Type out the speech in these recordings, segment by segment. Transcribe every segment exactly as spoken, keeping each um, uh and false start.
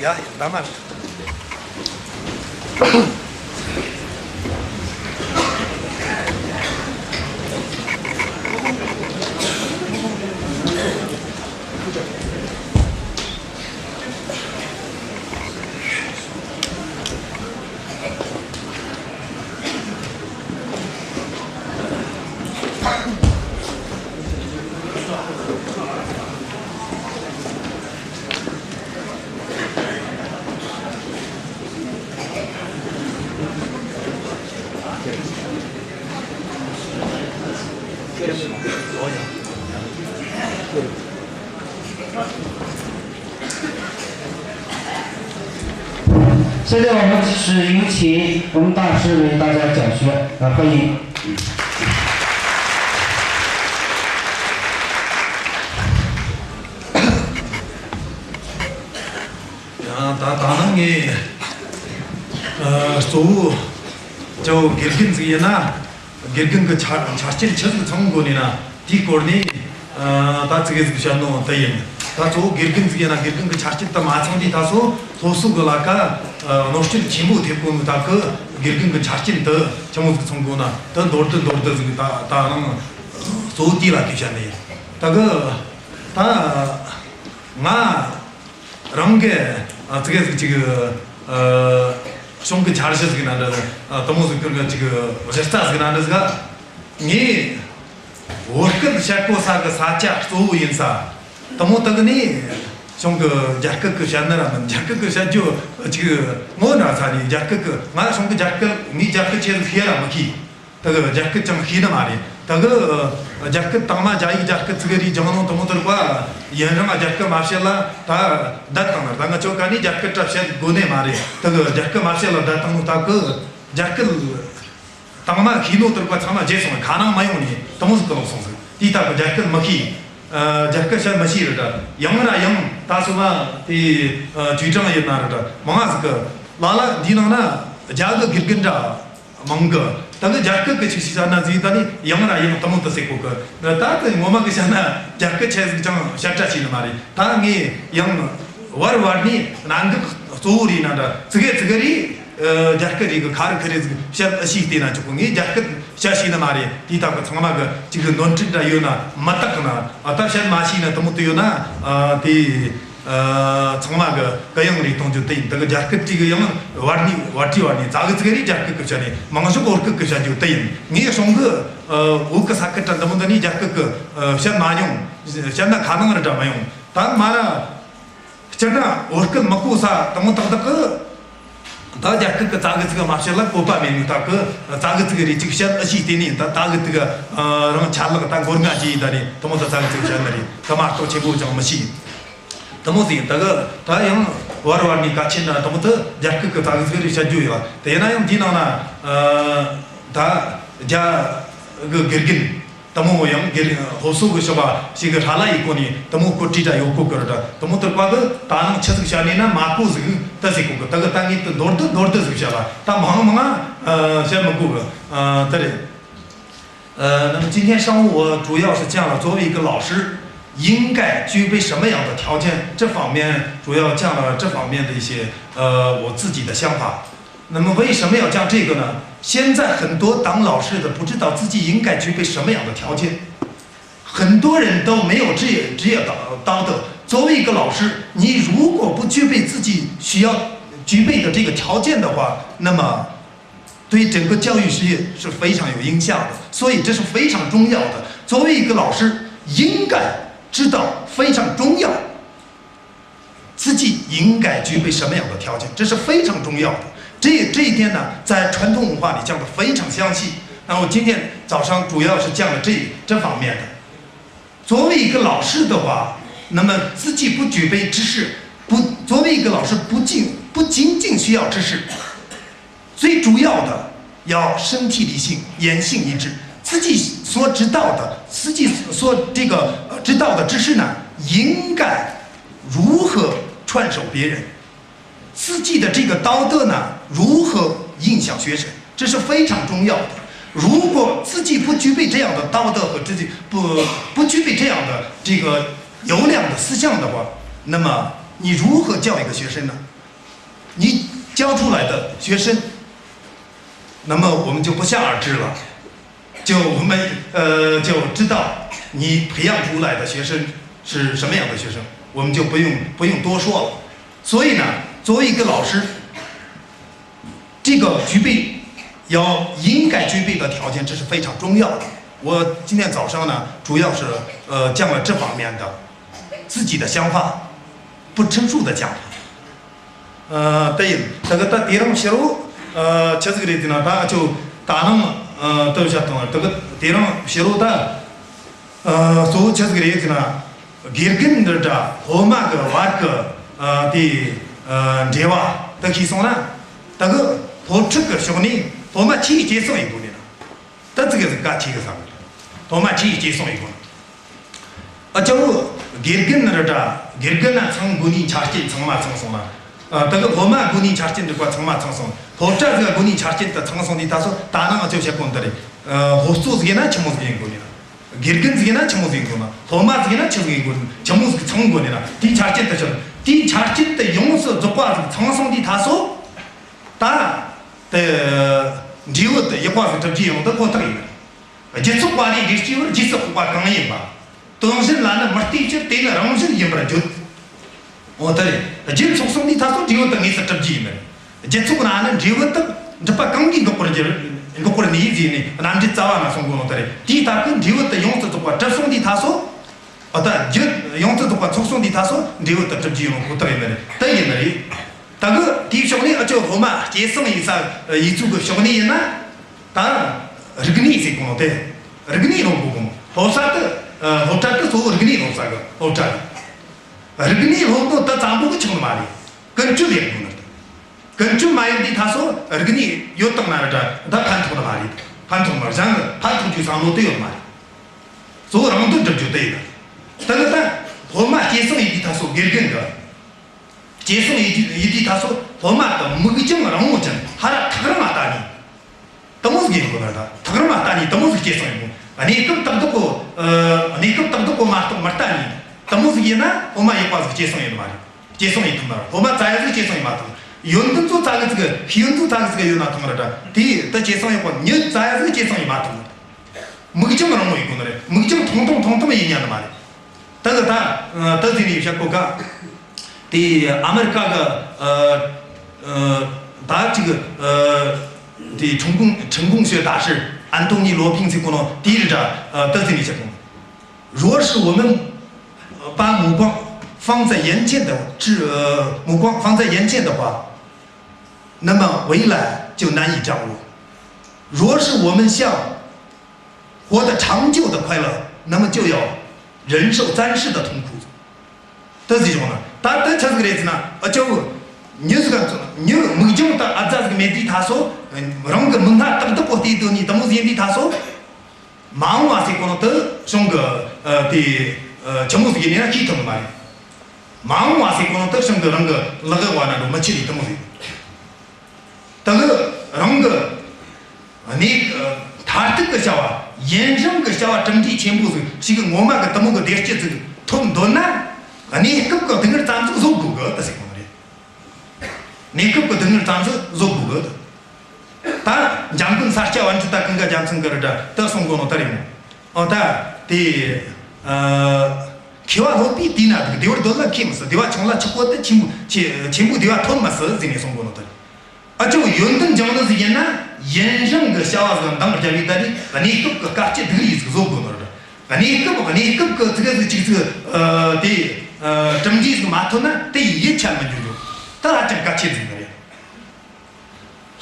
ཡ་ཡིན་ད་མ་རེད། 现在我们是有请我们大师为大家讲学，啊，欢迎。 ཡང་ད་ད་ནང་ངས་ཨ་གཙོ་བོ་ཅོ་དགེ་རྒན་ཟིག་ཡིན་ན། དགེ་རྒན་གྱི་ཆ་ཆ་རྐྱེན་ཆི་ཟིག་ཚང་དགོས་ནི་ན། དེའི་སྐོར་ནས་ཨ་ད་ཙི་གེ་ཟིག་བཤད་ནོ་དེ་ཡིན། ད་གཙོ་བོ་དགེ་རྒན་ཟིག་ཡིན་ན་དགེ་རྒན་གྱི་ཆ་རྐྱེན་དེ་མ་ཚང་དུས་ད་སོ་སློབ་གསོ་གི་ལས་ཀ་ཨ་གནོད་སྐྱོན་ཆེན་པོ་ཐེབས་གོ་ནོ། ད་གི་དགེ་རྒན་གྱི་ཆ་རྐྱེན་དེ་ཆི་མོ་ཟིག་ཚང་དགོས་ན་དེ་མདོར་བསྡུས་མདོར་བསྡུས་ཟིག་ད་ད་རང་གཙོ་བོ་དེའི་ལས་ཀ་བཤད་ནི་ཡིན། ད་གི་ད་ང་རང་གི་ཨ་ཙི་གེ་ཟིག་ཅིག་ཨ་གཞུང་གི་འཆར་གཞི་ཟིག་ན་འདྲ། ཨ་དེ་མོ་ཟིག་གི་ཅིག་གཞི་རྩ་ཟིག་ན་འདྲ་ཟིག་ག་ངས་བོད་སྐད་བཤད་གོ་ས་གི་ས་ཆ་གཙོ་བོ་ཡིན་ས་དེ་མོ་དག་ནས་གཞུང་གི་རྒྱ་སྐད་གི་བཤད་ན་ར་མིན། རྒྱ་སྐད་གི་བཤད་རྒྱུ་ཅིག་ངོ་ན་ས་ནས་རྒྱ་སྐད་གི་ང་གཞུང་གི་རྒྱ་སྐད་ངས་རྒྱ་སྐད་ཆེ་ཟིག་ཤེས་ར་མི་ཤེས། ད་གི་རྒྱ་སྐད་ཅང་ཤེས་ནི་མ་རེད། ད་གི་རྒྱ་སྐད་དང་མ་རྒྱ་ཡིག་རྒྱ་སྐད་ཙི་གེ་རེ་སྦྱངས་ནོ་དེ་མོ་དེར་བ་ཡིན་རུང་རྒྱ་སྐད་མ་བཤད་ལ་ད་བསྡད་བཏང་ན། ད་ང་ཆོ་ག་ནས་རྒྱ་སྐད་ར་བཤད་དགོས་ནི་མ་རེད། ད་གི་རྒྱ་སྐད་མ་བཤད་ལ་བསྡད་བཏང་ནོ། ད་གི་རྒྱ་སྐད་དང་མ་ཤེས་ནོ་དེར་བ་ཚང་མ་བརྗེད་སོང་། ཁ་ནང་མ་ཡོང་ནི་དེ་མོ་ཟིག་གི་ལོག་སོང་ཟིག། དེའི་ད་གི་རྒྱ་སྐད་མི་ཤེས། ཨ་རྒྱ་སྐད་བཤད་མི་ཤེས་རེད་ད། ཡང་ར་ཡང་ད་སོ་མ་དེ་ཨ་ཅུས་ཀྲང་ཡིན་ན་རེད་ད། མང་ང་ཟིག་གི་ལ་ལ་འདིའི་ནང་ན་རྒྱ་གི་དགེ་རྒན་འདྲ་མང་གི། ད་གི་རྒྱ་སྐད་གི་ཆི་ཞིག་བཤད་ན་ཟིག་ད་ནི་ཡང་ར་ཡང་དེ་མོ་དེ་ཟེར་གོ་གི། ད་དེ་ངོ་མ་གི་བཤད་ན་རྒྱ་སྐད་ཆེ་ཟིག་ཅང་བཤད་གྲྭ་བྱས་ནི་མ་རེད། ད་ངས་ཡང་བར་བར་ནས་གནད་འགག་གཙོ་བོ་རེད་ན་འདྲ་ཙི་གེ་ཙི་གེ་རེ་ཨ་རྒྱ་སྐད་རེ་གི་ཁ་རི་ཁི་རེ་ཟིག་བཤད་ཨ་ཤེས་བལྟས་ན་ཆོག་གི། ངས་རྒྱ་སྐད་བཤད་ཤེས་ནི་མ་རེད། དེའི་ཐད་གི་ཚང་མ་གི་ཅིག་གི་ནོར་འཁྲུལ་འདྲ་ཡོད་ན་མི་དག་ན། ཨ་ད་བཤད་མ་ཤེས་ན་དེ་མོ་དེ་ཡོད་ན་ཨ་དེ། ཨ་ཚང་མ་གི་གུ་ཡངས་རེ་གཏོང་རྒྱུ་དེ་ཡིན། ད་གི་རྒྱ་སྐད་དེ་གི་ཡང་བར་ནས་བར་དྲི་བར་ནས་ཙ་གི་ཙི་གེ་རེ་རྒྱ་སྐད་གི་བཤད་ནས། མང་ཤོས་བོད་སྐད་གི་བཤད་རྒྱུ་དེ་ཡིན། ངས་གཞུང་གི་ཨ་བོད་གི་ས་ཁུལ་དྲ་འདི་མོ་འདི་ནས་རྒྱ་སྐད་གི་ཨ་བཤད་མ་མྱོང་། བཤད་ན་ཁ་ནང་རེ་འདྲ་མ་ཡོང་། ད་མ་ར་སྤྱིར་ན་བོད་སྐད་མི་གོ་ས་དེ་མོ་ཏག་ཏག་གི། ད་རྒྱ་སྐད་གི་ཙ་གི་ཙི་གེ་མ་བཤད་ལ་བཀོད་པ་མེད་ནི། ད་གི་ཙ་གི་ཙི་གེ་རེ་ཅིག་བཤད་ཨ་ཤེས་བལྟས་ནས། ད་ད་གི་དེ་གི་ཨ་རང་ཆ་ལག་ད་མགོ་རྔ་ཅིག་ཡིན། ད་རེ་དེ་མོ་ད་ཙ་གི་ཙི་གེ་བཤད་ནི་རེད། ད་མ་གཏོགས་ཆེན་པོ་ཅང་མི་ཤེས། དེ་མོ་ཟིག་ཡིན། ད་གི་ད་ཡང་བར་བར་ནས་གལ་ཆེན་ན་དེ་མོ་དེ་རྒྱ་སྐད་གི་ཙ་གི་ཙི་གེ་རེ་བཤད་རྒྱུ་ཡོད། དེ་ཡིན་ན་ཡང་འདིའི་ནང་ན་ཨ་ད་རྒྱ་གི་དགེ་རྒན་དེ་མོ་ཡང་དགེ་རྒན་སློབ་གསོ་གི་ཕྱོགས་པ་ཞིག་གི་ཧྲ་ལ་ཡི་སྐོར་ནས་དེ་མོ་སྐོར་བྲིས་འདྲ་ཡོད་གོ་གི་རེད། དེ་མོ་དེར་བ་གི་ད་ནང་ཆི་ཟིག་བཤད་ནས་ན་མ་གོ་ཟིག་ད་ཟེར་གོ་གི། ད་གི་ད་ངས་དེ་མདོར་བསྡུས་མདོར་བསྡུས་ཟིག་བཤད་པ། ད་མང་མང་ཨ་བཤད་མི་དགོས་གི། ཨ་དེ་རེད། 呃，那么今天上午我主要是讲了作为一个老师应该具备什么样的条件，这方面主要讲了这方面的一些，呃，我自己的想法。那么为什么要讲这个呢？现在很多当老师的不知道自己应该具备什么样的条件，很多人都没有职业，职业道，道德。作为一个老师，你如果不具备自己需要具备的这个条件的话，那么 对整个教育事业是非常有影响的，所以这是非常重要的。作为一个老师，应该知道非常重要，自己应该具备什么样的条件，这是非常重要的。这，这一点呢，在传统文化里讲得非常详细。那我今天早上主要是讲了这，这方面的。作为一个老师的话，那么自己不具备知识，不，作为一个老师，不仅，不仅仅需要知识， 最主要的要身体力行，言行一致。自己所知道的，自己所这个，呃，知道的知识呢，应该如何传授别人？自己的这个道德呢，如何影响学生？这是非常重要的。如果自己不具备这样的道德和自己不，不具备这样的这个优良的思想的话，那么你如何教一个学生呢？你教出来的学生，那么我们就不想而知了，就没呃就知道你培养出来的学生是什么样的学生，我们就不用不用多说了。所以呢，作为一个老师，这个具备要应该具备的条件，这是非常重要的。我今天早上呢，主要是呃讲了这方面的自己的想法，不成熟的想法。ཨ། དེ་ཡིན། ད་གི་ད་དེ་རིང་ཕྱི་རུ། ཨ། ཆི་ཟིག་རེད་ཟེར་ན། ད་ཅོ་ད་ནང་། ཨ། དེ་བཤད་དང་། ད་གི་དེ་རིང་ཕྱི་རུ་ད། ཨ། གཙོ་བོ་ཆི་ཟིག་རེད་ཟེར་ན། དགེ་རྒན་འདི་འདྲ་སློབ་མ་གི་བར་གི། ཨ། དེ། ཨ། འབྲེལ་བ་དེ་ཤེས་སོང་ན། ད་གི་སློབ་ཁྲིད་གི་ཕྱོགས་ནས་སློབ་མ་ཆེས་སྐྱེད་སྲིང་ཡེད་དགོས་ནི་ན། ད་ཙི་གེ་ཟིག་གལ་ཆེ་གི་བསམ་གི། སློབ་མ་ཆེས་སྐྱེད་སྲིང་ཡེད་དགོས་ན། ཨ། ཅོ་དགེ་རྒན་ར་འདྲ། དགེ་རྒན་ན་ཚང་དགོས་ནི་ཆ་རྐྱེན་ཚང་མ་ཚང་སོང་ན། ཨ། ད་གི་སློབ་མ་དགོས་ནི་ཆ་རྐྱེན་འདི་ཀ་ཚང་མ་ཚང་སོང་། སློབ་གྲྭ་ཟིག་དགོས་ནི་ཆ་རྐྱེན་དེ་ཚང་སོང་དུས་ད་སོ། ད་ནང་ང་ཅོ་བཤད་གོ་ནི་ད་རེད། ཨ། སློབ་གཙོ་ཟིག་ཡིན་ན་ཆི་མོ་ཟིག་ཡིན་དགོས་ནི་ན། དགེ་རྒན་ཟིག་ཡིན་ན་ཆི་མོ་ཟིག་ཡིན་དགོས་ན། སློབ་མ་ཟིག་ཡིན་ན་ཆི་ཟིག་ཡིན་དགོས་ན། ཆི་མོ་ཟིག་ཚང་དགོས་ནི་ན། དེའི་ཆ་རྐྱེན་དེ་ཆི། དེའི་ཆ་རྐྱེན་དེ་ཡོངས་སུ་རྫོགས་པ་ཟིག་ཚང་སོང་དུས་ད་སོ། ད་དེ་འབྲས་བུ་དེ་ཡག་པ་ཟིག་གྲུབ་རྒྱུ་ཡོང་དེ་ཁོ་ཐག་ཡིན། རྒྱུ་ཚོགས་པ་ལས་འབྲས་སྐྱེ་བར། རྗེས་སུ་དཔོག་པ་གང་ཡིན་པ། དོན་གཞན་ལ་ནི་མི་ལྟོས་ཕྱིར། དེ་ནི་རང་བཞིན་ཡིན་པར་བརྗོད། འོ་ད་རེད། རྒྱུ་ཚོགས་སོང་དུས་ད་སོ་འབྲས་བུ་དེ་དངོས་སུ་གྲུབ་རྒྱུ་ཡིན་པ་རེད། རྒྱུ་ཚོགས་ན་ནི་འབྲས་བུ་དག་འགྲུབ་པ་གང་གིས་འགོག་པར་འགྱུར། འགོག་པར་ནུས་ཟེར་ནས་རྣམ་འགྲེལ་རྩ་བ་ན་གསུང་གོ་ནོ་ད་རེད། དེའི་སྟབས་ཀྱིས་འབྲས་བུ་དེ་ཡོངས་སུ་རྫོགས་པ་གྲུབ་སོང་དུས་ད་སོ། འོ་ད་རྒྱུ་ཡོངས་སུ་རྫོགས་པ་ཚོགས་སོང་དུས་ད་སོ་འབྲས་བུ་དེ་གྲུབ་རྒྱུ་ཡོང་ཁོ་ཐག་ཡིན་པ་རེད། དེ་ཡིན་པ་རེད། ད་གི་དེའི་ཕྱོགས་ནས་ཨ་ཅོ་སློབ་མ་སྐྱེད་སྲིང་ཡེད་ས་ཡེད་ཚུལ་གི་ཕྱོགས་ནས་ཡིན་ན། ད་རིག་གནས་ཟེར་གོ་ནོ་དེ། རིག་གནས་སློབ་དགོས་གོ་ནོ། སློབ་ས་དེ། ཨ། སློབ་གྲྭ་དེ་གཙོ་བོ་རིག་གནས་སློབ་ས་གི་སློབ་གྲྭ་རེད། རིག་གནས་སློབ་ནོ་དེ་ཙམ་པོ་གིས་ཆོག་ནི་མ་རེད། ཀུན་སྤྱོད་ཡག་དགོས་ནི་རེད། ཀུན་སྤྱོད་མ་ཡིན་དུས་ད་སོ་རིག་གནས་ཡོད་དང་མ་རེད་དྲ། ད་ཕན་ཐོགས་ནི་མ་རེད། ཕན་ཐོགས་མ་རེད། གཞན་གི་ཕན་ཐོགས་རྒྱུ་བསམ་བློ་དེ་ཡོད་མ་རེད། གཙོ་བོ་རང་དོན་སྒྲུབ་རྒྱུ་དེ་ཡིན། ད་གི་ད་སློབ་མ་སྐྱེད་སྲིང་ཡེད་དུས་ད་སོ་དགེ་རྒན་གི། སྐྱེད་སྲིང་ཡེད་དུས་ཡེད་དུས་ད་སོ་སློབ་མ་དེ་མིག་རྒྱང་རིང་བོ་ཅན། ཧ་ར་ཐག་རིང་ང་ལྟ་ནི། དེ་མོ་ཟིག་ཡིན་དགོས་ན། ད་ཐག་རིང་ང་ལྟ་ནི་དེ་མོ་ཟིག་སྐྱེད་སྲིང་ཡེད་དགོས། གནས་སྐབས་ཏག་ཏག་གོ། ཨ། གནས་སྐབས་ཏག་ཏག་གོ་མ་གཏོགས་མི་ལྟ་ནི། དེ་མོ་ཟིག་ཡིན་ན་སློབ་མ་ཡག་པ་ཟིག་སྐྱེད་སྲིང་ཡེད་ནི་མ་རེད། སྐྱེད་སྲིང་ཡེད་ཐུབ་མ་རེད། སློབ་མ་རྩ་ཡ་ཟིག་སྐྱེད་སྲིང་ཡེད་མ་ཐུབ། ཡོན་ཏན་ཚོ་རྩ་གི་ཟིག་གི། ཤེས་ཡོན་ཚོ་རྩ་གི་ཟིག་གི་ཡོད་ན་ཐང་ར་ད། དེ་ད་སྐྱེད་སྲིང་ཡག་པོ་མྱི་རྩ་ཡ་ཟིག་སྐྱེད་སྲིང་ཡེད་མ་ཐུབ། མིག་རྒྱང་རིང་བོ་ཡེད་དགོས་ནི་རེད། མིག་རྒྱང་ཐུང་ཐུང་ཐུང་ཐུང་ཡེད་ཉན་ནི་མ་རེད། ད་གི་ད། ཨ། ད་ཟེར་ནས་བཤད་གོ་ག། དེ་ཨ་མེ་རི་ཀ་གི། ཨ། ཨ། ད་ཅིག་ཨ། དེ་成功成功学大师安东尼·罗宾ཟེར་གོ་ནོ་དེ་རེད་དྲ། ཨ། ད་ཟེར་ནས་བཤད་གོ། 若是我们把目光放在眼前的，只，呃，目光放在眼前的话，那么未来就难以掌握。若是我们想 获得长久的快乐，那么就要忍受暂时的痛苦。 དེ་ཟེར་བྱུང་ན། ད་དེ་ཆི་ཟིག་རེད་ཟེར་ན། ཨ་ཅོ། མྱི་ཟིག་ག་མྱི་མིག་རྒྱང་ད་ཨ་ཙ་ཟིག་མེད་དུས་ད་སོ། རང་གི་མིག་སྣ་ཏག་ཏག་གོ་བལྟས་སྡོད་ནི་དེ་མོ་ཟིག་ཡིན་དུས་ད་སོ། མ་འོངས་པ་ཟེར་གོ་ནོ་དེ་གཞུང་གི། ཨ། དེ། ཨ། ཆི་མོ་ཟིག་ཡིན་ན་ཤེས་ཐུབ་ནི་མ་རེད། མ་འོངས་པ་ཟེར་གོ་ནོ་དེ་གཞུང་གི་རང་གི་ལག་གི་བར་ན་འགྲོ་མི་ཆེ་རེད། དེ་མོ་ཟིག་ད་གི་རང་གི་གནས། མཐར་ཐུག་གི་བྱ་བ། ཡུན་རིང་གི་བྱ་བ་གྲུབ་འབྲས་ཆེན་པོ་ཟིག་ཞིག་གི་ངོ་མ་གི་དེ་མོ་གི་བདེ་སྐྱིད་ཟིག་ཐོབ་འདོད་ན། གནས་སྐབས་གི་སྡུག་བསྔལ་ཙམ་ཟིག་བཟོད་དགོས་གི་དེ་ཟེར་གོ་ནི་རེད། གནས་སྐབས་གི་སྡུག་བསྔལ་ཙམ་ཟིག་བཟོད་དགོས་གི། ད་འཇམ་མགོན་ས་སྐྱ་པཎ་ཆེན་ད་ཀུན་དགའ་རྒྱལ་མཚན་གི་རེད་དྲ། ད་གསུང་གོ་ནོ་ད་རེད་མོ། ཨོ་ད་དེ། ཨ། མཁས་པ་སློབ་པའི་དུས་ན་སྡུག། བདེ་བར་སྡོད་ལ་མཁས་མི་སྲིད། བདེ་བ་ཆུང་ལ་ཆགས་པོ་དེ། ཆེན་པོ་ཆེ་ཆེན་པོའི་བདེ་བ་ཐོབ་མི་སྲིད་ཟེར་ནས་གསུང་གོ་ནོ་ད་རེད། ཨ་ཅོ་ཡོན་ཏན་སྦྱང་ནི་ཟིག་ཡིན་ན། ཡུན་རིང་གི་བྱ་བ་ཟིག་འདང་རྒྱབ་ཡི་ད་རེད། གནས་སྐབས་ཀྱི་དཀའ་སྤྱད་སྡུག་རུས་ཟིག་བཟོད་དགོས་ནོ་རེད། གནས་སྐབས་གནས་སྐབས་ཀྱི་ཙི་གེ་ཟིག་ཅིག་ཙི། ཨ། དེ། ཨ། གྲུབ་འབྲས་ཟིག་མ་ཐོན་ན་དེ་ཡི་ཡིད་ཆད་མི་འགྱུར་རོ། ད་ཧ་ཅང་གལ་ཆེ་ཟིག་ནི་རེད།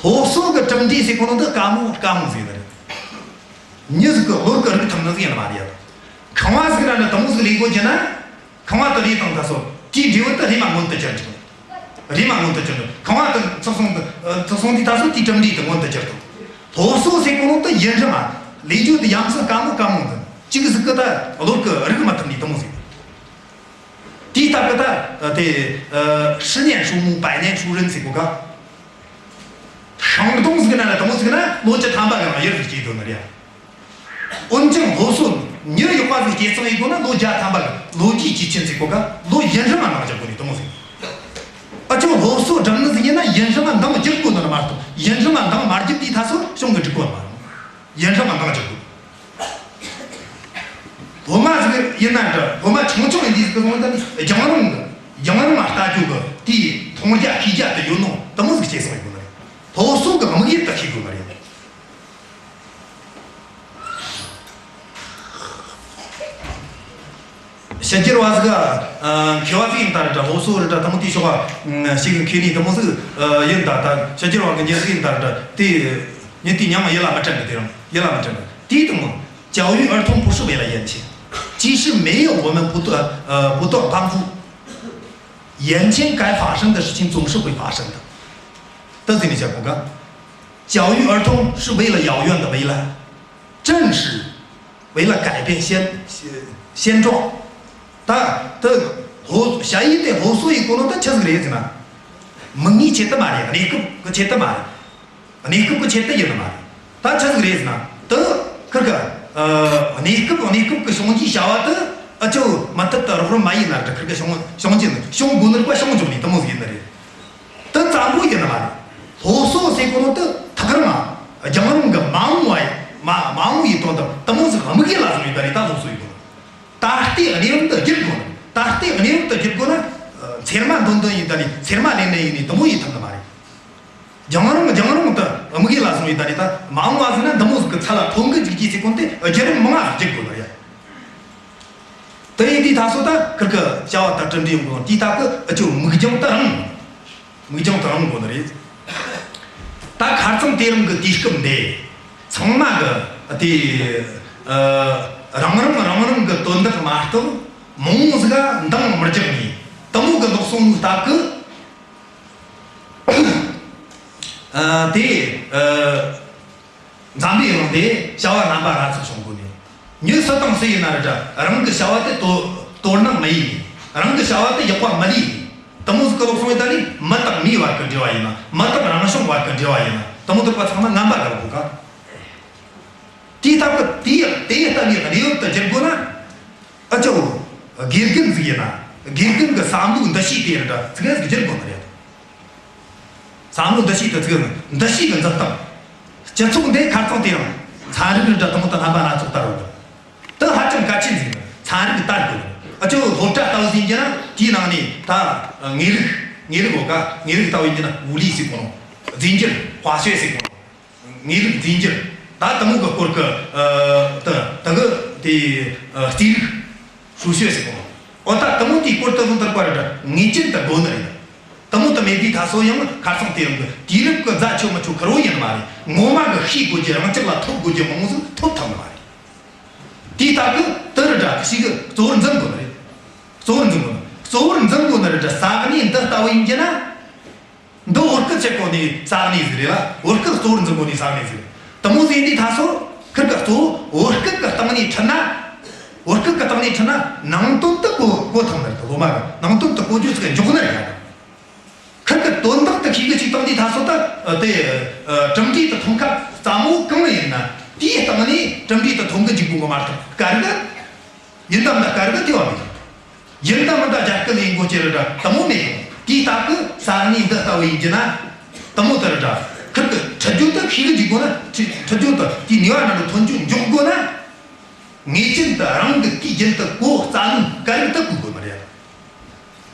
སློབ་གསོ་གི་གྲུབ་འབྲས་ཟེར་གོ་ནོ་འདི་དཀའ་མོ་དཀའ་མོ་ཟིག་ནི་རེད། མྱི་ཟིག་གི་བློ་གི་རིག་ཐུབ་ནི་ཟིག་ཡིན་ནི་མ་རེད་ཡ། ཁང་བ་ཟིག་ར་ནི་དེ་མོ་ཟིག་ལས་དགོས་རྒྱུ་ན། ཁང་བ་དེ་རེ་བཏང་ད་སོ། དེའི་འབྲས་བུ་དེ་རེམ་མ་མངོན་དུ་གྱུར་འགྲོ། རེམ་མ་མངོན་དུ་གྱུར་འགྲོ། ཁང་བ་དེ་ཚུགས་སོང་དུས། ཨ། ཚུགས་སོང་དུས་ད་སོ་དེའི་གྲུབ་འབྲས་དེ་མངོན་དུ་གྱུར་ཏོ། སློབ་གསོ་ཟེར་གོ་ནོ་དེ་ཡུན་རིང་ང་ལས་རྒྱུ་དེ་ཡ་མཚན་དཀའ་མོ་དཀའ་མོ་འདི། གཅིག་ཟིག་གི་ད་བློ་གི་རིག་མི་ཐུབ་ནི་དེ་མོ་ཟིག་དེའི་སྟབས་གི་ད་དེ། ཨ། 十年树木，百年树人ཟེར་གོ་ག། ཤིང་སྡོང་ཟིག་ན་ན་དེ་མོ་ཟིག་ན་ལོ་བཅུ་ཐམ་པ་གི་ནང་ཡར་ཟིག་སྐྱེས་འགྲོ་ནི་རེད། འོན་ཀྱང་སློབ་གསོ་མྱི་ཡག་པ་ཟིག་སྐྱེད་སྲིང་ཡེད་དགོས་ན་ལོ་བརྒྱ་ཐམ་པ་གི་ལོ་རྒྱུས་ཀྱི་ཆེན་ཟེར་གོ་ག། ལོ་ཡུན་རིང་ང་ནང་བཞག་དགོས་ནི་དེ་མོ་ཟིག་ཨ་ཅོ་སློབ་གསོ་སྒྲུབ་ནི་ཟིག་ཡིན་ན་ཡུན་རིང་ང་འདང་རྒྱག་དགོས་ནི་མ་གཏོགས། ཡུན་རིང་ང་འདང་མ་རྒྱག་དུས་ད་སོ་གཞུང་གི་འགྲིག་གོ་མ་རེད། ཡུན་རིང་ང་འདང་རྒྱག་དགོས། སློབ་མ་ཟིག་ཡིན་ན་འདྲ། སློབ་མ་ཆུང་ཆུང་ཡིན་དུས་ཟིག་གི་སོང་ད་ནི་རྒྱང་རིང་གི་རྒྱང་རིང་ང་ལྟ་རྒྱུ་གི་དེའི་མཐོང་རྒྱ་ཤེས་རྒྱ་དེ་ཡོད་ནོ་དེ་མོ་ཟིག་སྐྱེས་སོང་ཡོད་ནི་རེད། སློབ་གསོ་གི་དམིགས་ཡུལ་དེ་ཤེས་དགོས་ནི་རེད། ཕྱི་རྒྱལ་བ་ཟིག་ག་ཨ་མཁས་པ་ཟིག་ཡིན་ད་ར་འདྲ། སློབ་གསོ་ར་འདྲ་དེ་མོ་དེའི་ཕྱོགས་ག་ཞིག་མཁས་ནི་དེ་མོ་ཟིག་ཨ་ཡིན་ད། ད་ཕྱི་རྒྱལ་བ་གི་མྱི་ཟིག་ཡིན་ད་ར་འདྲ། དེ་ཉིད་དེ་ཉམས་ཡིད་ལ་མི་དྲན་གི། དེ་རང་ཡིད་ལ་མི་དྲན་གི། དེའི་དེ་མོ། 教育儿童不是为了眼前，即使没有我们不断呃不断帮助，眼前该发生的事情总是会发生的。 ད་ཟིན་ནས་བྱ་གོ་ག 教育儿童是为了遥远的未来，正是为了改变现现状。 ད་ད་སློབ་བྱ་ཡུལ་དེ་སློབ་གསོ་ཡེད་གོ་ནོ་ད་ཆི་ཟིག་རེད་ཟེར་ན། མིག་སྔའི་ཆེད་དུ་མ་རེད། གནས་སྐབས་ཀྱི་ཆེད་དུ་མ་རེད། གནས་སྐབས་ཀྱི་ཆེད་དུ་ཡིན་ནི་མ་རེད། ད་ཆི་ཟིག་རེད་ཟེར་ན། ད་ཁིར་གི་ཨ་གནས་སྐབས་གནས་སྐབས་ཀྱི་བྱུང་རྒྱུའི་བྱ་བ་དེ་ཨ་ཅོ་མུ་མཐུད་དུ་རོགས་རམ་མ་ཡེད་ན་ར་ཁིར་གི་བྱུང་བྱུང་རྒྱུ་ནི། བྱུང་དགོས་ནི་རིགས་པ་བྱུང་འཇོག་ནི་དེ་མོ་ཟིག་ཡིན་ནི་རེད། དེ་ཙམ་པོ་ཡིན་ནི་མ་རེད། སློབ་གསོ་ཟེར་གོ་ནོ་དེ་ཐག་རིང་ང་རྒྱང་རིང་གི་མ་འོངས་པ་ཡི་མ་མ་འོངས་པའི་དོན་དག་དེ་མོ་ཟིག་དམིགས་ཡུལ་ལ་བཟུང་ཡོད་ད་རེད། ད་སློབ་གསོ་ཡེད་གོ་ནོ། ད་ལྟའི་གནས་བབ་འདི་བསྒྱུར་དགོས་ནི། ད་ལྟའི་གནས་བབ་འདི་བསྒྱུར་དགོས་ན། ཚེར་མ་འདོན་འདོན་ཡིན་ད་ནི། ཚེར་མ་ལེན་ནི་ཡིན་ནི་དེ་མོ་ཡེད་ཐུབ་ནི་མ་རེད། རྒྱང་རིང་རྒྱང་རིང་དུ་དམིགས་ཡུལ་ལ་བཟུང་ཡོད་ད་ནི། ད་མ་འོངས་པ་ཟེར་ན་འདི་མོ་ཟིག་གི་ཚད་ལ་ཐོན་གི་འཇུག་རྒྱུ་ཟེར་གོ་ནོ་དེ་བརྒྱུད་རིམ་མང་ང་ཟིག་བརྒྱུད་དགོས་ནི་རེད། དེ་ཡིན་དུས་ད་སོ་ད་ཁིར་གི་བྱ་བ་ད་གྲུབ་འབྲས་ཡོང་གོ་ནོ་དེའི་སྟབས་གི་ཨ་ཅོ་མིག་རྒྱང་དེ་རིང་། མིག་རྒྱང་དེ་རིང་དགོས་ནི་རེད། ད་ཁ་རྩང་དེ་རིང་གི་དུས་སྐབས་འདི་ཚང་མ་གི་དེ་ཨ་རང་རང་རང་རང་གི་དོན་དག་མ་གཏོགས་མང་བོ་ཟིག་ག་འདང་མི་རྒྱག་ནི་དེ་མོ་གི་ལོག་སོང་ནོ་སྟབས་གི། ཨ་དེ་ཨ་འཛམ་བུའི་གླིང་དེ་བྱ་བ་རྣམ་པ་སྣ་ཚོགས་བྱུང་གོ་ནི། མྱི་སུ་དང་སུ་ཡིན་ན་ར་འདྲ། རང་གི་བྱ་བ་དེ་དོ་དོ་སྣང་མི་ཡེད་ནི། རང་གི་བྱ་བ་དེ་ཡག་པ་མི་ལས་ནི། དེ་མོ་ཟིག་གི་ལོག་སོང་ཡོད་ད་ནི། མི་དང་མིའི་བར་གི་འབྲེལ་བ་ཡིན་ན། མི་དང་རང་བྱུང་བར་གི་འབྲེལ་བ་ཡིན་ན། དེ་མོ་དེ་པ་ཚང་མ་ངན་པ་གི་ལོག་གོ་ག། དེའི་སྟབས་གི་དེའི་དེའི་ལྟ་བའི་གནས་བབ་དེ་བསྒྱུར་དགོས་ན། ཨ་ཅོ། དགེ་རྒན་ཟིག་ཡིན་ན། དགེ་རྒན་གི་བསམ་བློའི་འདུ་ཤེས་དེ་ར་འདྲ་ཙིག་གེ་ཟིག་བསྒྱུར་དགོས་ནི་རེད། བསམ་བློའི་འདུ་ཤེས་དེ་ཙིག་གེ་ཟིག་འདུ་ཤེས་གི་འཛིན་སྟངས། སྤྱི་ཚོགས་འདི་ཁ་རྩང་དེ་རིང་ཚན་རིག་ར་འདྲ་དེ་མོ་དང་རྣམ་པ་སྣ་ཚོགས་ལྟར་རོ། དེ་ཧ་ཅང་གལ་ཆེན་ཟིག་ཚན་རིག་ལྟར་དགོས། ཨ་ཅོ་སློབ་གྲྭ་ལྟ་བུ་ཟིག་ཡིན་རྒྱུ་ན་དེའི་ནང་ནས་ད་དངོས་ལུགས་དངོས་ལུགས་གོ་ག། དངོས་ལུགས་ལྟ་བུ་ཡིན་རྒྱུ་ན་物理ཟེར་གོ་ནོ། རྫས་འགྱུར་化学ཟེར་གོ་ནོ། དངོས་ལུགས་རྫས་འགྱུར། ད་དེ་མོ་གི་སྐོར་གི་ཨ་ད་ད་གི་དེ་ཨ་རྩིས་རིག 数学ཟེར་གོ་ནོ། འོ་ད་དེ་མོ་དེའི་སྐོར་དུ་ལུང་ལྟར་པ་ར་འདྲ་ངེས་ཅན་དུ་དགོས་ནི་རེད། དེ་མོ་དེ་མེད་དུས་ད་སོ་ཡང་ཁ་རྩང་དེ་རིང་གི་དུས་རབས་གི་རྫ་ཆོད་མི་ཆོད་ཁེར་བོ་ཡིན་ནི་མ་རེད། ངོ་མ་གི་ཤེས་དགོས་རྒྱུ། རང་ཅག་ལ་ཐོབ་དགོས་རྒྱུ་མང་བོ་ཟིག་ཐོབ་ཐུབ་ནི་མ་རེད། དེའི་སྟབས་གི་དེ་ར་འདྲ་ཞིག་གི་གཙོ་བོར་འཛིན་དགོས་ནི་རེད། གཙོ་བོར་འཛིན་དགོས་ནི། གཙོ་བོར་འཛིན་དགོས་ནི་ར་འདྲ་ས་གནས་འདི་ལྟ་བུ་ཡིན་རྒྱུ་ན། འདི་བོད་སྐད་ཆེད་གོ་ནི་ས་གནས་ཟིག་རེད་ལ། བོད་སྐད་གཙོ་བོར་འཛིན་གོ་ནི་ས་གནས་ཟིག་རེད། དེ་མོ་ཟིག་འདི་ད་སོ་ཁིར་གི་གཙོ་བོ་བོད་སྐད་གི་སྟེང་ནས་ཁྲིད་ན། བོད་སྐད་གི་སྟེང་ནས་ཁྲིད་ན་ནང་དོན་དེ་གོ་གོ་ཐུབ་ནི་རེད། སློབ་མ་གི་ནང་དོན་དེ་གོ་རྒྱུ་ཟིག་མགྱོགས་ནི་རེད། ཁིར་གི་དོན་དག་དེ་ཤེས་གི་ཅིག་བཏང་དུས་ད་སོ་ད་དེ་གྲུབ་འབྲས་དེ་ཐོན་ཁ་ཙམ་མོ་གང་ཡིན་ན་དེའི་སྟེང་ནས་གྲུབ་འབྲས་དེ་ཐོན་གི་འཇུག་དགོས་གི་མ་གཏོགས། སྐད་རིགས་ཡིན་དམ་ད་སྐད་རིགས་དེ་བ་མེད། ཡིན་དམ་ད་རྒྱ་སྐད་ཡིན་གོ་ཅི་རེད་འདྲ་དེ་མོ་མེད་གི། དེའི་སྟབས་གི་ས་གནས་འདི་ལྟ་བུ་ཡིན་རྒྱུ་ན་དེ་མོ་དེ་རེད་འདྲ། ཁིར་གི་ཁྲིད་རྒྱུ་དེ་ཤེས་གི་འཇུག་དགོས་ན། ཁྲིད་ཁྲིད་རྒྱུ་དེ་དེའི་ནུས་པ་ནང་དུ་ཐོན་རྒྱུ་འཇུག་དགོས་ན། ངེས་ཅན་དུ་རང་གི་དུས་རྒྱུན་དུ་གོ་རྩ་ནི་སྐད་རིགས་དེ་གོ་དགོས་མ་རེད།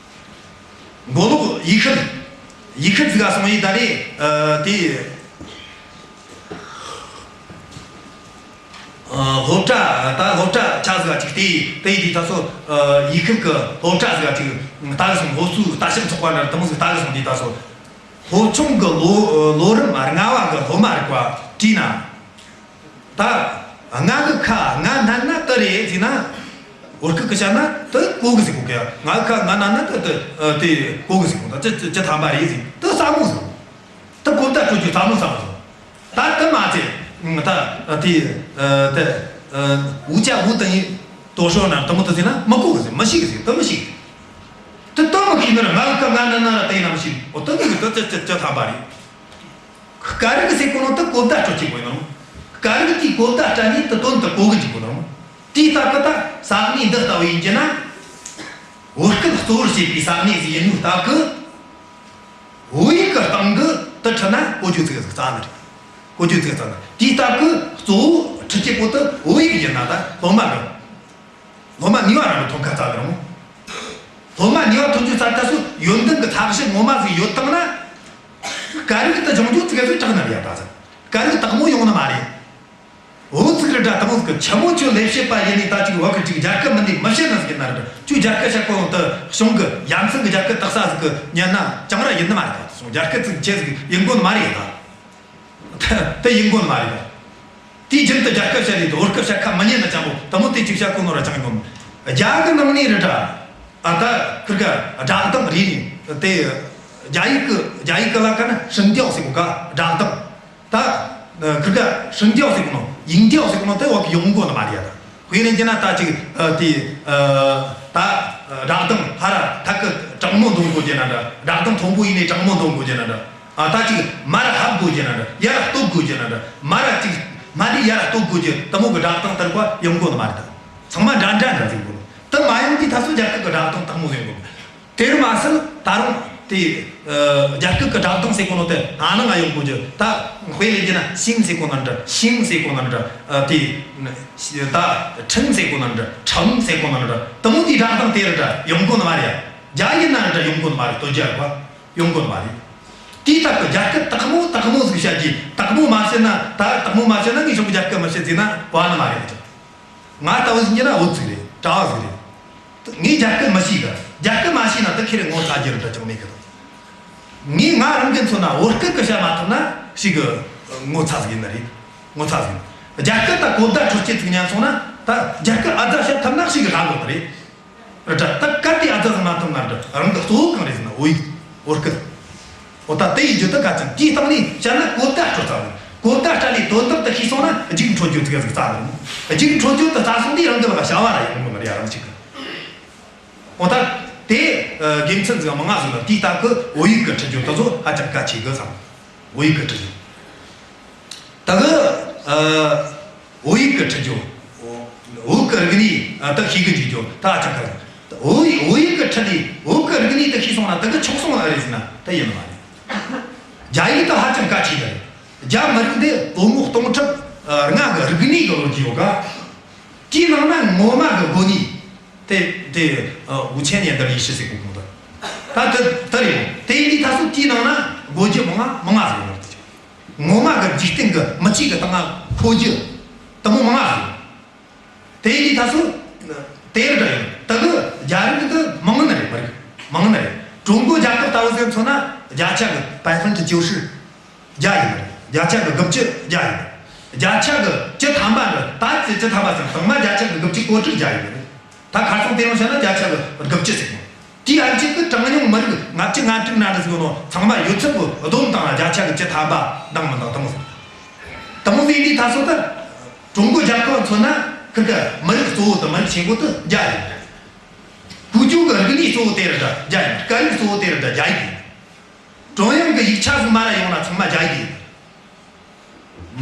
མགོ་ལོག་ཡིག་ཤུལ། ཡིག་ཤུལ་ཟིག་ག་སོང་ཡིན་ད་རེད། ཨ་དེ་ཨ་སློབ་གྲྭ། ད་སློབ་གྲྭ་ཆ་ཟིག་ག་ཅིག་དེ་དེ་ཡིན་དུས་ད་སོ་ཨ་ཡིག་ཤུལ་གི་སློབ་གྲྭ་ཟིག་ག་ཅིག་ལྟ་གི་སོང་། སློབ་གསོའི་ལྟ་ཞིབ་ཚོགས་པ་འདྲ་དེ་མོ་ཟིག་ལྟ་གི་སོང་དུས་ད་སོ། སློབ་ཆུང་གི་ལོ་ལོ་རིམ་ལྔ་བ་གི་སློབ་མ་རིགས་པ་དྲིས་ན། ད་ང་གི་ཁ་ང་སྣ་ན་དེ་རེད་ཟེར་ན། བོད་སྐད་གི་བཤད་ན་དེ་གོ་གི་ཟེར་གོ་གི། ང་གི་ཁ་ང་སྣ་ན་དེ་དེ་དེ་གོ་གི་ཟེར་གོ། ད་ཅི་ཅི་ཅི་ཐམ་པ་རེད་ཟེར། དེ་སླ་མོ་ཟེར། དེ་གོ་བརྡ་སྤྲོད་རྒྱུ་སླ་མོ་སླ་མོ་ཟེར། ད་དེ་མ་ཚད་ད་དེ་དེ་ཨ་དེ་ཨ་无价无等于多少呢དེ་མོ་དེ་ཟེར་ན་མི་གོ་གི་ཟེར། མི་ཤེས་གི་ཟེར། དེ་མི་ཤེས་གི། དེ་དེ་མི་ཤེས་ན་ར་ང་གི་ཁ་ང་སྣ་ན་ར་དེ་ཡིན་ན་མི་ཤེས། འོ་དེ་གི་དེ་ཅི་ཅི་ཅི་ཐམ་པ་རེད། སྐད་རིགས་ཟེར་གོ་ནོ་དེ་གོ་བརྡ་སྤྲོད་ཀྱི་དགོས་ནོ། སྐད་རིགས་དེའི་གོ་བརྡ་སྤྲད་ནས་དེ་དོན་དེ་གོ་གི་འཇུག་དགོས་ནོ། དེའི་སྟབས་ཀྱིས་ད་ས་གནས་འདི་ལྟ་བུ་ཡིན་རྒྱུ་ན། བོད་སྐད་གཙོ་བོར་བྱེད་པའི་ས་གནས་ཟིག་ཡིན་ནོ་སྟབས་ཀྱིས། བོད་ཡིག་གི་སྟེང་གི་དེ་ཁྲིད་ན་གོ་རྒྱུ་ཙིག་ཟིག་རྩ་ནི་རེད། གོ་རྒྱུ་ཙིག་རྩ་ནི་རེད། དེའི་སྟབས་གི་གཙོ་བོ་ཁྲིད་རྒྱུ་པོ་དེ་བོད་ཡིག་ཡིན་ན་ད་སློབ་མ་གི་སློབ་མ་ནུས་པ་རང་གི་ཐོན་ཁ་རྩ་གི་རེད་མོ། སློབ་མ་ནུས་པ་ཐོན་རྒྱུ་རྩ་ད་སུ་ཡོན་ཏན་གི་ཐབས་ཤེས་ངོ་མ་ཟིག་ཡོད་བཏང་ན། སྐད་རིགས་དེ་སྦྱོང་རྒྱུ་ཙིག་ཟིག་དྲག་ནི་རེད་ཡ། ད་ཟིག་སྐད་རིགས་དག་མོ་ཡོང་ནི་མ་རེད། འུ་ཚོ་ར་འདྲ་དང་ཟིག་གི་ཆི་མོ་ཁྱོད་ལས་བྱེད་པ་ཡིན་ནི། ད་ཅིག་བ་གི་ཅིག་རྒྱ་སྐད་མི་འདི་མི་བཤད་ན་ཟིག་ཡིན་ན་ར་འདྲ། ཁྱོད་རྒྱ་སྐད་བཤད་གོ་ནོ་དེ་གཞུང་གི་ཡ་མཚན་གི་རྒྱ་སྐད་དག་ས་ཟིག་གི་ཉན་ན་ཅང་ར་ཡིན་ནི་མ་རེད། ད་སོང་རྒྱ་སྐད་ཅིག་ཆེ་ཟིག་ཡིན་གོ་ནི་མ་རེད། ད་དེ་ཡིན་གོ་ནི་མ་རེད། ད་དེའི་རྒྱུན་དུ་རྒྱ་སྐད་བཤད་ནི་དེ་བོད་སྐད་བཤད་ཁ་མི་ཉན་ན་ཅང་པོ་དེ་མོ་དེ་ཅིག་བཤད་གོ་ནོ་ར་ཅང་ཡིན་གོ་ནི། རྒྱ་གི་ནང་ནས་ར་འདྲ། ཨ་ད་ཁིར་ག་སྒྲ་གདངས་རེད་ནི་དེ། རྒྱ་ཡིག་གི་རྒྱ་ཡིག་གི་ལ་ཁ་ན་声调ཟེར་གོ་ག་སྒྲ་གདངས། ད་ཁིར་ག་声调ཟེར་གོ་ནོ་音调ཟེར་གོ་ནོ་དེ་བ་གི་ཡོང་གོ་ནི་མ་རེད་ཡ། ད་དཔེ་ལེན་རྒྱུ་ན་ད་ཅིག་དེ་ད་སྒྲ་གདངས་ཧ་ར་ཐད་གི་དྲང་མོ་འདོན་དགོས་རྒྱུ་ན་འདྲ། སྒྲ་གདངས་མཐོན་པོ་ཡིན་ནས་དྲང་མོ་འདོན་དགོས་རྒྱུ་ན་འདྲ། ཨ་ད་ཅིག་མར་ར་ཕབ་དགོས་རྒྱུ་ན་འདྲ། ཡར་ར་གཏོད་དགོས་རྒྱུ་ན་འདྲ། མར་ར་ཅིག་མར་ར་ཡར་ར་གཏོད་དགོས་རྒྱུ་དེ་མོ་གི་སྒྲ་གདངས་དེར་བ་ཡོང་གོ་ནི་མ་རེད། ད་ཚང་མ་འདྲ་འདྲ་འདྲ་ཟིག་གོ་ནོ་དེ་མ་ཡོང་དུས་ད་སོ་རྒྱ་སྐད་གི་སྒྲ་གདངས་དག་མོ་ཟིག་ཡོང་གོ་ནོ། དེར་མ་ཟད་ད་རུང་དེ་རྒྱ་སྐད་གི་སྒྲ་གདངས་ཟེར་གོ་ནོ་དེ་ཨ་ནང་ང་ཡོང་དགོས་རྒྱུ། ད་དཔེ་ལེན་རྒྱུ་ན་ཤིང་ཟེར་གོ་ནོ་འདྲ། ཤིང་ཟེར་གོ་ནོ་འདྲ། ཨ་དེ་ད་ཁྲིམས་ཟེར་གོ་ནོ་འདྲ། ཁྲིམས་ཟེར་གོ་ནོ་འདྲ། དེ་མོ་དེའི་སྒྲ་གདངས་དེ་ར་འདྲ་ཡོང་གོ་ནི་མ་རེད་ཡ། རྒྱ་ཡིན་ན་ར་འདྲ་ཡོང་གོ་ནི་མ་རེད། སྟོད་རྒྱ་ར་བ་ཡོང་གོ་ནི་མ་རེད། དེའི་སྟབས་ཀྱིས་རྒྱ་སྐད་དག་མོ་དག་མོ་ཟིག་བཤད་རྒྱུ། དག་མོ་མ་བཤད་ན། ད་དག་མོ་མ་བཤད་ན་ངས་ཁྱོད་རྒྱ་སྐད་མི་བཤད་ཟེར་ན་བ་ནི་མ་རེད་ཀྱང་། ང་ལྟ་བུ་ཟིག་ཡིན་ན་འུ་ཚིག་རེད། གྲྭ་བ་ཟིག་རེད། ངས་རྒྱ་སྐད་མི་ཤེས་གི། རྒྱ་སྐད་མ་ཤེས་ན་ད་ཁྱེད་རང་ངོ་ཚ་རྒྱུ་རེད་དྲ་ཅང་མེད་གི། ད་ངས་ང་རང་གི་མཚོན་ན་བོད་སྐད་གི་བཤད་མ་ཐུབ་ན་ཞིག་གི་ངོ་ཚ་ཟིག་ཡིན་ནི་རེད། ངོ་ཚ་ཟིག་ཡིན། རྒྱ་སྐད་ད་གོ་བརྡ་འཕྲོད་ཀྱི་ཚིག་ཉན་སོང་ན། ད་རྒྱ་སྐད་ཨ་ཙ་བཤད་ཐུབ་ན་ཞིག་གི་ཧ་གོ་ནི་རེད། རེད་དྲ། ད་གལ་ཏེ་ཨ་ཙ་ཟིག་མ་ཐུབ་ན་རེད་དྲ། རང་གི་གཙོ་བོ་གང་རེད་ཟེར་ན་བོད་ཡིག་བོད་སྐད། འོ་ད་དེ་ཡི་རྒྱུ་དེ་ག་ཅང་དེའི་སྟེང་ནས་བཤད་ན་གོ་བརྡ་འཕྲོད་ཚར་རེད། གོ་བརྡ་སྤྲད་ནས་དོན་དག་དེ་ཤེས་སོང་ན་རྒྱུགས་འཕྲོད་རྒྱུ་དེ་ག་ཟིག་རྩ་རེད། རྒྱུགས་འཕྲོད་རྒྱུ་དེ་རྩ་སོང་དུས་རང་གི་ལ་བྱ་བ་ར་ཡོང་གི་མ་རེད་རང་ཅིག་གི། འོ་ད་དེ་དགེ་མཚན་ཟིག་མང་ང་ཟིག་ལ་དེའི་སྟབས་ཀྱིས་བོད་ཡིག་གི་ཁྲིད་རྒྱུ་དེ་ཚོ་ཧ་ཅང་གལ་ཆེ་གི་བསམ། བོད་ཡིག་གི་ཁྲིད་རྒྱུ། ད་གི་ཨ་བོད་ཡིག་གི་ཁྲིད་རྒྱུ། བོད་ཀྱི་རིག་གནས་ཨ་ད་ཤེས་གི་འཇུག་རྒྱུ་ད་ཧ་ཅང་གལ་ཆེ། བོད་ཡིག་བོད་ཡིག་གི་ཁྲིད་དེ་བོད་ཀྱི་རིག་གནས་ད་ཤེས་སོང་ན་ད་གི་ཆོག་སོང་ལ་རེད་ཟེར་ན་ད་ཡིན་ནི་མ་རེད། རྒྱ་ཡིག་ད་ཧ་ཅང་གལ་ཆེ་གི་རེད། རྒྱ་མི་རིགས་འདི་ལོ་ངོ་སྟོང་ཕྲག་ཨ་ལྔ་གི་རིག་གནས་གི་ལོ་རྒྱུས་ཡོད་ག། དེའི་ནང་ན་ངོ་མ་གི་གོ་གནས་དེ་དེ་ཨ་五千年的历史ཟེར་གོ་གོང་ད། ད་དེ་དེ་རེད། དེ་ཡིན་དུས་ད་སོ་དེའི་ནང་ན་གོ་རྒྱུ་མང་ང་མང་ང་ཟིག་ཡོད་རེད། ངོ་མ་གི་འཇིག་རྟེན་གི་མི་གཅིག་གི་སྟེང་ང་འཁོར་རྒྱུ་དེ་མོ་མང་ང་ཟིག་ཡོད། དེ་ཡིན་དུས་ད་སོ་དེ་རེད་དྲ། ཡིན་ད་གི་རྒྱ་རིགས་འདི་མང་ནི་རེད། མི་རིགས་མང་ནི་རེད། ཀྲུང་གོ་རྒྱལ་ཁབ་ལྟ་བུ་ཟིག་མཚོན་ན་བརྒྱ་ཆ་གི་百分之九十རྒྱ་ཡིན་ནི་རེད། བརྒྱ་ཆ་གི་དགུ་བཅུ་རྒྱ་ཡིན་ནི་རེད། བརྒྱ་ཆ་གི་བཅུ་ཐམ་པ་འདི་ད་ཅི་བཅུ་ཐམ་པ་ཟེར་ན་དང་མ་བརྒྱ་ཆ་གི་དགུ་བཅུ་གོ་དྲུག་རྒྱ་ཡིན་ནི་རེད། ད་ཁ་སང་དེ་རིང་བཤད་ན་བརྒྱ་ཆ་གི་དགུ་བཅུ་ཟེར་གོ། དེའི་ཨ་མཆོག་གི་གྲངས་ཉུང་མི་རིགས་ལྔ་བཅུ་ང་དྲུག་ན་འདྲ་ཟིག་ཡོད་ནོ་ཚང་མ་ཡོད་ཚད་གི་བསྡོམས་བཏང་ན་བརྒྱ་ཆ་གི་བཅུ་ཐམ་པ་འདང་མི་འདང་དེ་མོ་ཟིག་དེ་མོ་ཟིག་ཡིན་དུས་ད་སོ་ད་ཀྲུང་གོ་རྒྱལ་ཁབ་མཚོན་ན་ཁིར་གི་མི་རིགས་གཙོ་བོ་དང་མི་རིགས་ཆེན་པོ་དེ་རྒྱ་ཡིན། བོད་ལྗོངས་གི་རིག་གནས་གཙོ་བོ་དེ་ར་འདྲ་རྒྱ་ཡིན། སྐད་ཡིག་གཙོ་བོ་དེ་ར་འདྲ་རྒྱ་ཡིག་ཡིན། ཀྲུང་དབྱང་གི་ཡིག་ཆ་ཟིག་མ་ར་ཡོང་ན་ཚང་མ་རྒྱ་ཡིག་ཡིན།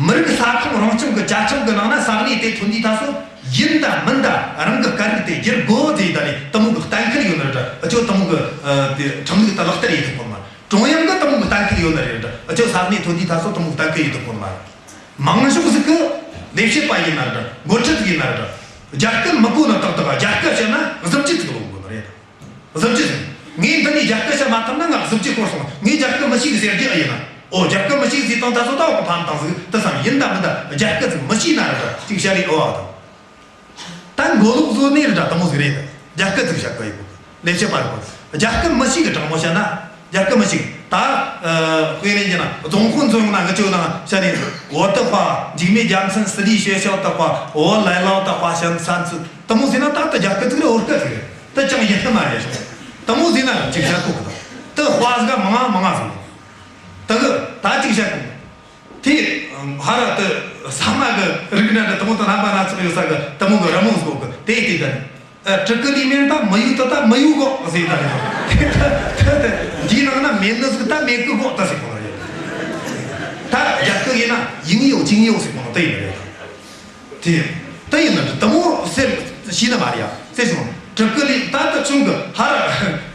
མི་རིགས་ས་ཁོངས་རང་སྐྱོང་གི་བཅའ་ཁྲིམས་གི་ནང་ན་ས་གནས་དེ་ཐོན་དུས་ད་སོ་ཡིན་ད་མིན་ད་རང་གི་སྐད་རིགས་དེ་བསྒྱུར་དགོས་ཟེར་ད་ནི་དེ་མོ་གི་གཏན་འཁེལ་ཡོད་ནི་རེད་དྲ། འུ་ཆོ་དེ་མོ་གི་ཨ་དེ་ཁྲིམས་ལུགས་ད་ལག་བསྟར་ཡེད་ཐུབ་གོ་ནི་མ་རེད། ཀྲུང་དབྱང་གི་དེ་མོ་གི་གཏན་འཁེལ་ཡོད་ནི་རེད་དྲ། འུ་ཆོ་ས་གནས་ཐོན་དུས་ད་སོ་དེ་མོ་གི་གཏན་འཁེལ་ཡེད་ཐུབ་གོ་ནི་མ་རེད། མང་ཤོས་ཟིག་གི་ལས་བྱེད་པ་ཡིན་ན་རེད་དྲ། འགོ་ཁྲིད་ཟིག་ཡིན་ན་རེད་དྲ། རྒྱ་སྐད་མི་གོ་ནི་ཏག་ཏག་རྒྱ་སྐད་བཤད་ན་གཟི་བརྗིད་ཟིག་ལོག་གོ་ནི་རེད། གཟི་བརྗིད་ཟིག་ངས་འདི་ནས་རྒྱ་སྐད་བཤད་མ་ཐུབ་ན་ང་གཟི་བརྗིད་ཤོར་སོང་། ངས་རྒྱ་སྐད་མི་ཤེས་གི་ཟེར་རྒྱུ་ཡིན་ན། ཨོ་རྒྱ་སྐད་མི་ཤེས་གི་ཟེར་དང་ད་སོ་ད་འོག་གི་ཕམ་བཏང་ཟིག་དེ་བསམ། ཡིན་ད་མིན་ད་རྒྱ་སྐད་ཟིག་མི་ཤེས་ན་རེད་དྲ་ཅིག་བཤད་རེད། ཨོ་ཨ་དང་། ད་མགོ་ལོག་བཟོ་ནས་རེད་དྲ་དེ་མོ་ཟིག་རེད། རྒྱ་སྐད་ཟིག་བཤད་གི་ཡོད་གི། ལས་བྱེད་པ་རེད་གོ། རྒྱ་སྐད་མི་ཤེས་གི་དྲང་མོ་བཤད་ན་རྒྱ་སྐད་མི་ཤེས་གི། ད་ཨ་དཔེ་ལེན་རྒྱུ་ན་རྫོང་དཔོན་ཚོ་ཡོང་ན་ངི་ཆོ་ནང་བཤད་ནས་我的话འཇིགས་མེད་རྒྱལ་མཚན私立学校的话我来了的话想参加དེ་མོ་ཟེར་ན་ད་ལྟ་རྒྱ་སྐད་ཟིག་རེད། བོད་སྐད་ཟིག་རེད། དེ་ཅང་ཡིན་ནི་མ་རེད། དེ་མོ་ཟེར་ན་ཅིག་བཤད་གོ་གི། ད་དེ་དཔའ་ཟིག་མང་ང་མང་ང་ཟིག་ཡོད། དེ་གི་ད་ཅིག་བཤད་གོ་གི། དེ་ཧ་ར་དེ་ས་མ་གི་རིགས་འདྲ་འདྲ་དེ་མོ་དང་རྣམ་པ་སྣ་ཚོགས་ཡོད་ས་གི་དེ་མོ་གི་རི་མོ་ཟིག་གོ་གི། དེ་དེ་ད་ནི་ཨ་这个里面ད་没有ད་ད་没有གོ་ཟེར་ད་ནི་དེ་ད་དེ་དེ་འདིའི་ནང་ན་མེད་ནི་ཟིག་ད་མེད་གི་གོ་ད་ཟེར་གོ་ནི་རེད། ད་རྒྱ་སྐད་ཡིན་ན་应有尽有ཟེར་གོ་ནི་དེ་ཡིན་ནི་རེད། དེ་ད་ཡིན་ན་དེ་མོ་ཟེར་ཤེས་ནི་མ་རེད་ཡ། ཟེར་སོང་། གྲུབ་ཀྱི་ལས་ད་ལྟ་ཆུང་གི་ཧར་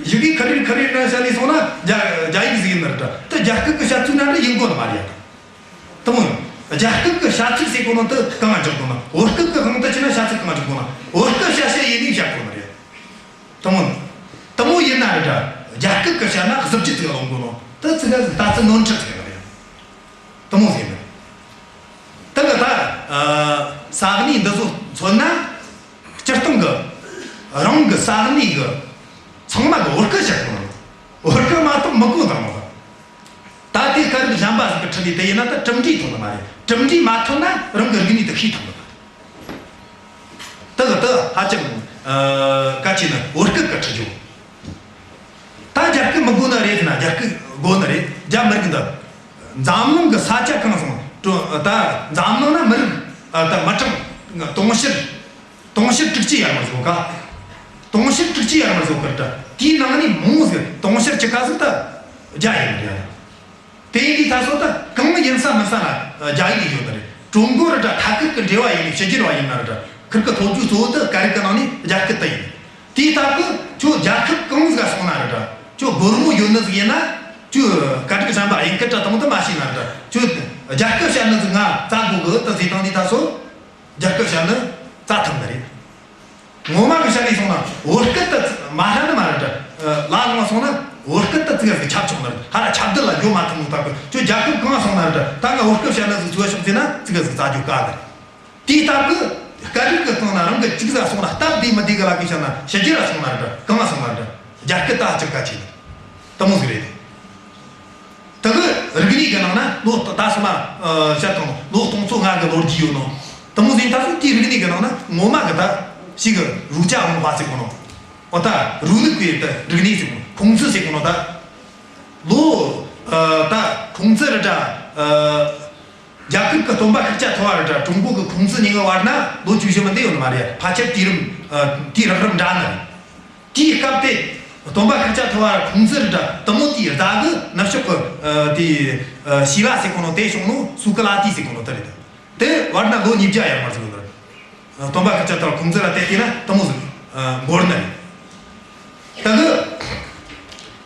ཡི་གེ་ཁ་རིར་ཁ་རིར་ན་བཤད་ནས་སོང་ན་རྒྱ་རྒྱ་ཡིག་ཟིག་ཡིན་ནི་རེད། ད་རྒྱ་སྐད་གི་བཤད་ཚུལ་ན་འདྲ་ཡིན་དགོས་ནི་མ་རེད། དེ་མོ་ཡིན། རྒྱ་སྐད་གི་བཤད་ཚུལ་ཟེར་གོ་ནོ་དེ་གང་ང་འཇོག་དགོས་ན། བོད་སྐད་གི་དབང་དུ་བྱས་ན་བཤད་ཚུལ་གང་ང་འཇོག་དགོས་ན། བོད་སྐད་བཤད་བཤད་ཡིན་ནས་བཤད་དགོས་ནི་རེད། དེ་མོ་ཡིན། དེ་མོ་ཡིན་ན་རེད་ད། རྒྱ་སྐད་གི་བཤད་ན་གཟི་བརྗིད་ཟིག་ལོན་དགོས་ནོ་དེ་ཙི་ག་ཟིག་ད་ཙི་ནོར་འཁྲུལ་ཟིག་ཡིན་ནི་རེད། དེ་མོ་ཟིག་ཡིན། དེ་གི་ད་ས་གནས་འདི་ཚོ་མཚོན་ན། སྤྱིར་བཏང་གི་རང་གི་ས་གནས་གི་ཚང་མ་གི་བོད་སྐད་བཤད་དགོས་ནོ། བོད་སྐད་མ་ཐོན་མི་གོ་དང་མོ། ད་དེ་སྐད་རིགས་གཞན་པ་ཟིག་གི་ཁྲིད་ནས་དེ་ཡིན་ན་ད་གྲུབ་འབྲས་ཐོན་ནི་མ་རེད། གྲུབ་འབྲས་མ་ཐོན་ན་རང་གི་རིག་གནས་དེ་ཤེས་ཐུབ་མི་ཐུབ། དེ་གི་དེ་ཧ་ཅང་ཨ་གལ་ཆེ་ནི་བོད་སྐད་གི་ཁྲིད་རྒྱུ། ད་རྒྱ་སྐད་མི་དགོས་ནི་རེད་ཟེར་ན་རྒྱ་སྐད་དགོས་ནི་རེད། རྒྱ་མི་རིགས་འདི་འཛམ་གླིང་གི་ས་ཆ་གང་སོང་ད་འཛམ་གླིང་ན་མི་རིགས་ཨ་ད་མི་གྲངས་དུང་ཕྱུར་དུང་ཕྱུར་དྲུག་ཅུ་ཡར་མར་ཟིག་ཡོད་ག། དུང་ཕྱུར་དྲུག་ཅུ་ཡར་མར་ཟིག་ཡོད་གི་རེད། དེའི་ནང་ནས་མང་ཟིག་དུང་ཕྱུར་བཅུ་ཁ་ཟིག་ད་རྒྱ་ཡིན་རེད། དེ་ཡིན་དུས་ད་སོ་ད་གང་ཡིན་ས་མིན་ས་ན་རྒྱ་ཡིག་ཡོད་ནི་རེད། ཀྲུང་གོ་རེད་ད་ཐ་སྐད་ཀྱི་འབྲེལ་བ་ཡིན་ནི་ཕྱི་རྒྱལ་བ་ཡིན་ན་རེད་ད་ཁིར་གི་ཐོབ་རྒྱུ་གཙོ་བོ་ད་སྐད་རིགས་ཀྱི་ནང་ནས་རྒྱ་སྐད་ད་ཡིན། དེའི་སྟབས་ཀྱིས་ཁྱོད་རྒྱལ་ཁབ་གང་ཟིག་ག་སོང་ན་རེད་ད། ཁྱོད་སྒོར་མོ་ཡོད་ནི་ཟིག་ཡིན་ན། ཁྱོད་སྐད་རིགས་གཞན་པ་དབྱིན་སྐད་ད་དང་དུ་མ་ཤེས་ན་རེད་ད། ཁྱོད་རྒྱ་སྐད་བཤད་ནི་ཟིག་ང་བཙལ་དགོས་གི་ད་ཟེར་དང་དེ་ད་སོ། རྒྱ་སྐད་བཤད་ནི་བཙལ་ཐུབ་ནི་རེད། ངོ་མ་གི་བཤད་ནས་སོང་ན་བོད་སྐད་ད་མ་ཧྲ་ནི་མ་རེད་ད། ལ་ངོ་སོང་ན་བོད་སྐད་ད་ཙི་ག་ཟིག་ཁྱབ་ཆོག་ནི་རེད། ཧ་ར་ཁྱབ་གདལ་ལ་འགྱོ་མ་ཐུབ་ནོ་ད་གི་ཁྱོད་རྒྱལ་ཁབ་གང་སོང་ན་རེད་ད། ད་ང་བོད་སྐད་བཤད་ནི་ཟིག་ཚུགས་ཤོག་ཟེར་ན་ཙི་ག་ཟིག་བཙལ་རྒྱུ་དཀའ་གི། དེའི་སྟབས་ཀྱིས་སྐད་རིགས་ཀྱི་སྟེང་ན་རང་གི་ཅིག་ཟ་སོང་ན་སྟབས་བདེ་མི་བདེ་གི་ལ་ཀི་བཤད་ན་ཕྱི་རྒྱལ་ལ་སོང་ན་རེད་གང་ལ་སོང་ན་རེད་རྒྱ་སྐད་ད་ཅིག་གལ་ཆེ་ནི་དེ་མོ་ཟིག་རེད། དེ་གི་རིག་གནས་ཀྱི་ནང་ན་ལོ་ད་སོང་ན་བཤད་དང་ལོ་སྟོང་ཚོ་ལྔ་གི་ལོ་རྒྱུས་ཡོད་ནོ། དེ་མོ་ཟིག་ད་སོ་དེའི་རིག་གནས་ཀྱི་ནང་ན་ངོ་མ་གི་ད་ཞིག་གི་儒家文化ཟེར་གོ་ནོ། འོ་ད་རུའུ་ལུགས་ཀྱི་ད་རིག་གནས་ཟེར་གོ་ནོ། ཁུང་ཙི་ཟེར་གོ་ནོ་ད། ལོ་ད་ཁུང་ཙི་རེད་ད། རྒྱ་གར་གི་སྟོན་པ་ཤཱཀྱ་ཐུབ་པ་རེད་ད་ཀྲུང་གོ་གི་ཁུང་ཙི་གཉིས་ཀ་བར་ན་ལོ་བཅུ་བཞི་མིན་ད་ཡོད་ནི་མ་རེད། ཕལ་ཆེར་དུས་རིམ་དུས་རགས་རིམ་འདྲ་ནི་རེད། དེའི་སྐབས་དེ་སྟོན་པ་ཤཱཀྱ་ཐུབ་པ་ཁུང་ཙི་རེད་ད་དེ་མོ་དེའི་རྗེས་གི་ནུབ་ཕྱོགས་གི་དེ་ཤི་ལ་ཟེར་གོ་ནོ་དེ་བྱུང་ནོ་སུ་ཀ་ལ་ཏི་ཟེར་གོ་ནོ་དེ་རེད། དེ་བར་ན་ལོ་ཉིས་བརྒྱ་ཡར་མར་ཟིག་ཡོད་ནི་རེད། སྟོན་པ་ཤཱཀྱ་ཐུབ་པ་ཁུང་ཙི་ལ་དེ་བལྟས་ན་དེ་མོ་ཟིག་འགོར་ནི་རེད། ད་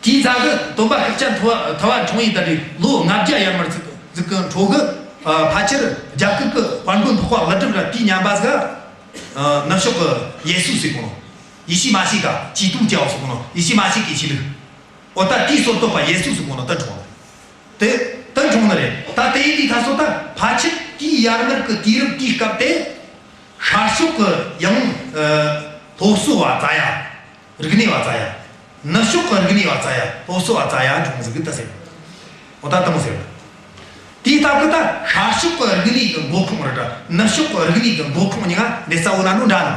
གི་དེའི་རྗེས་གི་སྟོན་པ་ཤཱཀྱ་ཐུབ་པ་ཐུབ་པ་འཁྲུངས་ཡི་ད་དེ་ལོ་ལྔ་བརྒྱ་ཡར་མར་ཟིག་ཟིག་གི་འཕྲོ་གི་ཕལ་ཆེར་རྒྱ་གར་གི་དཔལ་མགོན་འཕགས་པ་ཀླུ་སྒྲུབ་ར་དེའི་མཉམ་པ་ཟིག་ནུབ་ཕྱོགས་གི་ཡེ་སུ་ཟེར་གོ་ནོ། ཡེ་ཤུ་མ་ཤི་ཀ་ཇི་ཏུ་ཅའོ་ཟེར་གོ་ནོ། ཡེ་ཤུ་མ་ཤི་ཀའི་ཆོས་ལུགས། འོ་ད་དེའི་སྲོལ་གཏོད་པ་ཡེ་སུ་ཟེར་གོ་ནོ་ད་འཁྲུངས་ནི། དེ་དེ་འཁྲུངས་ནི་རེད། ད་དེ་ཡིན་དུས་ད་སོ་ད་ཕལ་ཆེར་དེའི་ཡར་མར་གི་དུས་རིམ་དེའི་སྐབས་དེ་ཤར་ཕྱོགས་གི་ཡང་སློབ་གསོ་བ་བཙལ་ཡ། རིག་གནས་བ་བཙལ་ཡ། ནུབ་ཕྱོགས་གི་རིག་གནས་བ་བཙལ་ཡ་སློབ་གསོ་བ་བཙལ་ཡ་འཁྲུངས་ཟིག་གི་ད་ཟེར། འོ་ད་དེ་མོ་ཟེར། དེའི་སྟབས་གི་ད་ཤར་ཕྱོགས་གི་རིག་གནས་གི་འགོ་ཁུངས་རེད་ད་ནུབ་ཕྱོགས་གི་རིག་གནས་གི་འགོ་ཁུངས་གཉིས་ཀ་འདི་ས་འོ་ན་ནོ་འདྲ་ནི།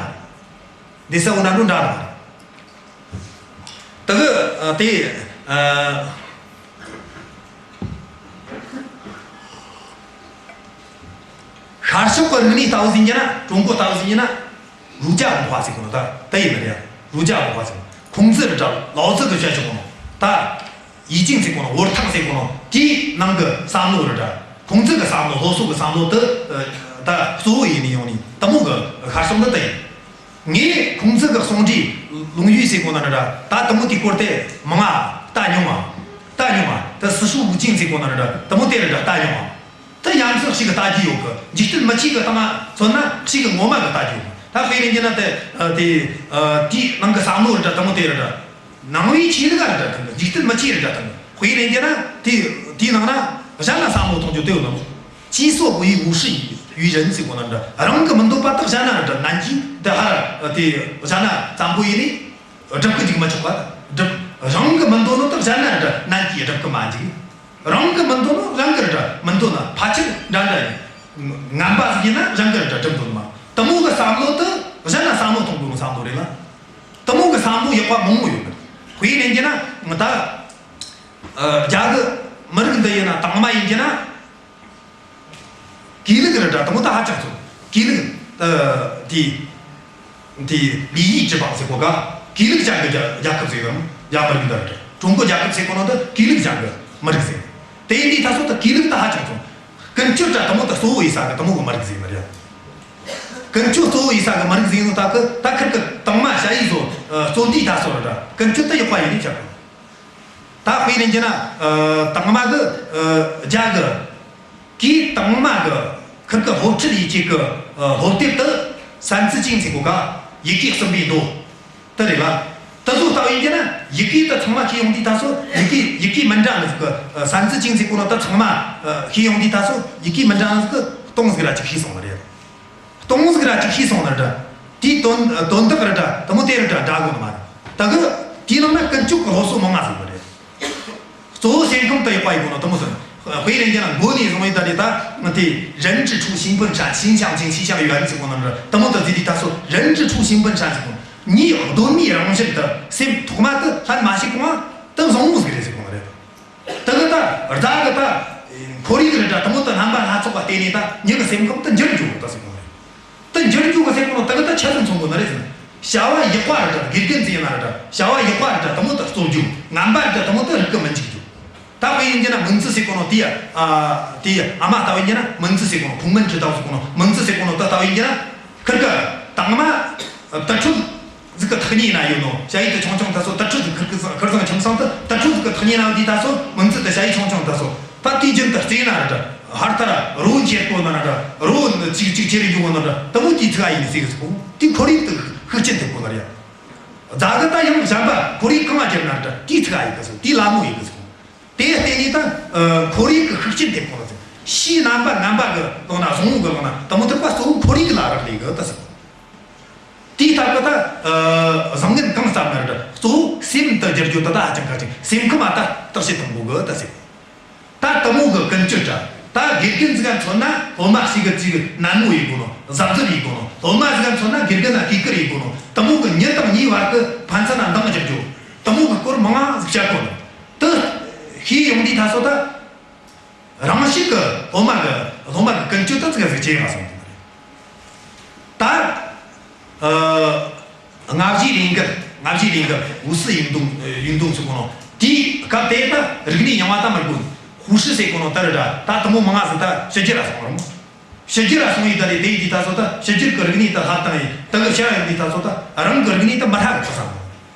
འདི་ས་འོ་ན་ནོ་འདྲ་ནི། དེ་གི་ཨ་དེ་ཨ་ཤར་ཕྱོགས་གི་རིག་གནས་ལྟ་བུ་ཟིན་གྱི་ན་ཀྲུང་གོ་ལྟ་བུ་ཟིན་གྱི་ན་儒家文化ཟེར་གོ་ནོ་ད་དེ་ཡིན་ནི་རེད།儒家文化ཟེར་ཁུང་ཙི་རེད་ད་ལའོ་ཙི་གི་བཤད་ཆོག་གོ་ནོ་ད། 易经ཟེར་གོ་ནོ། 五常ཟེར་གོ་ནོ། དེའི་ནང་གི་བསམ་བློ་རེད་ད། ཁུང་ཙི་གི་བསམ་བློ་སློབ་གསོ་གི་བསམ་བློ་དེ་ད་གཙོ་བོ་ཡིན་ནི་ཡོང་ནི་དེ་མོ་གི་ཤར་ཕྱོགས་འདི་དེ་ཡིན། ངས་ཁུང་ཙི་གི་གསུང་སྒྲོས་论语ཟེར་གོ་ནོ་རེད་ད། ད་དེ་མོ་དེའི་སྐོར་དེ་མང་ང་ལྟ་མྱོང་ང་། ལྟ་མྱོང་ང་། ད四书五经ཟེར་གོ་ནོ་རེད་ད། དེ་མོ་དེ་རེད་ད་ལྟ་མྱོང་ང་། ད་ཡང་སོ་ཞིག་གི་ལྟ་རྒྱུ་ཡོད་གི། འཇིག་རྟེན་མི་ཆོས་གི་སྟེང་ན་མཚོན་ན་ཞིག་གི་ངོ་མ་གི་ལྟ་རྒྱུ་ཡོད་གི། ད་དཔེ་ལེན་རྒྱུ་ན་དེ་དེ་དེའི་ནང་གི་བསམ་བློ་རེད་ད། དེ་མོ་དེ་རེད་ད། 能为其乐 རེད་ད། འཇིག་རྟེན་མི་ཆོས་རེད་ད། དཔེ་ལེན་རྒྱུ་ན་དེ་དེའི་ནང་ན་གཞན་ལ་བསམ་བློ་གཏོང་རྒྱུ་དེ་ཡོད་ནོ། 己所不欲，勿施于人 ཟེར་གོ་ནོ་འདྲ། རང་གི་མི་འདོད་པ་དག་གཞན་ན་རེད་ད་ནན་གྱིས་འདི་ཧར་དེ་གཞན་ན་བཙན་པོ་ཡིན་ནི་སྒྲུབ་གི་འཇུག་མི་ཆོག་པ། སྒྲུབ། རང་གི་མི་འདོད་ནོ་དག་གཞན་ན་རེད་ད་ནན་གྱིས་སྒྲུབ་གི་མ་འཇུག། རང་གི་མི་འདོད་ནོ་རང་གི་རེད་ད་མི་འདོད་ན་ཕལ་ཆེར་འདྲ་འདྲ་ཡིན། ངན་པ་ཟིག་ཡིན་ན་རང་གི་རེད་ད་སྒྲུབ་འདོད་མ། དེ་མོ་གི་བསམ་བློ་དེ་གཞན་ན་བསམ་བློ་གཏོང་དགོས་ནོ་བསམ་བློ་རེད་ལ། དེ་མོ་གི་བསམ་བློ་ཡག་པ་མང་བོ་ཡོད་གི། དཔེ་ལེན་རྒྱུ་ན་ད་རྒྱ་གི་མི་རིགས་འདི་ཡིན་ན་དང་མ་ཡིན་རྒྱུ་ན། གུས་ལུགས་རེད་ད་དེ་མོ་ད་ཧ་ཅང་ཚོ། གུས་ལུགས་ཨ་དེ་དེ་礼仪之邦ཟེར་གོ་ག། གུས་ལུགས་ཅན་གི་རྒྱ་རྒྱལ་ཁབ་ཟེར་གམ་རྒྱ་མི་རིགས་འདི་རེད། ཀྲུང་གོ་རྒྱལ་ཁབ་ཟེར་གོ་ནོ་འདི་གུས་ལུགས་ཅན་གི་མི་རིགས་ཟེར། དེ་ཡིན་དུས་ད་སོ་ད་གུས་ལུགས་ད་ཧ་ཅང་ཚོ། ཀུན་སྤྱོད་ད་དེ་མོ་ད་གཙོ་བོ་ཡིན་ས་གི་དེ་མོ་གི་མི་རིགས་ཟེར་ནི་རེད། ཀུན་སྤྱོད་གཙོ་བོ་ཡིན་ས་གི་མི་རིགས་ཟིག་ཡིན་ནོ་ད་གི་ད་ཁིར་གི་དང་མ་ཞ་ཡི་བཟོ་ཨ་གཙོ་འདི་ད་སོ་ར་ད་ཀུན་སྤྱོད་ད་ཡག་པ་ཡིན་ནི་ཆག་གི། ད་དཔེ་ལེན་རྒྱུ་ན་ཨ་དང་མ་གི་ཨ་རྒྱ་གི་གི་དང་མ་གི་ཁིར་གི་སློབ་ཁྲིད་ཡིག་ཅིག་གི་ཨ་སློབ་དེབ་ཏུ་三字经ཟེར་གོ་ག་ཡི་གེ་གསུམ་པའི་མདོ་དེ་རེད་ལ། དེ་ཚོ་ལྟ་བུ་ཡིན་རྒྱུ་ན་ཡི་གེ་དེ་ཚང་མ་ཤེས་ཡོང་དུས་ད་སོ་ཡི་གེ་ཡི་གེ་མི་འདྲ་ནི་ཟིག་གི་ཨ་三字经ཟེར་གོ་ནོ་དེ་ཚང་མ་ཨ་ཤེས་ཡོང་དུས་ད་སོ་ཡི་གེ་མི་འདྲ་ནི་ཟིག་གི་སྟོང་ཟིག་ར་ཅིག་ཤེས་སོང་བ་རེད། སྟོང་ཟིག་ར་ཅིག་ཤེས་སོང་ནི་ར་འདྲ། དེའི་དོན་དོན་དག་ར་འདྲ་དེ་མོ་དེ་ར་འདྲ་འདྲ་གོ་ནི་མ་རེད། ད་གི་དེའི་ནང་ན་ཀུན་སྤྱོད་ཀྱི་སློབ་གསོ་མང་ང་ཟིག་གི་རེད། གཙོ་བོ་སེམས་ཁམས་དེ་ཡག་པ་ཡིན་དགོས་ནོ་དེ་མོ་ཟིག་དཔེ་ལེན་རྒྱུ་ན་མགོ་ནས་བཟུང་ཡོད་ད་རེད། ད་ང་དེ་人之初，性本善，性相近，习相远ཟེར་གོ་ནི་ར་དེ་མོ་དེ་ཟིག་དེ་ད་སོ་人之初，性本善ཟེར་གོ་ནི། མིའི་གདོད་མའི་རང་བཞིན་དེ་སེམས་ཐོག་མ་དེ་ལྷན་མ་ཞིག་གོང་ང་དེ་བཟང་བོ་ཟིག་རེད་ཟེར་གོ་ནི་རེད། དེ་གི་ད་རྫ་གི་ད་ཁོར་ཡུག་རེ་འདྲ་དེ་མོ་དེ་རྣམ་པ་སྣ་ཚོགས་པ་བལྟས་ནས་ད་མྱི་གི་སེམས་ཁམས་དེ་འགྱུར་འགྱོ་གི་ད་ཟེར་གོ་རེད། དེ་འགྱུར་འགྱོ་གི་ཟེར་གོ་ནོ་དེ་གི་ད་ཆི་ཟིག་མཚོན་གོ་ནི་རེད་ཟེར་ན། བྱ་བ་ཡག་པ་རེ་འདྲ་དགེ་རྒན་ཟིག་ཡིན་ན་རེ་འདྲ་བྱ་བ་ཡག་པ་རེ་འདྲ་དེ་མོ་དེ་རྩོམ་རྒྱུ། ངན་པ་རེ་འདྲ་དེ་མོ་དེ་རིག་གི་མི་འཇུག་རྒྱུ། ད་དཔེ་ཡིན་རྒྱུ་ན་文字ཟེར་གོ་ནོ་དེ་ཡ། ཨ་དེ་ཡ་ཨ་མ་ལྟ་བུ་ཡིན་རྒྱུ་ན་文字ཟེར་གོ་ནོ། 孔孟之道ཟེར་གོ་ནོ། 文字ཟེར་གོ་ནོ་དེ་ལྟ་བུ་ཡིན་རྒྱུ་ན། ཁིར་གི་དང་མ་དེ་ཁྲོད་ཟིག་གི་ཐག་ཉེ་ན་ཡོད་ནོ། ཞ་ཡི་དེ་ཆུང་ཆུང་ད་སོ་དེ་ཁྲོད་ཟིག་ཁིར་གི་ཁིར་ཚང་ཁྱིམ་ཚང་དེ་དེ་ཁྲོད་ཟིག་གི་ཐག་ཉེ་ན་ཡོད་དུས་ད་སོ་文字དེ་ཞ་ཡི་ཆུང་ཆུང་ད་སོ་ད་དུས་རྒྱུན་དུ་རྩེ་ན་ར་འདྲ། ཧར་ཐ་ར་རོ་འཁྱེར་གོ་ན་ར་འདྲ། རོ་ཅིག་ཅིག་ཁྱེར་འགྱོ་གོ་ན་ར་འདྲ། དེ་མོ་དེའི་ཚིག་ཨ་ཡིན་ཟིག་གི་ཟིག་གོ། དེ་ཁོར་ཡུག་དེ་ཤུགས་རྐྱེན་ཐེབས་གོ་ན་ར་ཡ། རྫ་གི་ད་ཡང་གཞན་པ་ཁོར་ཡུག་གང་ང་ཁྱེར་ན་ར་འདྲ། དེའི་ཚིག་ཨ་ཡིན་གི་ཟིག་དེའི་ལ་མོ་ཡིན་གི་ཟིག་དེ་བརྟེན་ནས་ད་ཨ་ཁོར་ཡུག་གི་ཤུགས་རྐྱེན་ཐེབས་གོ་ན་ཟིག་ཕྱིའི་རྣམ་པ་ངན་པ་གི་ལོག་ན་བཟང་བོ་གི་ལོག་ན་དེ་མོ་དེ་པ་གཙོ་བོ་ཁོར་ཡུག་ལ་རག་ལས་གི་ད་ཟིག་དེའི་སྟབས་ཀྱིས་ད་ཨ་བཟང་ངན་གང་བསམ་ན་ར་འདྲ། གཙོ་བོ་སེམས་དེ་བསྒྱུར་རྒྱུ་དེ་ད་ཧ་ཅང་གལ་ཆེ། སེམས་ཁམས་ད་བརྟག་དཔྱད་གཏོང་དགོས་གི་ད་ཟེར། ད་དེ་མོ་གི་ཀུན་སྤྱོད་འདྲ། ད་དགེ་རྒན་ཟིག་ག་མཚོན་ན་སློབ་མ་ཞིག་གི་ཅིག་ནན་མོ་ཡིན་དགོས་ནོ། གཟབ་གཟབ་ཡིན་དགོས་ནོ། སློབ་མ་ཟིག་ག་མཚོན་ན་དགེ་རྒན་ལ་གུས་བཀུར་ཡིན་དགོས་ནོ། དེ་མོ་གི་མྱི་དང་མྱིའི་བར་གི་ཕན་ཚུན་ན་འདང་རྒྱག་རྒྱུ། དེ་མོ་གི་སྐོར་མང་ང་ཟིག་བཤད་དགོས་ནོ། དེ་ཤེས་ཡོང་དུས་ད་སོ་ད། རང་ཤུགས་ཀྱིས་སློབ་མ་གི་སློབ་མ་གི་ཀུན་སྤྱོད་དེ་ཙི་གེ་ཟིག་ཇེ་ཡག་སོང་གི་རེད། ད་ཨ་ལྔ་བཞིའི་ལས་འགུལ། ལྔ་བཞིའི་ལས་འགུལ། 五四运动། 运动ཟེར་གོ་ནོ། དེའི་སྐབས་དེ་ད་རིག་གནས་རྙིང་བ་ད་མི་དགོས། 胡适ཟེར་གོ་ནོ་དེ་རེད་འདྲ། ད་དེ་མོ་མང་ང་ཟིག་ད་ཕྱི་རྒྱལ་ལ་སོང་བ་རེད་མོ། ཕྱི་རྒྱལ་ལ་སོང་ཡི་ད་རེད། དེ་ཡི་དུས་ད་སོ་ད་ཕྱི་རྒྱལ་གི་རིག་གནས་དེ་ལྷབ་བཏང་ཡི། ད་གི་ཕྱིར་ཡོང་དུས་ད་སོ་ད་རང་གི་རིག་གནས་དེ་མི་ཧྲ་གི་ཚོད་བསམ།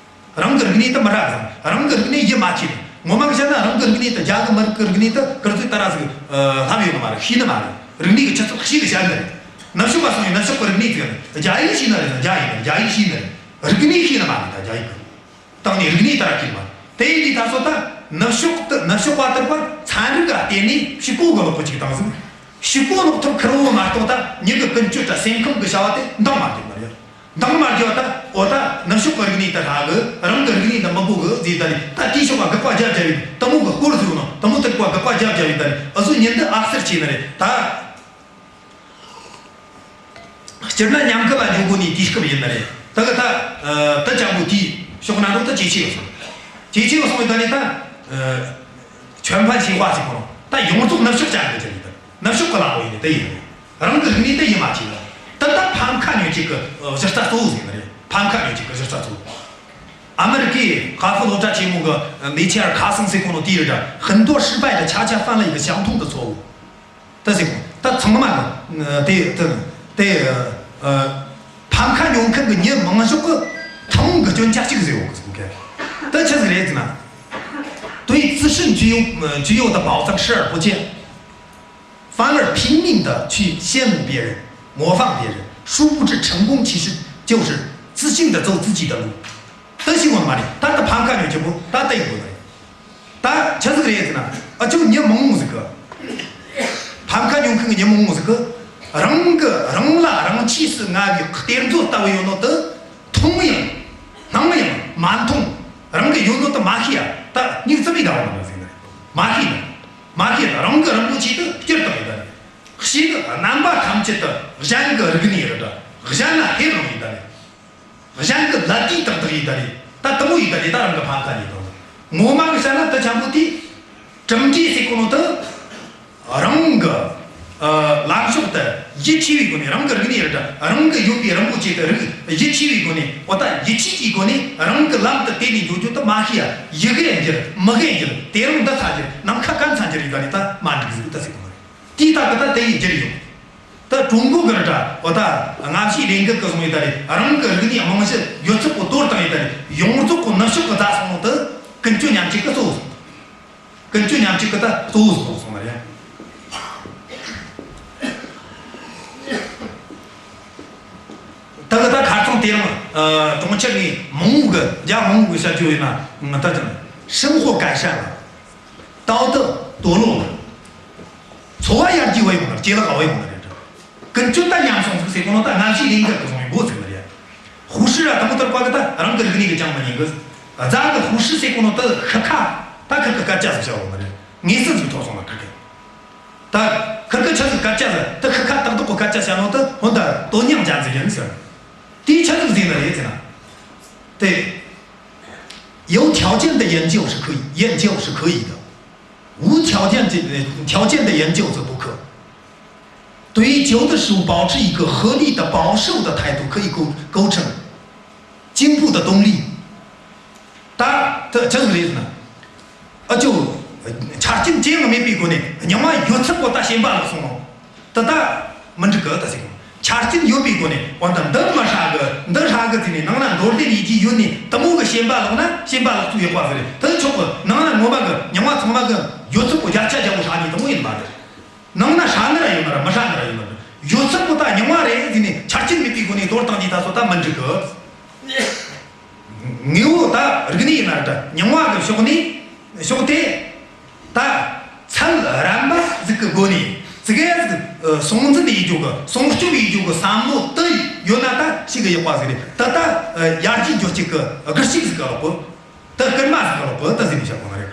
རང་གི་རིག་གནས་དེ་མི་ཧྲ་གི་བསམ། རང་གི་རིག་གནས་ཡིད་མ་ཆེས་ནི། ངོ་མ་གི་བཤད་ན་རང་གི་རིག་གནས་དེ་རྒྱ་གི་མི་རིགས་ཀྱི་རིག་གནས་དེ་ཀིར་ཙི་ད་ར་ཟིག་ཨ་ལྷབ་ཡོད་ནི་མ་རེད། ཤེས་ནི་མ་རེད། རིག་གནས་ཀྱི་ཆུ་ཚད་ཤེས་གི་བཤད་ནི་རེད། ནུབ་ཕྱོགས་པ་སོང་ཡི་ནུབ་ཕྱོགས་ཀྱི་རིག་གནས་ཟིག་རྒྱ་ཡིག་ཤེས་ནི་རེད། རྒྱ་ཡིག་རྒྱ་ཡིག་ཤེས་ནི་རེད། རིག་གནས་ཤེས་ནི་མ་རེད། ད་རྒྱ་ཡིག་གི་སྟེང་ནས་རིག་གནས་ད་ར་ཤེས་མ་རེད། དེ་ཡིན་དུས་ད་སོ་ད་ནུབ་ཕྱོགས་དེ་ནུབ་ཕྱོགས་པ་དེར་པར་ཚན་རིག་ག་བརྟེན་ནས་ཕྱུག་པོ་གི་ལོག་པ་ཅིག་བཏང་ཟིག་ཕྱུག་པོ་ལོག་ཐུབ་ཁེར་བོ་མ་གཏོགས་ད་མྱི་གི་ཀུན་སྤྱོད་ད་སེམས་ཁམས་གི་བྱ་བ་དེ་འདང་མ་རྒྱག་ནི་རེད། འདང་མ་རྒྱག་ད། འོ་ད་ནུབ་ཕྱོགས་ཀྱི་རིག་གནས་དེ་ཧྲ་གི། རང་གི་རིག་གནས་དེ་མི་དགོས་གི་ཟེར་ད་ནི། ད་དེའི་ཕྱོགས་པ་དགག་པ་རྒྱབ་རྒྱབ་ཡིན། དེ་མོ་གི་སྐོར་ཟིག་ནོ། དེ་མོ་དེར་པ་དགག་པ་རྒྱབ་རྒྱབ་ཡིན་ད་ནི། འུ་ཚོ་ཉིན་འདི་ཨ་གསར་བྱས་ནི་རེད་ད། སྤྱིར་ན་ཉམས་རྒུད་ལ་འགྱོ་དགོས་ནི་དུས་སྐབས་ཡིན་ནི་རེད། ད་གི་ད་ཨ་ད་ཅང་པོ་དེའི་ཕྱོགས་ན་འགྲོ་ད་ཇེ་ཆེ་བ་སོང་། ཇེ་ཆེ་བ་སོང་ཡིན་ད་ནི་ད་ཨ་全盘西化ཟེར་གོ་ནོ། ད་ཡོངས་རྫོགས་ནུབ་ཕྱོགས་ཅན་གི་ཅན་ཡིན་ད། ནུབ་ཕྱོགས་གི་ལམ་བུ་ཡིན་ནི་དེ་ཡིན་ནི་རེད། རང་གི་རིག་གནས་དེ་ཡིད་མ་ཆེས་ནི། ད་ད་ཕམ་ཁ་ཉོ་བྱེད་གི་ཨ་གཞི་རྩ་གཙོ་བོ་ཟིག་ནི་རེད། ཕམ་ཁ་ཉོ་བྱེད་གི་གཞི་རྩ་གཙོ་བོ། ཨ་མི་རི་ཀའི་ཁ་ཧྥུ་སློབ་གྲྭ་ཆེན་མོ་གི་ཨ་梅切尔་卡森ཟེར་གོ་ནོ་དེའི་རེད་ད། 很多失败的恰恰犯了一个相同的错误。 ད་ཟེར་གོ། ད་ཚང་མ་གི་དེ་དེ་དེ་ཨ་ཕམ་ཁ་ཉོ་མཁན་གི་མྱི་མང་ཤོས་གི་ཐུན་མོང་གི་སྐྱོན་ཆ་གཅིག་ཟེར་གོ་གི་ཟེར་གོ་གི། ད་ཆི་ཟིག་རེད་ཟེར་ན། 对自身具有呃具有的宝藏视而不见，反而拼命的去羡慕别人，模仿别人，殊不知成功其实就是自信的走自己的路。 ད་ཤེས་གོ་ནི་མ་རེད། ད་ད་ཕམ་ཁ་ཉོ་རྒྱུ་པོ་ད་ད་ཡིན་དགོས་ནི་རེད། ད་ཆི་ཟིག་རེད་ཟེར་ན། ཨ་ཅོ་མྱི་མང་བོ་ཟིག་གི། ཕམ་ཁ་ཉོ་མཁན་གི་མྱི་མང་བོ་ཟིག་གི། རང་གི་རང་ལ་རང་ཆས་སུ་མངའ་བའི་གཏེར་མཛོད་ལྟ་བུ་ཡོད་ནོ་དེ་མཐོང་ཡང་སྣང་ཡང་མ་མཐོང་། རང་གི་ཡོད་ནོ་དེ་མ་ཤེས་ཡ། ད་སྨྱུག་རྩུབ་མི་ད་བ་ནི་ཟིག་ནི་རེད། མ་ཤེས་ནི། མ་ཤེས་ན་རང་གི་རིན་པོ་ཆེ་དེ་བསྐྱུར་བཏང་ཡོད་ད་ནི། ཞེ་གི་རྣམ་པ་ཐམས་ཅད་དུ་གཞན་གི་རིག་གནས་རེད་ད། གཞན་ལ་ཧེ་རང་ཡོད་ད་ནི། གཞན་གི་ལད་ཟློས་ཏག་ཏག་ཡིན་ད་རེད། ད་དེ་མོ་ཡིན་ད་རེད། ད་རང་གི་ཕམ་ཁ་ནས་དང་། ངོ་མ་གི་བཤད་ན་དེ་ཆེན་པོ་དེ། གྲུབ་འབྲས་ཟེར་གོ་ནོ་དེ། རང་གི་ཨ་ལམ་ཕྱོགས་དེ་ཡིད་ཆེས་པའི་སྒོ་ནས། རང་གི་རིག་གནས་རེད་ད། རང་གི་ཡོད་པའི་རིན་པོ་ཆེ་དེ་རིག་ཡིད་ཆེས་པའི་སྒོ་ནས། འོ་ད་ཡིད་ཆེས་ཀྱི་སྒོ་ནས་རང་གི་ལམ་དེ་དེད་ནས་འགྱོ་རྒྱུ་དེ་མ་ཤེས་ཡ། ཡི་གེ་འགྱུར་མི་གེ་འགྱུར་དེ་རིང་འདི་ཚ་འགྱུར་ནམ་མཁའ་གན་ཚ་འགྱུར་ཡིན་ད་རེད། ད་མ་འགྲིག་ཟིག་ད་ཟེར་གོ་ནོ་རེད། དེའི་སྟབས་ཀྱིས་ད་དེ་ཡི་འགྱུར་ཡོང་། ད་ ད་ཀྲུང་གོ་གི་ར་འདྲ་འོ་ད་སྔ་ཕྱིའི་ལས་འགུལ་གི་བཟུང་ཡོད་ད་རེད། རང་གི་རིག་གནས་རྨང་གཞི་ཡོད་ཚད་པོ་དོར་བཏང་ཡོད་ད་རེད། ཡོངས་རྫོགས་གི་ནུབ་ཕྱོགས་གི་རྩ་སོང་ནོ་དེ་ཀུན་སྤྱོད་ཉམས་བཅོས་གི་གཙོ་བོ་སོང་། ཀུན་སྤྱོད་ཉམས་བཅོས་གི་ད་གཙོ་བོ་སོང་སོང་ན་རེད། ད་གི་ད་ཁ་རྩང་དེ་རིང་ཨ་གྲོང་ཁྱེར་ནས་མང་བོ་གི་རྒྱ་མང་བོ་གི་བཤད་རྒྱུ་ཡིན་ན་ང་ད་ཅང་生活改善了། 道德堕落了། འཚོ་བ་ཡར་རྒྱས་བ་ཡོང་ན་སྐྱེ་ལག་བ་ཡོང་ན་རེད། ཀུན་སྤྱོད་ད་ཉམས་སོང་ཟིག་ཟེར་གོ་ནོ་ད་སྔ་ཕྱིའི་ལས་འགུལ་གི་བཟུང་བའི་འགོ་ཚུགས་ནི་རེད། 胡适 ར་དང་པོ་དར་བ་གི་ད་རང་གི་རིག་གནས་གི་ཅང་མི་ཉན་གི། རྫ་གི་胡适 ཟེར་གོ་ནོ་ད་ཤི་ཁ་ད་ཁིར་གི་སྐད་ཆ་ཟིག་བཤད་ཡོང་ནི་རེད། ངེས་ཟིན་ཟིག་ཐོག་སོང་ན་ཁིར་གི། ད་ཁིར་གི་ཆི་ཟིག་སྐད་ཆ་ཟིག་ད་ཤི་ཁ་ཏག་ཏག་གི་སྐད་ཆ་བཤད་ནོ་ད་ཧོན་ད་དོན་སྙིང་ཅན་ཟིག་ཡིན་ཟེར། དེའི་ཆི་ཟིག་ཟེར་ནི་རེད་ཟེར་ན། 对། 有条件的研究是可以，研究是可以的。无条件的，条件的研究则不可。对于旧的事物保持一个合理的保守的态度，可以构，构成进步的动力。 ད་ད་ཅི་ཟིག་རེད་ཟེར་ན། ཨ་ཅོ། ཆ་རྐྱེན་ཅི་ཡང་མེད་པའི་སྒོ་ནས་རྙིང་བ་ཡོད་ཚད་པོ་ད་ཞེན་པ་ལོག་སོང་ནོ། ད་ད་མི་འགྲིག་གི་ད་ཟེར་གི། ཆ་རྐྱེན་ཡོད་པའི་སྒོ་ནས་འོ་ད་འདི་མི་ཧྲ་གི་འདི་ཧྲ་གི་ཟེར་ནས་ནང་ན་འདོར་ལེན་ཡེད་རྒྱུ་ཡོད་ནས་དེ་མོ་གི་ཞེན་པ་ལོག་ན་ཞེན་པ་ལོག་ཚུལ་ཡག་པ་ཟིག་རེད། དེ་ཆོག་གི། ནང་ན་ངོ་མ་གི་རྙིང་བ་ཚང་མ་གི་ཡོད་ཚད་པོ་བརྒྱ་ཆ་བརྒྱ་པོ་ཧྲ་ནི་དེ་མོ་ཡིན་མ་རེད། ནང་ན་ཧྲ་ནི་ར་ཡོད་མ་ར་མི་ཧྲ་ནི་ར་ཡོད་མ་རེད། ཡོད་ཚད་པོ་ད་རྙིང་བ་རེད་ཟེར་ནས་ཆ་རྐྱེན་མེད་པའི་སྒོ་ནས་འདོར་བཏང་དུས་ད་སོ་ད་མི་འགྲིག་གི། དངོས་པོ་ད་རིག་གནས་ཡིན་ན་ར་ད་རྙིང་བ་གི་ཕྱོགས་ནས་ཕྱོགས་དེ་ད་ཚད་རན་པ་ཟིག་གི་སྒོ་ནས་ཙི་གེ་ཟིག་སྲུང་འཛིན་ཡེད་རྒྱུ་གི་སྲུང་སྐྱོབ་ཡེད་རྒྱུ་གི་བསམ་བློ་དེ་ཡོད་ན་ད་ཞིག་གི་ཡག་པ་ཟིག་རེད། ད་ད་ཡར་རྒྱས་འགྱོ་སྤྱད་གི་སྒུལ་ཤུགས་ཟིག་ག་ལོག་གི། ད་སྐུལ་མ་ཟིག་ག་ལོག་གི་ད་ཟེར་ནས་བཤད་གོ་ནི་རེད།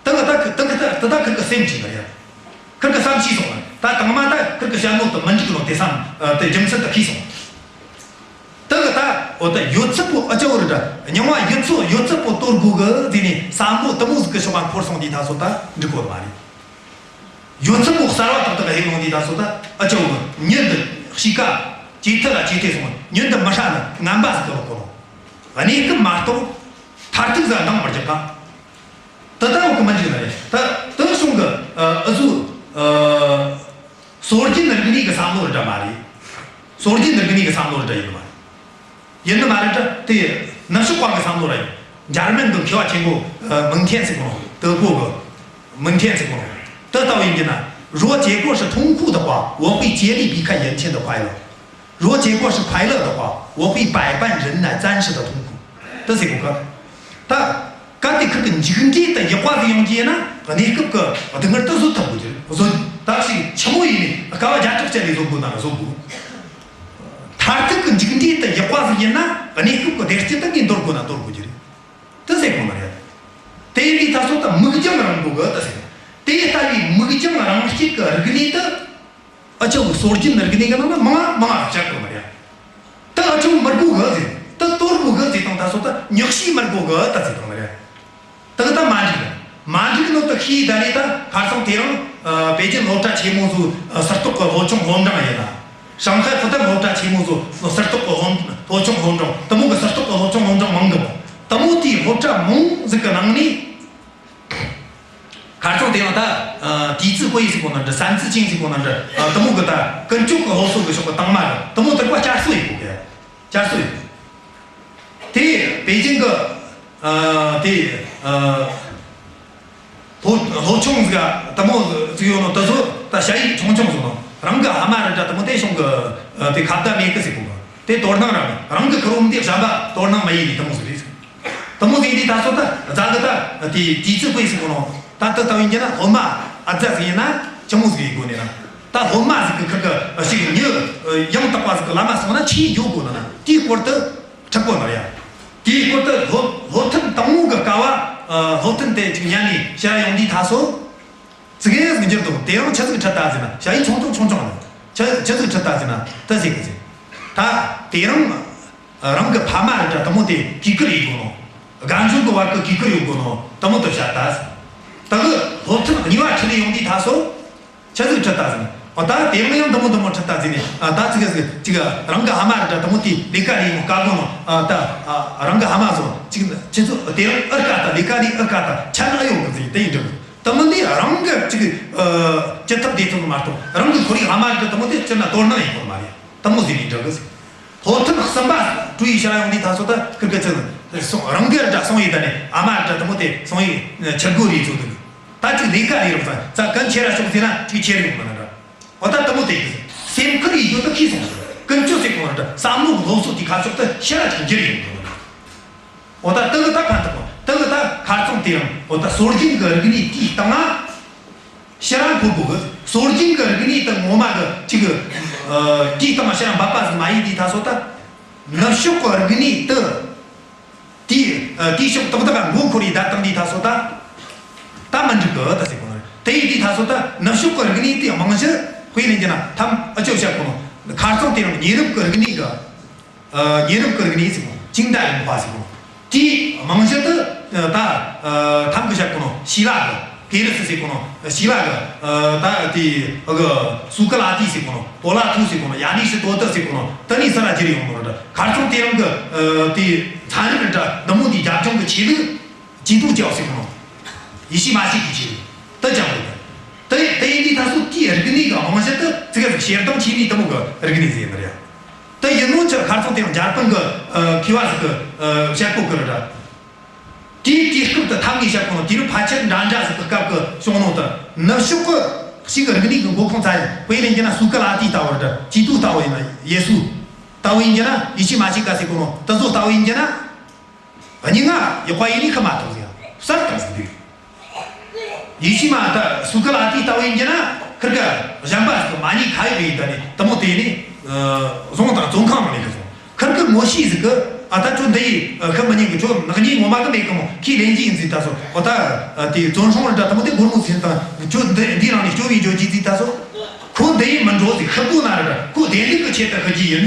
ད་གི་ད་གི་ད་གི་ད་ད་ཁིར་གི་སེམས་ཅིག་ཡ། ཁིར་གི་བསམ་ཤེས་སོང་ན་ད་དང་མ་ད་ཁིར་གི་བཤད་ནོ་ད་མི་འགྲིག་ནོ་དེ་བསམ་དེ་རྒྱུ་མཚན་ད་ཤེས་སོང་། ད་གི་ད་འོ་ད་ཡོད་ཚད་པོ་ཨ་ཅོ་རི་ད་རྙིང་བ་ཡོད་ཚད་ཡོད་ཚད་པོ་དོར་དགོས་གི་ཟེར་ནས་བསམ་བློ་དེ་མོ་ཟིག་གི་ཕྱོགས་མ་འཁོར་སོང་དུས་ད་སོ་ད་འགྲིག་གོ་མ་རེད། ཡོད་ཚད་པོ་གསར་བ་ཏག་ཏག་ཧེ་ལོང་དུས་ད་སོ་ད་ཨ་ཅོ་གི་མྱི་འདི་གཤིས་ཀ་ཇེ་ཐུ་ལ་ཇེ་ཐུ་སོང་། མྱི་འདི་མི་ཧྲ་ན་ངན་པ་ཟིག་གི་ལོག་གོ་ནོ། གནས་སྐབས་མ་གཏོགས་མཐར་ཐུག་ཟ་འདང་མི་རྒྱག་ག། ད་ལྟ་འོག་གི་མི་འཇིག་ན་རེད། ད་དེ་སོང་གི་ཨ་ཨུ་ཟུ་ཨ་སྲོལ་རྒྱུན་རིག་གནས་ཀྱི་བསམ་བློ་རེད་འདྲ་མ་རེད། སྲོལ་རྒྱུན་རིག་གནས་ཀྱི་བསམ་བློ་རེད་འདྲ་ཡིན་ནི་མ་རེད། ཡིན་ནི་མ་རེད་འདྲ་དེ་ནུབ་ཕྱོགས་པ་གི་བསམ་བློ་རེད། འཇར་མན་གི་མཁས་པ་ཆེན་པོ་ཨ་མུང་ཐེན་ཟེར་གོ་ནོ་དེ་གོ་གི། མུང་ཐེན་ཟེར་གོ་ནོ་དེ་ལྟ་བུ་ཡིན་གྱི་ན། 如果结果是痛苦的话，我会竭力避开眼前的快乐。 如果结果是快乐的话，我会百般忍耐暂时的痛苦。 དེ་ཟེར་གོ་གི། ད་གལ་ཏེ་ཁིར་གི་མཇུག་འབྲས་དེ་ཡག་པ་ཟིག་ཡོང་རྒྱུ་ཡིན་ན་གནས་སྐབས་ཀྱི་སྡུག་བསྔལ་དེ་བཟོད་ཐུབ་དགོས་རྒྱུ་རེད། བཟོད། ད་ཞིག་ཆི་མོ་ཡིན་ནས་དཀའ་བ་བརྒྱ་ཕྲག་སྤྱད་ནས་བཟོད་དགོས་ན་ར་བཟོད་དགོས། མཐར་ཐུག་གི་མཇུག་འབྲས་དེ་ཡག་པ་ཟིག་ཡིན་ན་གནས་སྐབས་ཀྱི་བདེ་སྐྱིད་དེ་ངས་འདོར་དགོས་ན་འདོར་དགོས་རྒྱུ་རེད། དེ་ཟེར་གོ་ནི་རེད། དེ་ཡིན་དུས་ད་སོ་ད་མིག་རྒྱང་རིང་པོ་གི་དེ་ཟེར། དེ་ལྟ་བུའི་མིག་རྒྱང་རིང་སྐྱེད་ཀྱི་རིག་གནས་དེ། ཨ་ཅོ་གི་སྲོལ་རྒྱུན་རིག་གནས་ཀྱི་ནང་ན་མང་ང་མང་ང་བཅར་གོ་མ་རེད། ད་ཨ་ཅོ་མི་དགོས་གི་ཟེར། ད་དོར་དགོས་གི་ཟེར་དང་ད་སོ་ད་ཉོག་བཤད་མི་དགོས་གི་ད་ཟེར་དང་མ་རེད། ད་གི་ད་མ་འགྲིག་ནི། མ་འགྲིག་ནོ་ད་ཤེས་ད་རེད། ད་ཁ་སང་དེ་རིང་ཨ་པེ་ཅིན་སློབ་གྲྭ་ཆེན་མོ་ཚོ་ཨ་ཟུར་གཏོགས་གི་སློབ་ཆུང་སློབ་འབྲིང་ཡིན་ན། ཧྲང་ཧའེ་ཧྥུ་ཏན་སློབ་གྲྭ་ཆེན་མོ་ཚོ་ཟུར་གཏོགས་གི་སློབ་སློབ་ཆུང་སློབ་འབྲིང་དེ་མོ་གི་ཟུར་གཏོགས་གི་སློབ་ཆུང་སློབ་འབྲིང་མང་གི་མོ། དེ་མོ་དེའི་སློབ་གྲྭ་མང་ཟིག་གི་ནང་ནས། ཁ་རྩང་དེ་ཡང་ད་ཨ་弟子规 ཟེར་གོ་ནི་འདྲ། 三字经 ཟེར་གོ་ནི་འདྲ། ཨ་དེ་མོ་གི་ད་ཀུན་སྤྱོད་ཀྱི་སློབ་གསོ་གི་ཕྱོགས་གི་དང་མ་གི་དེ་མོ་དེ་ག་བསྐྱར་གསོ་ཡེད་གོ་གི། བསྐྱར་གསོ་ཡེད་གོ། དེ་པེ་ཅིན་གི་ཨ་དེ་ཨ་སློབ་སློབ་ཆུང་ཟིག་ག་དེ་མོ་ཟིག་ཡོད་ནོ་དེ་ཚོ་ད་ཞ་ཡི་ཆུང་ཆུང་ཟིག་ནོ། རང་གི་ཨ་མ་རེད་འདྲ་དེ་མོ་དེ་གཞུང་གི་ཨ་དེ་ཁ་བརྡ་མེད་གི་ཟེར་གོ་གི། དེ་དོ་སྣང་རང་རང་གི་ཁུར་བོ་འདི་གཞན་པ་དོ་སྣང་མ་ཡེད་ནི་དེ་མོ་ཟིག་རེད་ཟེར། དེ་མོ་ཟིག་དེ་ད་སོ་ད་རྫ་གི་ད་དེ་弟子规 ཟེར་གོ་ནོ། ད་ད་ལྟ་བུ་ཡིན་གྱི་ན་སློབ་མ་ཨ་ཙ་ཟིག་ཡིན་ན་ཅི་མོ་ཟིག་ཡེད་དགོས་ནི་ན། ད་སློབ་མ་ཟིག་གི་ཁུར་གི་ཞིག་མྱི་ཡང་དག་པ་ཟིག་གི་ལམ་མ་སོང་ན་ཆི་ཡེད་རྒྱུ་དགོས་ནི་ན། དེའི་སྐོར་དུ་ཁྲིད་དགོས་ནི་རེད། དེའི་སྐོར་དུ་སློབ་སློབ་ཐུན་དང་པོ་གི་སྐབས་བ་སློབ་ཐུན་དེ་ཅིག་ཉན་ནས་ཕྱིར་ཡོང་དུས་ད་སོ། ཙི་གེ་ཟིག་འགྱུར་འདུག། དེ་རིང་ཆི་ཟིག་ཁྲིད་ད་ཟེར་ན། ཞ་ཡི་ཆུང་ཆུང་ཆུང་ཆུང་ནི། ཆི་ཆི་ཟིག་ཁྲིད་ད་ཟེར་ན་ད་ཟེར་གི་ཟེར། ད་དེ་རིང་རང་གི་ཕ་མ་རེད་འདྲ་དེ་མོ་དེ་གུས་བཀུར་ཡེད་དགོས་ནོ། རྒན་གཞོན་གི་བར་གི་གུས་བཀུར་ཡེད་དགོས་ནོ་དེ་མོ་དེ་བཤད་ད་ཟེར། ད་གི་སློབ་ཐུན་གཉིས་པ་ཁྲིད་ལས་ཡོང་དུས་ད་སོ། ཆི་ཟིག་ཁྲིད་ད་ཟེར་ན། འོ་ད་དེ་རིང་ཡང་དེ་མོ་དེ་མོ་ཁྲིད་ད་ཟེར་ནས། ཨ་ད་ཙི་གེ་ཟིག་ཅིག་རང་གི་ཕ་མ་རེད་འདྲ་དེ་མོ་དེ་ལས་ཀ་ལས་ཡོང་དཀའ་གོ་ནོ། ཨ་ད་ཨ་རང་གི་ཕ་མ་ཚོ་ཅིག་ཁྱེད་ཚོ་དེ་རིང་ཨེ་དཀའ་ད། ལས་ཀ་ལས་ཨེ་དཀའ་ད། ཆ་ན་ཨེ་ཡོང་གི་ཟེར་དེ་ཡིན་འགྲོ་གི། དེ་མིན་དེ་རང་གི་ཅིག་ཨ་ཅི་ཐབས་བདེ་ཐང་མ་གཏོགས། རང་གི་ཁོར་ཡུག་ཨ་མ་རེད། དེ་མོ་དེ་སྤྱིར་ན་དོ་སྣང་ཡེད་དགོས་མ་རེད། དེ་མོ་ཟིག་ནས་འགྲིག་གི་ཟིག་སློབ་ཐུན་གསུམ་པ་ཀྲུའུ་ཡི་ཕྱིར་ར་ཡོང་དུས་ད་སོ་ད་ཁིར་གི་ཚུར་སོང་། རང་གི་ར་འདྲ་སོང་ཡེ། ད་ནས་ཨ་མ་ར་འདྲ་དེ་མོ་དེ་སོང་ཡེ་ཆི་དགོས་རེད་ཚོ། དེ་ད་ཅིག་ལས་ཀ་རེད་རོགས་ཙང་ཙང་གན་ཁྱེར་ར་ཤོག་ཟེར་ན་ཅིག་ཁྱེར་ཡོང་མི་ན་འདྲ། འོ་ད་དེ་མོ་དེ་གི་སེམས་ཁུར་ཡེད་རྒྱུ་དེ་ཤེས་སོང་ཟིག་ཀུན་སྤྱོད་ཟེར་གོ་ནོ་འདྲ་བསམ་བློ་གི་སློབ་གསོ་དེ་ཁ་ཕྱོགས་དེ་ཕྱིར་ར་ཅིག་འགྱུར་ཡོང་གི། འོ་ད་དེ་གི་ད་ཕན་ཐོགས་དེ་གི་ད་ཁ་རྩང་དེ་རིང་འོ་ད་སྲོལ་རྒྱུན་གི་རིག་གནས་དེའི་སྟེང་ང་ཕྱིར་ར་འཁོར་དགོས་གི། སྲོལ་རྒྱུན་གི་རིག་གནས་དེ་ངོ་མ་གི་ཅིག་གི་ཨ་དེའི་སྟེང་ང་ཕྱིར་ར་འབབ་པ་ཟིག་མ་ཡིན་དུས་ད་སོ་ད་ནུབ་ཕྱོགས་གི་རིག་གནས་དེ། དེའི་ཨ་དེའི་ཕྱོགས་ཏག་ཏག་མགོ་འཁོར་ཡེ་བསྡད་བཏང་དུས་ད་སོ་ད། ད་མི་འགྲིག་གི་ད་ཟེར་གོ་ནོ་རེད། དེ་ཡིན་དུས་ད་སོ་ད་ནུབ་ཕྱོགས་གི་རིག་གནས་དེ་རྨང་གཞི་དཔེ་ལེན་རྒྱུ་ན་ཐམ་ཨ་ཅོ་བཤད་གོ་ནོ། ཁ་རྩང་དེ་རིང་ཉེ་རབས་གི་རིག་གནས་གི་ཨ་ཉེ་རབས་གི་རིག་གནས་ཟེར་གོ་ནོ། 近代文化 ཟེར་གོ་ནོ། དེའི་རྨང་གཞི་དེ་ཨ་ད་ཨ་ཐམ་གི་བཤད་གོ་ནོ་ཞི་ལ་གི། ཀེ་རི་སི་ཟེར་གོ་ནོ། ཞི་ལ་གི་ཨ་ད་དེ་གི་སུ་ཀ་ལ་ཏི་ཟེར་གོ་ནོ། པོ་ལ་ཐུ་ཟེར་གོ་ནོ། ཡ་ནི་ཤི་ཏོ་ཏི་ཟེར་གོ་ནོ། དེ་ནས་ས་ར་ཇི་རེ་ཡོང་ནོ་རེད། ཁ་རྩང་དེ་རིང་གི་ཨ་དེ་ཚན་རིག་ར་འདྲ་འདི་མོ་དེའི་རྒྱབ་ལྗོངས་གི་ཆེད་དུ་ཇུས་གཏོགས་བྱས་ཟེར་གོ་ནོ། ཡེ་ཤུ་མ་ཤི་ཀའི་ཆེད་དུ་དེ་ཅང་རེད། དེ་དེ་ཡིན་དུས་ད་སོ་དེའི་རིག་གནས་གི་རྨང་གཞི་དེ་ཙི་གེ་ཟིག་ཞེ་སྡང་ཆེ་ནི་དེ་མོ་གི་རིག་གནས་ཟིག་ཡིན་ནི་རེད། དེ་ཡིན་ནོ་ཅི་ཁ་རྩང་དེ་རིང་འཇར་པན་གི་ཨ་མཁས་པ་ཟིག་གི་ཨ་བཤད་གོ་གི་རེད། དེའི་དུས་སྐབས་དེ་ཐམ་ངས་བཤད་གོ་ནོ། དུས་རབས་ཕལ་ཆེར་འདྲ་འདྲ་ཟིག་གི་སྐབས་གི་བྱུང་ནོ་དེ། ནུབ་ཕྱོགས་གི་ཞིག་གི་རིག་གནས་གི་མགོ་ཁུངས་ཚ་ཡིན། དཔེ་ལེན་རྒྱུ་ན་སུ་ཀ་ལ་ཏི་ལྟ་བུ་རེད། ཇུས་གཏོགས་ལྟ་བུ་ཡིན་ན། ཡེ་སུ་ལྟ་བུ་ཡིན་རྒྱུ་ན། ཡེ་ཤུ་མ་ཤི་ཀ་ཟེར་གོ་ནོ་དེ་ཚོ་ལྟ་བུ་ཡིན་རྒྱུ་ན། གཉིས་ང་ཡག་པ་ཡིན་ནི་ཁ་མ་ཐོག་ཟིག་ཡ་གསར་དང་ཟིག་འདུག་ཡེ་ཤུ་མ་ད་སུ་ཀ་ལ་ཏི་ལྟ་བུ་ཡིན་རྒྱུ་ན་ཁིར་ག་གཞན་པ་ཟིག་མ་ཉེས་ཁ་ཡོད་ཡིན། ད་ནི་དེ་མོ་དེ་ནི་ཨ་བཟུང་དང་བཙོན་ཁང་ནང་ནས་གི་བཟུང་། ཁིར་གི་ངོ་ཤེས་ཟིག་གི་ཨ་ད་ཁྱོད་འདི་ཡི་ཨ་ཁ་མི་ཉན་གི། ཁྱོད་ནག་ཉེས་ངོ་མ་གི་མེད་གི་མོ། ཁྱོས་ལེན་རྒྱུ་ཡིན་ཟིག་ད་སོ། འོ་ད་ཨ་དེ་བཙོན་སྲུང་ར་འདྲ་དེ་མོ་དེ་སྒོར་མོ་ཟིན་དང་། ཁྱོད་འདི་འདི་རང་ནས་སྐྱོབ་བའི་འཇོག་རྒྱུ་ཟིག་ད་སོ། ཁོ་འདི་ཡི་མི་འགྲོ་ཟིག་ཤི་དགོས་ན་ར་འདྲ། ཁོ་བདེན་ལུགས་གི་ཆེད་དུ་ཤི་རྒྱུ་ཡིན།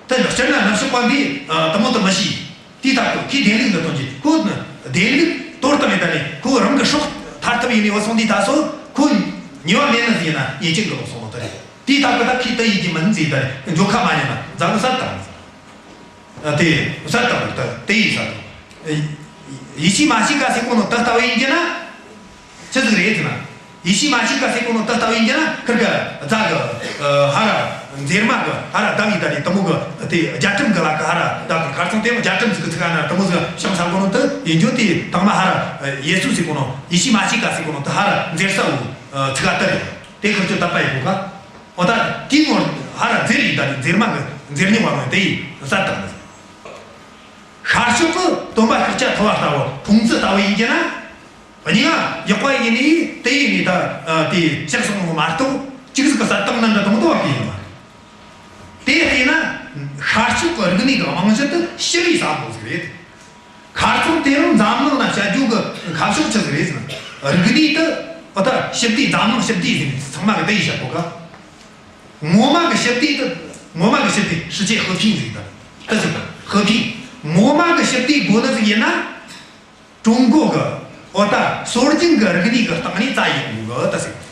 དེ་ནི་སྤྱིར་ན་ནུབ་ཕྱོགས་པ་འདིས་ཨ་དེ་མོ་དེ་མི་ཤེས། དེའི་སྟབས་ཀྱིས་ཁོས་བདེན་ལུགས་འདི་སྟོན་གྱི། ཁོ་ནི་བདེན་ལུགས་དོར་བཏང་ཡོད། ད་ནི་ཁོ་རང་གི་སྲོག་ཐར་ཐབས་ཡིན་ནི་བུད་སོང་དུས་ད་སོ། ཁོ་ཉེས་པ་མེད་ནི་ཟིག་ཡིན་ན་ཉེས་ཅན་གི་ལོག་སོང་ནོ་དེ་རེད། དེའི་སྟབས་ཀྱིས་ད་ཁོས་དེ་ཡེད་རྒྱུ་མིན་ཟེར། ད་ནི་འགྱོ་ཁ་མ་ཉན་ན་འཛམ་བུ་གསར་དང་། ཨ་དེ་གསར་དང་དེ་དེ་ཡིན་ས་དང་། ཡེ་ཤུ་མ་ཤི་ཀ་ཟེར་གོ་ནོ་དེ་ལྟ་བུ་ཡིན་རྒྱུ་ན། ཆི་ཟིག་རེད་ཟེར་ན། ཡེ་ཤུ་མ་ཤི་ཀ་ཟེར་གོ་ནོ་དེ་ལྟ་བུ་ཡིན་རྒྱུ་ན། ཁིར་གི་རྫ་གི་ཨ་ཧ་ར་འཛེར་མ་གི་ཧ་ར་བརྡབས་ཡེ། ད་ནི་དེ་མོ་གི་དེ་རྒྱ་གྲམ་གི་ལ་གི་ཧ་ར་བརྡབས་ཏེ། ཁ་རྩང་དེ་མོ་རྒྱ་གྲམ་ཟིག་གི་ཚིག་ཁ་ན་དེ་མོ་ཟིག་བྱང་ས་གོ་ནོ་དེ་ཡིན་རྒྱུ། དེ་དང་མ་ཧ་ར་ཡེ་སུ་ཟེར་གོ་ནོ། ཡེ་ཤུ་མ་ཤི་ཀ་ཟེར་གོ་ནོ་དེ་ཧ་ར་འཛེར་ས་བོ་ཚིག་ཁ་དེ་རེད། དེ་ཁིར་ཆོ་དད་པ་ཡེད་གོ་ག་འོ་ད་དེ་མོ་ཧ་ར་འཛེར་ཡེ། ད་ནི་འཛེར་མ་གི་འཛེར་ཉོག་བ་ནོ་དེ་ཡིན་ས་དང་། ཤར་ཕྱོགས་གི་སྟོན་པ་ཤཱཀྱ་ཐུབ་པ་ལྟ་བུ་ཁུང་ཙི་ལྟ་བུ་ཡིན་རྒྱུ་ན། གཉིས་ཀ་ཡག་པ་ཡིན་ནི་དེ་ཡིན་ནི་ད་ཨ་དེ་ཆགས་སོང་ནོ་མ་གཏོགས། ཅིག་ཟིག་གི་གསལ་བཏང་ནི་འདྲ་དང་དོ་བ་གི་ཡིན་མ་རེད། དེ་བལྟས་ན་ཤར་ཕྱོགས་གི་རིག་གནས་གི་རྨང་གཞི་དེ་ཞི་བའི་བསམ་བློ་ཟིག་རེད། ཁ་རྩང་དེ་རིང་འཛམ་གླིང་ན་བཤད་རྒྱུ་གི་ཁ་ཕྱོགས་ཆི་ཟིག་རེད་ཟེར་ན། རིག་གནས་དེ་འོ་ད་ཞི་བདེ། འཛམ་གླིང་ཞི་བདེ་ཟེར་ནས་ཚང་མ་གི་དེ་ཡི་བཤད་གོ་ག་ངོ་མ་གི་ཞི་བདེ་དེ། ངོ་མ་གི་ཞི་བདེ། 世界和平 ཟེར་གི་ད་དེ་ཟེར་གི། 和平 ངོ་མ་གི་ཞི་བདེ་དགོས་ནི་ཟིག་ཡིན་ན། ཀྲུང་གོ་གི་འོ་ད་སྲོལ་རྒྱུན་གི་རིག་གནས་གི་སྟེང་ནས་བཙལ་ཡོང་དགོས་གི་ད་ཟེར་གི།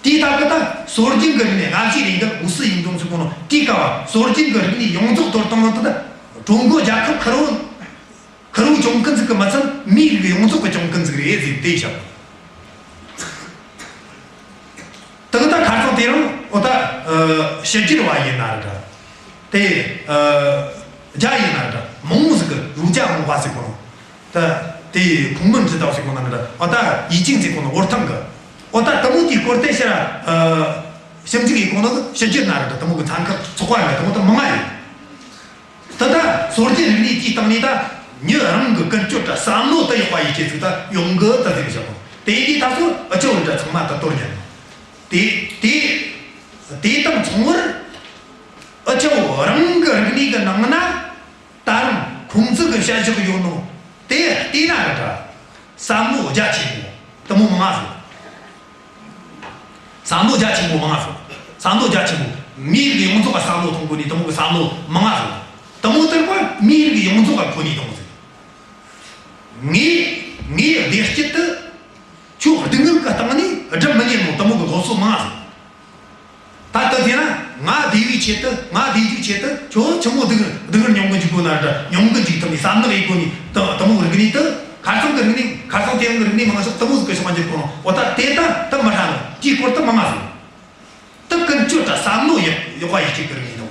དེའི་སྟབས་ཀྱིས་ད་སྲོལ་རྒྱུན་གི་རིག་གནས། སྔ་ཕྱིའི་རིང་གི་五四运动 ཟེར་གོ་ནོ་དེའི་སྐབས་བ་སྲོལ་རྒྱུན་གི་རིག་གནས་ཡོངས་རྫོགས་གཏོར་བཏང་ནོ་དེ་ད་ཀྲུང་གོ་རྒྱལ་ཁབ་ཁེར་རོ། ཁེར་རོ་གི་གྱོང་གུན་ཟིག་གི་མི་ཚད། མིའི་རིགས་ཡོངས་རྫོགས་གི་གྱོང་གུན་ཟིག་རེད་ཟེར་དེ་བཤད། དེ་གི་ད་ཁ་རྩང་དེ་རིང་འོ་ད་ཨ་ཕྱི་རྒྱལ་བ་ཡིན་ན་ར་འདྲ། དེ་ཨ་རྒྱ་ཡིན་ན་ར་འདྲ། མང་ཟིག་གི 儒家文化 ཟེར་གོ་ནོ། ད་དེ་孔孟之道 ཟེར་གོ་ནོ་ར་འདྲ། འོ་ད་易经 ཟེར་གོ་ནོ་འོར་ཐང་གི། འོ་ད་དེ་མོ་དེའི་སྐོར་དེ་ཕྱིར་ར་ཨ་ཞིབ་འཇུག་ཡེད་གོ་ནོ་གི་ཕྱི་རྒྱལ་ན་ར་འདྲ། དེ་མོ་གི་ཚན་ཁག་ཚོགས་པ་ཡིན་ན་དེ་མོ་ད་མང་ང་ཡོད། ད་ལྟ་སྲོལ་རྒྱུན་རིག་གནས་དེའི་སྟེང་ནས་ད་མྱི་རང་གི་ཀུན་སྤྱོད་དང་བསམ་བློ་དེ་ཡག་པ་ཡེད་ཆེད་ཟིག་ད་ཡོང་གི་ད་ཟེར་གི་བཞག་གོ། དེ་ཡིན་དུས་ད་སོ་ཨ་ཅོ་འདྲ་ཚང་མ་ད་གཏོར་ཉན། དེ་དེ་དེ་དང་མཚུངས་པར་ཨ་ཅོ་རང་གི་རིག་གནས་གི་ནང་ན་ད་རུང་ཁུང་ཙི་གི་བཤད་བཞག་ཡོད་ནོ་དེ་བལྟས་ན་ར་འདྲ། བསམ་བློ་རྒྱ་ཆེན་པོ་དེ་མོ་མང་ང་ཟིག་བསམ་བློ་རྒྱ་ཆེན་པོ་མང་ང་ཟིག་བསམ་བློ་རྒྱ་ཆེན་པོ། མིའི་རིགས་ཡོངས་རྫོགས་ལ་བསམ་བློ་གཏོང་དགོས་ནི་དེ་མོ་གི་བསམ་བློ་མང་ང་ཟིག་དེ་མོ་ལྟར་པ་མིའི་རིགས་ཡོངས་རྫོགས་ལ་མཁོ་ནི་དེ་མོ་ཟིག་ངའི་ངའི་བདེ་སྐྱིད་དེ་ཁྱོད་སྡུག་བསྔལ་གི་སྟེང་ནས་སྒྲུབ་མི་ཉན་ནོ་དེ་མོ་གི་སློབ་གསོ་མང་ང་ཟིག་ད་ལྟ་དེ་ན་ང་བདེ་བའི་ཆེད་དུ། ང་བདེ་རྒྱུའི་ཆེད་དུ་ཁྱོད་ཆི་མོ་སྡུག་སྡུག་བསྔལ་མྱོང་གི་འཇུག་དགོས་ན་ར་འདྲ། མྱོང་གི་འཇུག་ཐུབ་ནི་བསམ་བློ་ཡེད་དགོས་ནི་དེ་དེ་མོ་གི་རིག་གནས་དེ། ཁ་སང་གི་རིག་གནས། ཁ་སང་དེ་རིང་གི་རིག་གནས་མང་ཤོས་དེ་མོ་ཟིག་གི་ཕྱོགས་འགྱུར་གོ་ནོ། འོ་ད་དེ་ད་ད་མི་ཧྲ་ནོ། དེའི་སྐོར་ད་མང་ང་ཟིག། ད་ཀུན་སྤྱོད་ད་བསམ་བློ་ཡག་ཡག་པ་ཡེད་རྒྱུ་གི་རིག་གནས་དང་།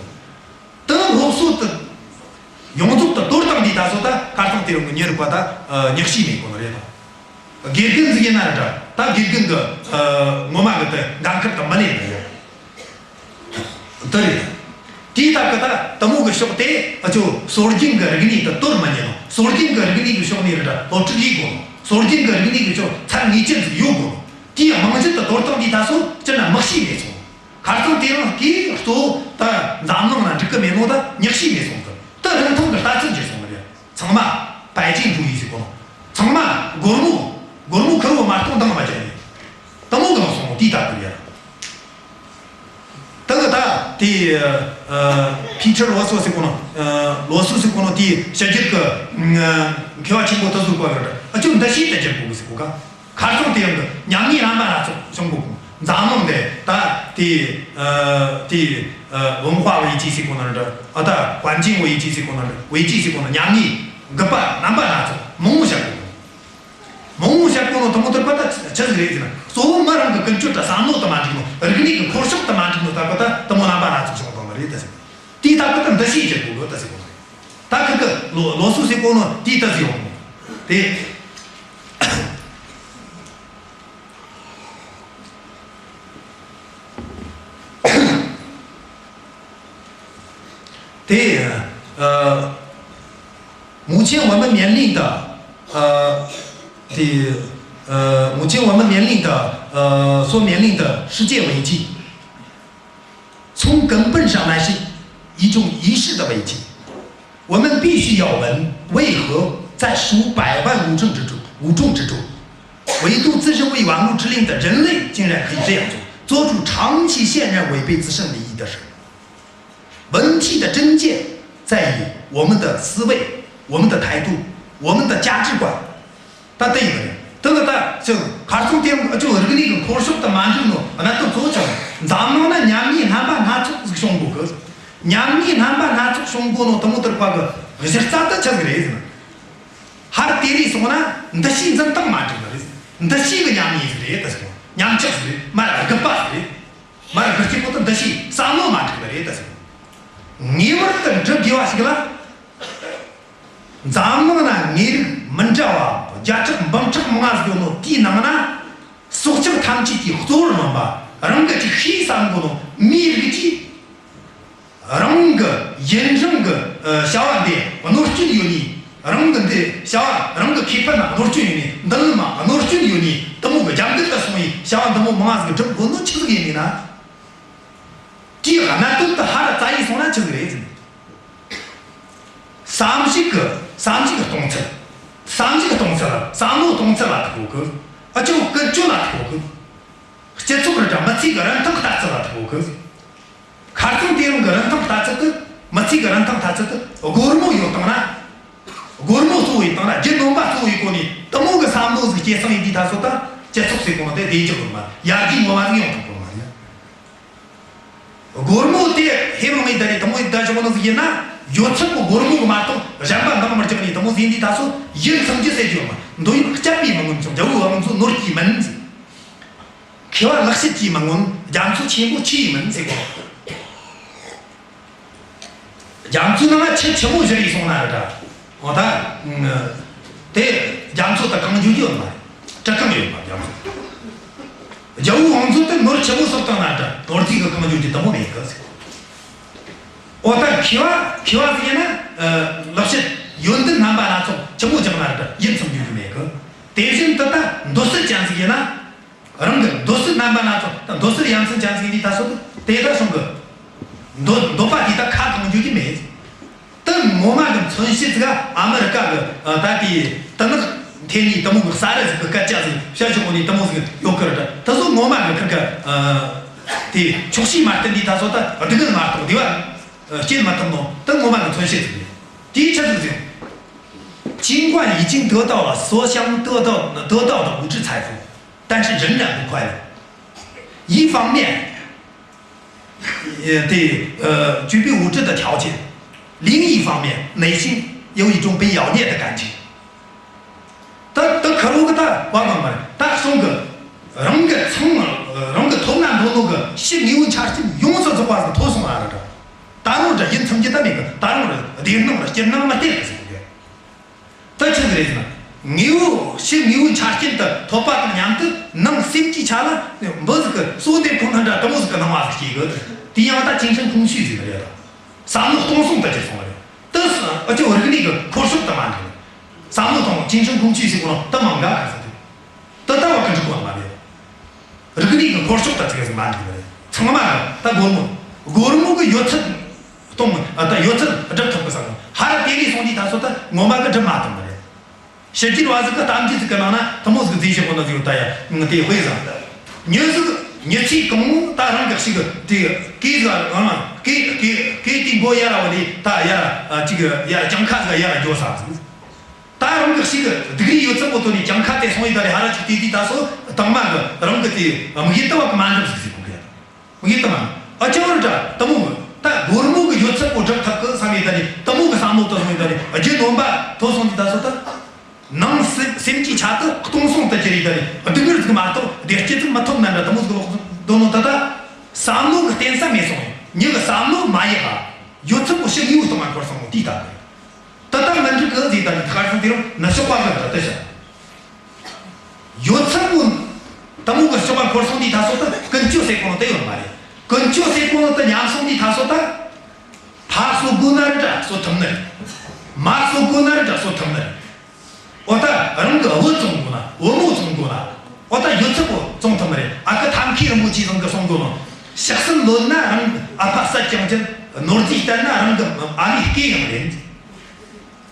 ད་སློབ་གསོ་ད་ཡོངས་རྫོགས་ད་གཏོར་བཏང་དུས་ད་གཟོད་ད་ཁ་སང་དེ་རིང་གི་མྱི་རིགས་པ་ད་ཉག་ཤེས་མེད་གོ་ནི་རེད་ད། དགེ་རྒན་ཟིག་ཡིན་ན་ར་འདྲ། ད་དགེ་རྒན་གི་ངོ་མ་གི་ད་འགན་ཁུར་ད་མི་ལེན་ནི་ཡོད། དེ་རེད། དེའི་སྟབས་ཀྱིས་ད་དེ་མོ་གི་ཕྱོགས་དེ་ཨ་ཅོ་སྲོལ་རྒྱུན་གྱི་རིག་གནས་དེ་གཏོར་མི་ཉན་ནོ། སྲོལ་རྒྱུན་གྱི་རིག་གནས་ཀྱི་ཕྱོགས་ནས་རེད་ད་སློབ་ཁྲིད་ཡེད་དགོས་ནོ། སྲོལ་རྒྱུན་གྱི་རིག་གནས་ཀྱི་ཕྱོགས་ཚད་ངེས་ཅན་ཟིག་ཡོད་དགོས་ནོ། དེའི་རྨང་གཞི་དེ་གཏོར་བཏང་དུས་ད་གཟོད་སྤྱིར་ན་མི་ཤེས་མེད་སོང་། ཁ་སང་དེ་རིང་གི་གཙོ་བོ་ད་འཛམ་གླིང་ན་འགྲིག་གི་མེད་ནོ་ད་ཉག་ཤེས་མེད་སོང་། ད་ད་རིན་ཐང་གི་ལྟ་ཚུལ་འགྱུར་སོང་ནི་རེད། ཚང་མ་白金主义ཟེར་གོ་ནོ། ཚང་མ་སྒོར་མོ། སྒོར་མོ་ཁེར་བོ་མ་གཏོགས་འདང་མ་རྒྱག་ནི། དེ་མོ་གང་སོང་དེའི་སྟབས་ཀྱིས་རེད། ད་གི་ད་དེ་ཨ་ཕི་ཊར་ལོ་སོ་ཟེར་གོ་ནོ། ཨ་ལོ་སོ་ཟེར་གོ་ནོ་དེ་ཕྱི་རྒྱལ་གི་ཨ་མཁས་པ་ཆེན་པོ་དེ་ཟིག་གོ་གི་རེད། ཨ་ཅོ་འདུ་ཤེས་དེ་བསྒྱུར་དགོས་གི་ཟེར་གོ་ག། ཁ་སང་དེ་རིང་གི་ཉམས་ཉེས་རྣམ་པ་སྣ་ཚོགས་བྱུང་གོ་གི། འཛམ་གླིང་འདི་ད་དེ་ཨ་དེ་ཨ་文化危机ཟེར་གོ་ནོ་འདྲ། ཨ་ད་环境危机ཟེར་གོ་ནོ་འདྲ། 危机ཟེར་གོ་ནོ། ཉམས་ཉེས་འགག་པ་རྣམ་པ་སྣ་ཚོགས་མང་བོ་བཤད་གོ་གི། མང་བོ་བཤད་གོ་ནོ་དེ་མོ་དེར་པ་ད་ཆི་ཟིག་རེད་ཟེར་ན། གཙོ་བོ་མི་རང་གི་ཀུན་སྤྱོད་དང་བསམ་བློ་དེ་མ་འགྲིག་ནོ། རིག་གནས་ཀྱི་འཁོར་ཕྱོགས་དེ་མ་འགྲིག་ནོ་སྟབས་ཀྱིས་ད་དེ་མོ་རྣམ་པ་སྣ་ཚོགས་བྱུང་བཏང་ནི་རེད་ད་ཟེར། དེའི་སྟབས་ཀྱིས་ད་འདུ་ཤེས་བསྒྱུར་དགོས་གི་ད་ཟེར་གོ་ནི་རེད། ད་ཁིར་གི་ལོ་ལོ་སོ་ཟེར་གོ་ནོ་དེའི་ད་ཟེར་ཡོང་ནོ་དེ།对，呃，目前我们面临的，呃，的，呃，目前我们面临的，呃，所面临的世界危机，从根本上来是一种意识的危机。我们必须要问，为何在数百万物种之中，物种之中，唯独自称为万物之灵的人类竟然可以这样做，做出长期显然违背自身利益的事？ 问题的症结在于我们的思维、我们的态度、我们的价值观。ད་དེ་ཡིན་པ་རེད། དེ་ལ་ད་ཅིག་ཁ་སང་དེ་ཅིག་རིག་གནས་ཀྱི་འཁོར་ཕྱོགས་དེ་མ་འགྲིག་ནོ། གནད་དོན་གཙོ་བོ་ཆི་ཟིག། འཛམ་གླིང་ན་ཉམས་ཉེས་རྣམ་པ་སྣ་ཚོགས་ཟིག་བྱུང་གོ་གི། ཉམས་ཉེས་རྣམ་པ་སྣ་ཚོགས་བྱུང་གོ་ནོ་དེ་མོ་དེར་པ་གི་གཞི་རྩ་དེ་ཆི་ཟིག་རེད་ཟེར་ན། ཧར་དེ་རེ་སོང་ན་འདུ་ཤེས་འཛིན་སྟངས་མ་འགྲིག་ནི་རེད། འདུ་ཤེས་ཀྱི་ཉམས་ཉེས་ཟིག་རེད་ད་ཟེར། ཉམས་ཆག་ཟིག་རེད། མར་རྒུད་པ་ཟིག་རེད། མར་རྒུད་རྒྱུ་པོ་དེ་འདུ་ཤེས་བསམ་བློ་མ་འགྲིག་ནི་རེད་ད་ཟེར། ངེས་པར་དུ་འགྲུབ་དགོས་པ་ཞིག་ལ། འཛམ་གླིང་ན་དངོས་རིགས་མི་འདྲ་བ་བརྒྱ་ཕྲག་འབུམ་ཕྲག་མང་ང་ཟིག་ཡོད་ནོ་དེའི་ནང་ན། སྲོག་ཆགས་ཐམས་ཅད་ཀྱི་གཙོ་བོར་སྨིན་པ་རང་གི་ཅིག་ཤེས་བསམ་གོ་ནོ་མིའི་རིགས་ཀྱིས། རང་གི་ཡུན་རིང་གི་ཨ་བྱ་བ་འདི་གནོད་སྐྱོན་ཡོད་ནི། རང་གི་འདི་བྱ་བ་རང་གི་ཁེ་ཕན་ལ་གནོད་སྐྱོན་ཡོད་ནི། མདུན་ལམ་ལ་གནོད་སྐྱོན་ཡོད་ནི། དེ་མོ་གི་རྒྱབ་འགལ་དུ་སོང་བའི་བྱ་བ་འདི་མོ་མང་ང་ཟིག་སྒྲུབ་དགོས་ནོ་ཆི་ཟིག་ཡིན་ནི་ན། དེའི་གནད་དོན་དེ་ཧར་ར་བཙལ་ཡེ་སོང་ན་ཆི་ཟིག་རེད་ཟེར་ན། བསམ་གཞིག་གི་བསམ་གཞིག་གཏོང་ཚུལ། བསམ་གཞིག་གཏོང་ཚུལ་ལ། བསམ་བློ་གཏོང་ཚུལ་ལ་ཐུག་གོ་གི། ཨ་ཅོ་ཀུན་སྤྱོད་ལ་ཐུག་གོ་གི། སྤྱི་ཚོགས་རེད་དྲ་མི་ཚེ་གི་རིན་ཐང་ལྟ་ཚུལ་ལ་ཐུག་གི། ཁ་སང་དེ་རིང་གི་རིན་ཐང་ལྟ་ཚུལ་དེ། མི་ཚེ་གི་རིན་ཐང་ལྟ་ཚུལ་དེ་སྒོར་མོ་ཡོད་བཏང་ན། སྒོར་མོ་གཙོ་བོ་ཡིན་བཏང་ན། རྒྱུ་ནོམ་པ་གཙོ་བོ་ཡིན་གོ་ནི། དེ་མོ་གི་བསམ་བློ་ཟིག་སྐྱེ་སོང་ཡིན་དུས་ད་གཟོད་ད་སྤྱི་ཚོགས་ཟེར་གོ་ནོ་དེ་བདེ་འཇགས་ཡོང་མ། ཡར་རྒྱས་ངོ་མ་ཟིག་ཡོང་ཐུབ་གོ་མ་རེད། སྒོར་མོ་དེ་ཧེ་མ་མེད་ད་རེད། དེ་མོ་ཡིན་ད་ཞོག་ནོ་ཟིག་ཡིན་ན། ཡོད་ཚད་པོ་སྒོར་མོ་གི་མ་གཏོགས་གཞན་པ་འདང་མི་རྒྱག་ནི་དེ་མོ་ཟིག་ཡིན་དུས་ད་གཟོད་ཡིད་ཚིམ་རྒྱུ་ཟེར་རྒྱུ་ཡོད་མ། འདོད་ཡོན་སྤྱད་པས་མི་ངོམས་ཤིང་། རྒྱལ་པོའི་བང་མཛོད་ནོར་གྱིས་མིན་ཟེར། མཁས་པ་ལེགས་བཤད་ཀྱིས་མི་ངོམས། རྒྱ་མཚོ་ཆེན་པོ་ཆུ་ཡིས་མིན་ཟེར་གོ། རྒྱ་མཚོའི་ནང་ང་ཆུ་ཆི་མོ་བཞུར་ཡེ་སོང་ན་རེད་དྲ། འོ་ད། དེ་རྒྱ་མཚོ་ད་གང་འགྱོ་རྒྱུ་ཡོད་མ་རེད། གྲུ་གང་ཡོད་མ་རྒྱ་མཚོ། རྒྱལ་པོའི་བང་མཛོད་དེ་ནོར་ཆི་མོ་གསོག་བཏང་ན་རེད་དྲ། ནོར་རྫས་གི་གང་འགྱོ་རྒྱུ་དེ་མོ་མེད་གི་ཟེར། འོ་ད་མཁས་པ་མཁས་པ་ཟིག་ཡིན་ན། ལེགས་བཤད་ཡོན་ཏན་རྣམ་པ་སྣ་ཚོགས་ཆི་མོ་སྦྱངས་ན་རེད་དྲ། ཡིད་ཚིམ་རྒྱུ་ཡོད་མེད་གི། དེ་བཞིན་དུ་ད་འདོད་སྲེད་ཅན་ཟིག་ཡིན་ན། རང་གི་འདོད་སྲེད་རྣམ་པ་སྣ་ཚོགས་དང་། འདོད་སྲེད་ཡ་མཚན་ཅན་ཟིག་ཡིན་དུས་ད་གཟོད་དེ་ད་སོང་གི། འདོད་འདོད་པ་དེ་ད་ཁ་གང་འགྱོ་རྒྱུ་མེད། ད་ངོ་མ་གི་མཚོན་བྱེད་ཟིག་ཨ་མི་རི་ཀ་གི་ད་དེ་དུ་ནག་འཐེན་ནི་དེ་མོ་གི་ས་ར་ཟིག་གི་སྐད་ཆ་ཟིག་བཤད་ཆོག་གོ་ནི་དེ་མོ་ཟིག་ཡོད་གི་རེད་དྲ། ད་གཟོད་ངོ་མ་གི་ཁིར་གི་དེ་ཆོག་ཤེས་མ་བསྟེན་དུས་ད་གཟོད་ད་སྡུག་བསྔལ་མ་གཏོགས་བདེ་བ་སྐྱེལ་མི་ཐུབ་ནོ་ད་ངོ་མ་གི་མཚོན་བྱེད་ཟིག་རེད། དེའི་ཆི་ཟིག་ཟེར། 尽管已经得到了所想得到得到的物质财富，但是仍然不快乐。一方面，呃，对，呃，具备物质的条件，另一方面，内心有一种被咬啮的感觉。གི་ད་བ་མ་མ་རེད། ད་གསུང་གི་རང་གི་ཚང་རང་གི་ཐོབ་ན་འདོད་ནོ་གི་ཕྱི་དངོས་པོའི་ཆ་རྐྱེན་ཡོངས་སུ་རྫོགས་པ་ཟིག་ཐོབ་སོང་ཨ་ར་འདྲ། ད་རུང་འདྲ་ཡིན་ཐུབ་རྒྱུ་ད་མེད་གི། ད་རུང་ར་བདེ་སྣང་ར་སྐྱིད་སྣང་མི་སྟེར་གི་ཟེར་གི། ད་ཆི་ཟིག་རེད་ཟེར་ན། དངོས་པོ་ཕྱི་དངོས་པོའི་ཆ་རྐྱེན་དུ་ཐོབ་པ་དང་མཉམ་དུ་ནང་སེམས་ཀྱི་ཆ་ལ་འབུ་ཟིག་གི་སོ་འདེབས་གོ་ནོ་འདྲ་དེ་མོ་ཟིག་གི་སྣང་བ་ཟིག་སྐྱེ་གི། དེ་ཡང་ད་精神空虚ཟེར་གི་རེད། བསམ་བློ་སྟོང་སོང་དུ་གྱུར་སོང་བ་རེད། དེ་ཨ་ཅོ་རིག་གནས་ཀྱི་འཁོར་ཕྱོགས་དུ་མ་འགྲོ། བསམ་བློ་དང་精神空虚ཟེར་གོ་ནོ་དེ་མ་འགའ་གི་ཟེར་དུས། དེ་ལྟ་བུ་གི་འགྲིག་གོ་ནི་མ་རེད། རིག་གནས་ཀྱི་འཁོར་ཕྱོགས་ད་ཅིག་ཟིག་མ་འགྲིག་གི་རེད། ཚང་མ་ད་སྒོར་མོ། སྒོར་མོ་གི་ཡོད་ཚད་གཏོང་ཨ་ད་ཡོད་ཚད་སྒྲུབ་ཐུབ་གི་བསམ་གི། ཧར་དེ་ནས་སོང་དུས་ད་སོ་ད་ངོ་མ་གི་སྒྲུབ་མ་ཐུབ་གི་རེད། ཕྱི་རྒྱལ་བ་ཟིག་གི་གཏམ་རྒྱུད་ཟིག་གི་ནང་ན་དེ་མོ་ཟིག་མཛེས་བྱེད་གོ་ནོ་ཟིག་ཡོད་ད་ཡ། ང་དེ་དཔེ་བཟང་། མྱི་ཟིག་མྱི་ཚེ་གང་བོ་ད་རང་གི་ཞིག་གི་དེ་སྐེ་ཟིག་ཨ་སྐེ་སྐེ་སྐེ་དེའི་མགོ་ཡར་བ་ལས་ད་ཡར་ཅིག་ཡར་གྱང་ཁ་ཟིག་ཡར་འགྱོ་ས་ཟིག། ད་རང་གི་ཞིག་གི་སྡུག་རུས་ཡོད་ཚད་པོ་ཐོན་ནས་གྱང་ཁ་དེ་སོང་ཡི་ད་རེ་ཧ་ར་ཅིག་དེ་དུས་ད་སོ་དང་མ་གི་རང་གི་དེ་དམིགས་ཡུལ་དུ་བ་གི་མ་འགྲུབ་ཟིག་ཟིག་གོ་གི། དམིགས་ཡུལ་དུ་མ་ཨ་ཅག་བར་འདྲ་དེ་མོ་ད་སྒོར་མོ་གི་ཡོད་ཚད་པོ་སྒྲུབ་ཐུབ་གི་བསམ་ཡི་ད་རེ་དེ་མོ་གི་བསམ་བློ་དུ་སོང་ཡི་ད་རེ་རྒྱུ་ནོམ་པ་ཐོབ་སོང་དུས་ད་སོ་ད་ནང་སེམས་སེམས་ཀྱི་ཆ་དུ་སྟོང་སོང་དུ་གྱུར་ཡི་ད་རེ་སྡུག་བསྔལ་ཟིག་མ་གཏོགས་བདེ་སྐྱིད་ཟིག་མི་ཐོབ་ན་འདྲ་དེ་མོ་ཟིག་ལོག་འདོད་ནོ་ད་ད་བསམ་བློ་གི་བརྟེན་ས་མེད་སོང་ཡི། མྱི་གི་བསམ་བློ་མ་ཡལ་བ་ཡོད་ཚད་པོ་ཕྱི་དངོས་པོ་སྟེང་ང་འཁོར་སོང་ནོ་དེ་ད་གི། དེ་ལྟར་མི་འགྲིག་གི་ཟེར་ད་ནི་ཁར་སང་དེ་རིང་ནི་ཤོག་པ་གི་འདྲ་དེ་བྱ། ཡོད་ཚད་པོ་དེ་མོ་གི་ཤོག་པ་འཁོར་སོང་དུས་ད་སོ་ད་ཀུན་སྤྱོད་ཟེར་གོ་ནོ་དེ་ཡོད་མ་རེད། ཀུན་སྤྱོད་ཟེར་གོ་ནོ་དེ་ཉམས་སོང་དུས་ད་སོ་ད་ཕར་གསོད་དགོས་ན་རེད་འདྲ་གསོད་ཐུབ་ནི་རེད། མར་གསོད་དགོས་ན་རེད་འདྲ་གསོད་ཐུབ་ནི་རེད། འོ་ད་རང་གི་བུ་བཙོང་དགོས་ན་བུ་མོ་བཙོང་དགོས་ན། འོ་ད་ཡོད་ཚད་པོ་བཙོང་ཐུབ་ནི་རེད། ཨ་ཁུ་ཐབས་མཁས་རིན་པོ་ཆེ་ཚང་གི་གསུང་དགོས་ནོ། ཕྱག་སེན་ལོན་ན་རང་གི་ཨ་ཕ་བསད་ཀྱང་ཅན། ནོར་རྫས་བསྟན་ན་རང་གི་ཨ་མའི་སྐེ་ཡང་རེད།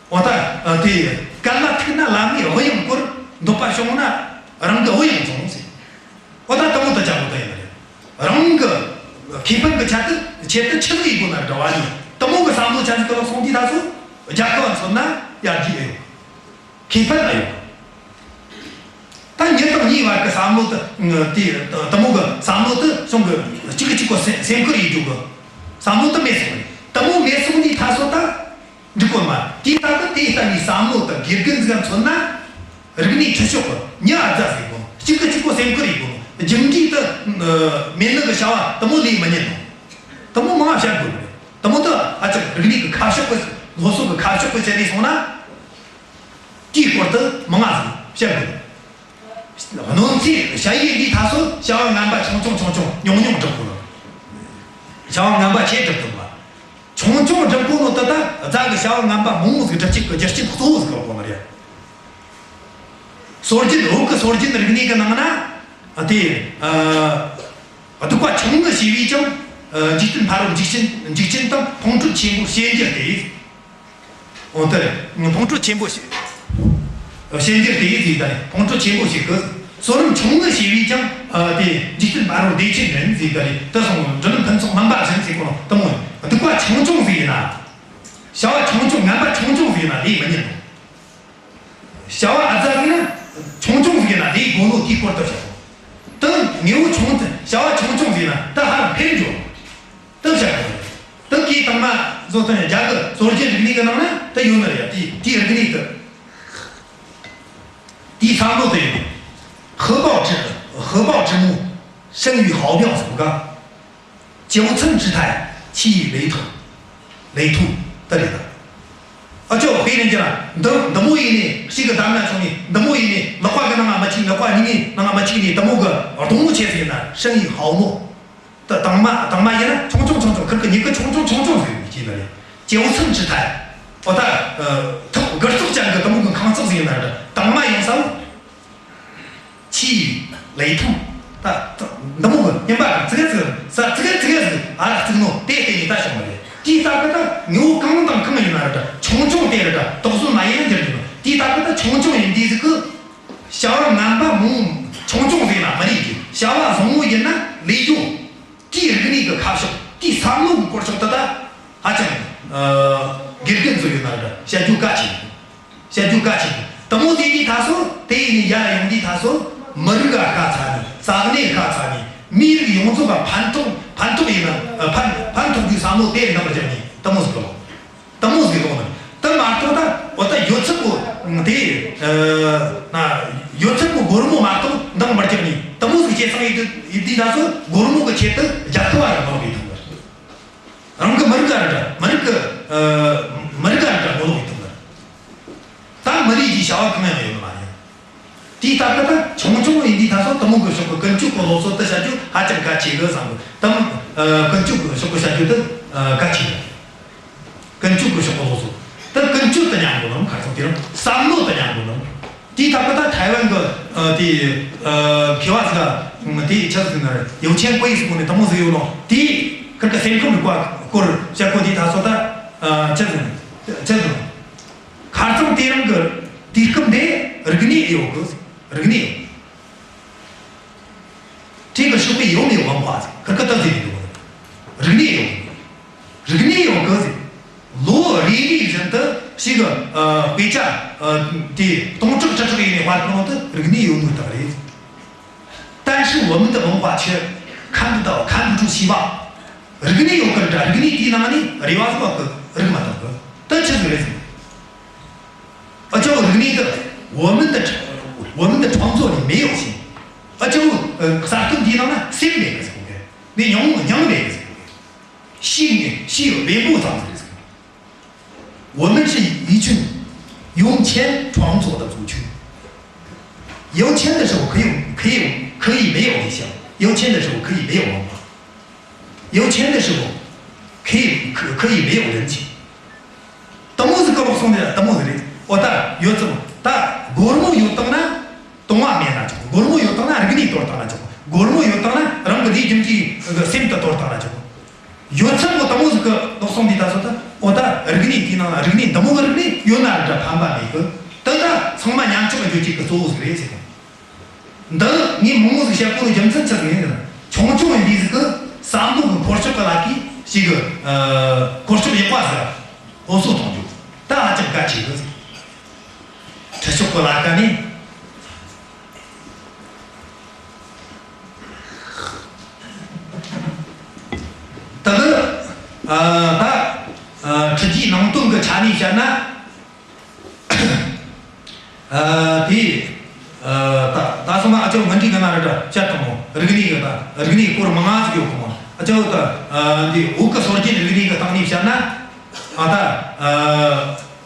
འོ་ད་ཨ་དེ་སྐར་མ་ཐུག་ན་བླ་མའི་དབུ་ཡང་བསྐོར། འདོད་པ་བྱུང་ན་རང་གི་བུ་ཡང་བཙོང་ཟེར། འོ་ད་དེ་མོ་ད་ཅང་གོ་ད་ཡིན་ནི་རེད། རང་གི་ཁེ་ཕན་གི་ཆེད་དུ་ཆེད་དུ་ཆི་ཟིག་ཡེད་དགོས་ན་འདྲ་བ་ནི་དེ་མོ་གི་བསམ་བློ་ཅན་ཟིག་གི་ལོག་སོང་དུས་ད་སོ་རྒྱལ་ཁབ་མཚོན་ན་ཡར་རྒྱས་ཨེ་ཡོང་། ཁེ་ཕན་ཨེ་ཡོང་། ད་མྱི་དང་མྱིའི་བར་གི་བསམ་བློ་དེ་དེ་དེ་མོ་གི་བསམ་བློ་དེ་སོང་གི་གཅིག་གིས་གཅིག་གི་སེམས་སེམས་ཁུར་ཡེད་རྒྱུ་གི་བསམ་བློ་དེ་མེད་སོང་། དེ་མོ་མེད་སོང་དུས་ད་སོ་ད། འགྲིག་གོ་མ། དེའི་སྟབས་ཀྱིས་དེ་ལྟ་བུའི་བསམ་བློ་དང་དགེ་རྒན་ཟིག་མཚོན་ན། རིག་གནས་ཁྲིད་ཕྱོགས་ཀྱི་མྱི་ཨ་ཙ་ཟིག་དགོས། གཅིག་གིས་གཅིག་པོ་སེམས་ཁུར་ཡེད་དགོས། རྒྱུ་འབྲས་དེ་མེད་ནི་གི་བྱ་བ་དེ་མོ་ལས་མི་ཉན་ནོ། དེ་མོ་མང་ང་བཤད་དགོས་ནི་རེད། དེ་མོ་དེ་ཨ་ཙི་རིག་གནས་ཀྱི་ཁ་ཕྱོགས་ཀྱི་སློབ་གསོ་གི་ཁ་ཕྱོགས་ཀྱི་བྱས་ནས་སོང་ན། དེའི་སྐོར་དུ་མང་ང་ཟིག་བཤད་དགོས། གནོད་འཚེ་བྱ་ཡུལ་འདིའི་ཐ་སོ་བྱ་བ་ངན་པ་ཆུང་ཆུང་ཆུང་ཆུང་ཉུང་ཉུང་སྒྲུབ་དགོས། བྱ་བ་ངན་པ་ཆེ་སྒྲུབ་ཐུབ་པ། ཆུང་ཆུང་སྒྲུབ་དགོས་ནོ་དེ་ད་རྫ་གི་བྱ་བ་ངན་པ་མང་བོ་ཟིག་སྒྲུབ་བྱེད་ཀྱི་རྒྱུ་རྐྱེན་གཙོ་བོ་ཟིག་ཡོད་དགོས་ནི་རེད། སྲོལ་རྒྱུན་བོད་ཀྱི་སྲོལ་རྒྱུན་རིག་གནས་ཀྱི་ནང་ན་དེ་ཨ་སྡིག་པ་ཆུང་ངུ་བྱས་པས་ཀྱང་ཨ་འཇིག་རྟེན་ཕ་རོལ་འཇིགས་ཆེན་འཇིགས་ཆེན་དང་ཕུང་ཁྲོལ་ཆེན་པོ་སྐྱེ་རྒྱུ་སྟེ། འོ་དེ་རེད། ཕུང་ཁྲོལ་ཆེན་པོ་ཞིག་བཤད་རྒྱུ་དེ་ཡིན་ཟེར་ད་རེད། ཕུང་ཁྲོལ་ཆེན་པོ་ཞིག་གི་བསོད་ནམས་ཆུང་ངུ་བྱས་པས་ཀྱང་ཨ་དེ་འཇིག་རྟེན་ཕ་རོལ་བདེ་ཆེན་འདྲེན་ཟེར་ད་རེད། དེ་སོང་འབྲུ་རྣམས་ཕུན་ཚོགས་སྨིན་པ་བཞིན་ཟེར་གོ་ནོ་དེ་མོ་ཡིན། སྡིག་པ་ཆུང་ཆུང་ཟིག་ཡིན་ན། བྱ་བ་ཆུང་ཆུང་ངན་པ་ཆུང་ཆུང་ཟིག་ཡིན་ན་ལས་མི་ཉན་ནོ། བྱ་བ་ཨ་ཙ་ཟིག་ན་ཆུང་ཆུང་ཟིག་ཡིན་ན་ལས་དགོས་ནོ་དེའི་སྐོར་དུ་བཤད་གོ། དེ་དངོས་པོ་ཆུང་ཙམ་བྱ་བ་ཆུང་ཆུང་ཟིག་ཡིན་ན་ད་ཧ་ལམ་འཕེལ་འགྲོ། དེ་བཤད་དགོས། དེ་གིས་དང་མ་བཟོ་སྟངས་རྒྱ་གི་སྲོལ་རྒྱུན་རིག་གནས་ཀྱི་ནང་ན་དེ་ཡོད་ནི་རེད་ཡ། དེའི་དེའི་རིག་གནས་དེ། དེའི་བསམ་བློ་དེ་ཡོད། 荷包之 荷包之木，生于毫表 ཟེར་ག 九寸之台，其义累土，累土 དེ་རེད་ད། ཨ་ཅོ་དཔེ་ནས་བྱས་ན་འདི་འདི་མོ་ཡིན་ནི་ཞིག་གི་གདམས་ངག་བྱུང་ནི་འདི་མོ་ཡིན་ནི་ལག་པ་གི་ནང་ང་མ་ཆིག་ལག་པ་གཉིས་ནི་ནང་ང་མ་ཆིག་ནི་དེ་མོ་གི་སྡོང་མོ་ཆེ་ཟིག་ཡིན་ན་生于毫末། ད་དང་མ་དང་མ་ཡིན་ན་ཆུང་ཆུང་ཆུང་ཆུང་ཁིར་གི་མྱུ་གུ་ཆུང་ཆུང་ཆུང་ཆུང་ཟིག་ཡིན་ནི་རེད། 九寸之台། འོ་ད་ཐོག་སྒུར་ཙོག་ཅན་གི་དེ་མོ་གི་ཁང་བརྩེགས་ཟིག་ཡིན་ན་རེད། དང་མ་ཡིན་ས་བོ། 其义累土། ད་འདི་མོ་གི་སྙིམ་པ་ཙི་གེ་ཙི་གེ་ས་ཙི་གེ་ཙི་གེ་ཟིག་ཨ་རག་བརྩིགས་ནོ་དེ་བལྟས་ནས་ད་བྱུང་བ་རེད། དེའི་སྟབས་ཀྱིས་ད་དངོས་པོ་གང་དང་གང་ཡིན་ན་རེད། ཆུང་ཆུང་དེ་རེད། དོགས་ཟོན་མ་ཡིན་ན་འགྱུར་གྱི་ཡོད། དེའི་སྟབས་ཀྱིས་ད་ཆུང་ཆུང་ཡིན་དུས་ཟིག་གི་བྱ་བ་ངན་པ་མང་ཆུང་ཆུང་ཟིག་ཡིན་ན་མི་ལས་རྒྱུ། བྱ་བ་བཟང་བོ་ཡིན་ན་ལས་རྒྱུ། དེའི་རིག་གནས་ཀྱི་ཁ་ཕྱོགས། དེའི་བསམ་བློ་གི་སྐོར་ཕྱོགས་དེ་ད་ཧ་ཅང་ཨ་དགེ་རྒན་ཚོ་ཡོད་ན་ར་བཤད་རྒྱུ་གལ་ཆེ། བཤད་རྒྱུ་གལ་ཆེ། དེ་མོ་དེ་དུས་ད་སོ་དེ་ཡིན་ནི་ཡར་ཡོང་དུས་ད་སོ་མི་རིགས་ལ་ཁ་ཚ་ནི། ས་གནས་ཁ་ཚ་ནི། མིའི་རིགས་ཡོངས་རྫོགས་ལ་ཕན་ཐོགས་ཕན་ཐོགས་ཡིན་ན་ཕན་ཕན་ཐོགས་རྒྱུའི་བསམ་བློ་དེ་འདང་རྒྱབ་ནི་དེ་མོ་ཟིག་ལོག་དེ་མོ་ཟིག་ལོག་ནི། དེ་མ་གཏོགས་ད་འོ་ད་ཡོད་ཚད་པོ་དེ་ཨ་ན་ཡོད། འདང་མི་རྒྱག་ནི་དེ་མོ་ཟིག་བྱས་ཙང་ཡིན་དུས་ཡིན་དུས་ད་སོ་སྒོར་མོ་གི་ཆེད་དུ་རྒྱལ་ཁབ་བ་ར་ངོ་ལོག་ཡིན་དང་གི། རང་གི་མི་རིགས་ག་ར་འདྲ། མི་རིགས་གི་ཨ་མི་རིགས་ག་ར་འདྲ་ངོ་ལོག་ཡིན་དང་གི། ད་མི་རིགས་ཀྱི་བྱ་བ་གང་ཡང་ཡོད་ནི་མ་རེད། དེའི་སྟབས་ཀྱིས་ད་ཆུང་ཆུང་ཡིན་དུས་ད་སོ་དེ་མོ་གི་ཕྱོགས་གི་ཀུན་སྤྱོད་གི་སློབ་གསོ་དེ་བྱ་རྒྱུ་ཧ་ཅང་གལ་ཆེ་གི་བསམ་གི། དེ་མོ་ཨ་ཀུན་སྤྱོད་གི་ཕྱོགས་གི་བྱ་རྒྱུ་དེ་ཨ་གལ་ཆེ་གི། ཀུན་སྤྱོད་གི་ཕྱོགས་གི་སློབ་གསོ་དེ་ཀུན་སྤྱོད་དེ་ཉམས་དགོས་ནམ། ཁ་སང་དེ་རིང་བསམ་བློ་དེ་ཉམས་དགོས་ནམ། དེའི་སྟབས་ཀྱིས་ད་ཐའེ་ཝན་གི་ཨ་དེ་ཨ་མཁས་པ་ཟིག་ལ་དེ་ཆི་ཟིག་ན་ཡོ་ཆེན་ཀུའེ་ཟེར་གོ་ནི་དེ་མོ་ཟིག་ཡོད་ནོ། དེ་ཁིར་གི་སེམས་ཁམས་རིག་པ་སྐོར་བཤད་གོ་དུས་ད་སོ་ད་ཨ་ཆི་ཟིག་ཆི་ཟིག་ཁ་རྩང་དེ་རིང་གི་དུས་སྐབས་འདི་རིག་གནས་ཡོད་གི། རིག་གནས་ཡོད། དེ་གི་ཕྱོགས་པའི་ཡོད་མེད་དབང་པ་ཟིག་ཁིར་གི་ད་ཟིག་ཡོད། རིག་གནས་ཡོད། རིག་གནས་ཡོད་གི་ཟིག་ལོ་རེ་རེ་བཞིན་དུ་ཞིག་གི་ཨ་དཔེ་ཆ་ཨ་དེ་སྟོང་ཕྲག་ཁྲི་ཕྲག་ཡིན་ནས་དཔར་གོ་ནོ་དེ་རིག་གནས་ཡོད་ནོ་དག་རེད། 但是我们的文化却看不到、看不出希望。རིག་གནས་ཡོད་གི་ར་འདྲ། རིག་གནས་དེའི་ནང་ནས་རེ་བ་ཟིག་བ་གི་རིག་མ་ཐུབ་གི། དེ་ཆི་ཟིག་རེད་ཟེར། ཨ་ཅོ་རིག་གནས་དེ་我们的我们的创作里没有心。ཨ་ཅོ་ཨ་གསར་གཏོད་དེའི་ནང་ན་སེམས་མེད་གི་ཟེར་གོ་གི། ནས་མྱོང་མྱོང་མེད་གི་ཟེར་གོ་གི། 心呢，心有微不足 ཟེར་གི་ཟེར་གི། 我们是一群用钱创作的族群。有钱的时候可以可以可以没有理想，有钱的时候可以没有文化，有钱的时候可以可可以没有人情。དེ་མོ་ཟིག་གི་ལོག་སོང་ནས་དེ་མོ་ཟིག་རེད། འོ་ད་ཡོད་ཙམ་ད་སྒོར་མོ་ཡོད་དང་ན་དུང་བ་མེད་ན་ཆོག་སྒོར་མོ་ཡོད་དང་ན་རིག་གནས་དོར་བཏང་ན་ཆོག་སྒོར་མོ་ཡོད་དང་ན་རང་གི་ལས་རྒྱུ་འབྲས་གི་སེམས་དེ་དོར་བཏང་ན་ཆོག་ཡོད་ཚད་པོ་དེ་མོ་ཟིག་གི་ལོག་སོང་དུས་ད་སོ་ད། འོ་ད་རིག་གནས་དེའི་ནང་ལ་རིག་གནས་འདི་མོ་གི་རིག་གནས་ཡོད་ན་ར་འདྲ་ཕན་པ་མེད་གི། དེ་ད་ཚང་མ་ཉམས་ཆག་གི་འགྱོ་རྒྱུ་གི་གཙོ་བོ་ཟིག་རེད་ཟེར་གི། འདི་ངས་མང་མང་ཟིག་བཤད་གོ་ནོ་རྒྱུ་མཚན་ཆི་ཟིག་ཡིན་ཟེར་ན། ཆུང་ཆུང་ཡིན་དུས་ཟིག་གི་བསམ་བློ་གི་འཁོར་ཕྱོགས་གི་ལ་ཀི་ཞིག་གི་ཨ་འཁོར་ཕྱོགས་ཡག་པ་ཟིག་སློབ་གསོ་གཏོང་རྒྱུ་ད་ཧ་ཅང་གལ་ཆེ་གི་ཟིག་ཁྲིད་ཕྱོགས་གི་ལ་ཀ་ནས། ད་གི་ཨ་ད་ཨ་ཁྲིད་རྒྱུའི་ནང་དོན་གི་ཆ་ནས་བཤད་ན། ཨ་དེ་ཨ་ད་ད་སོ་མ་ཨ་ཅོ་ངན་འདྲི་གི་ན་ར་ད་བཤད་ཐུབ་མོ། རིག་གནས་གི་ད་རིག་གནས་སྐོར་མང་ང་ཟིག་ཡོད་གི་མོ། ཨ་ཅོ་ད་ཨ་འདི་བོད་གི་སྲོལ་རྒྱུན་རིག་གནས་གི་སྟེང་ནས་བཤད་ན། ཨ་ད་ཨ་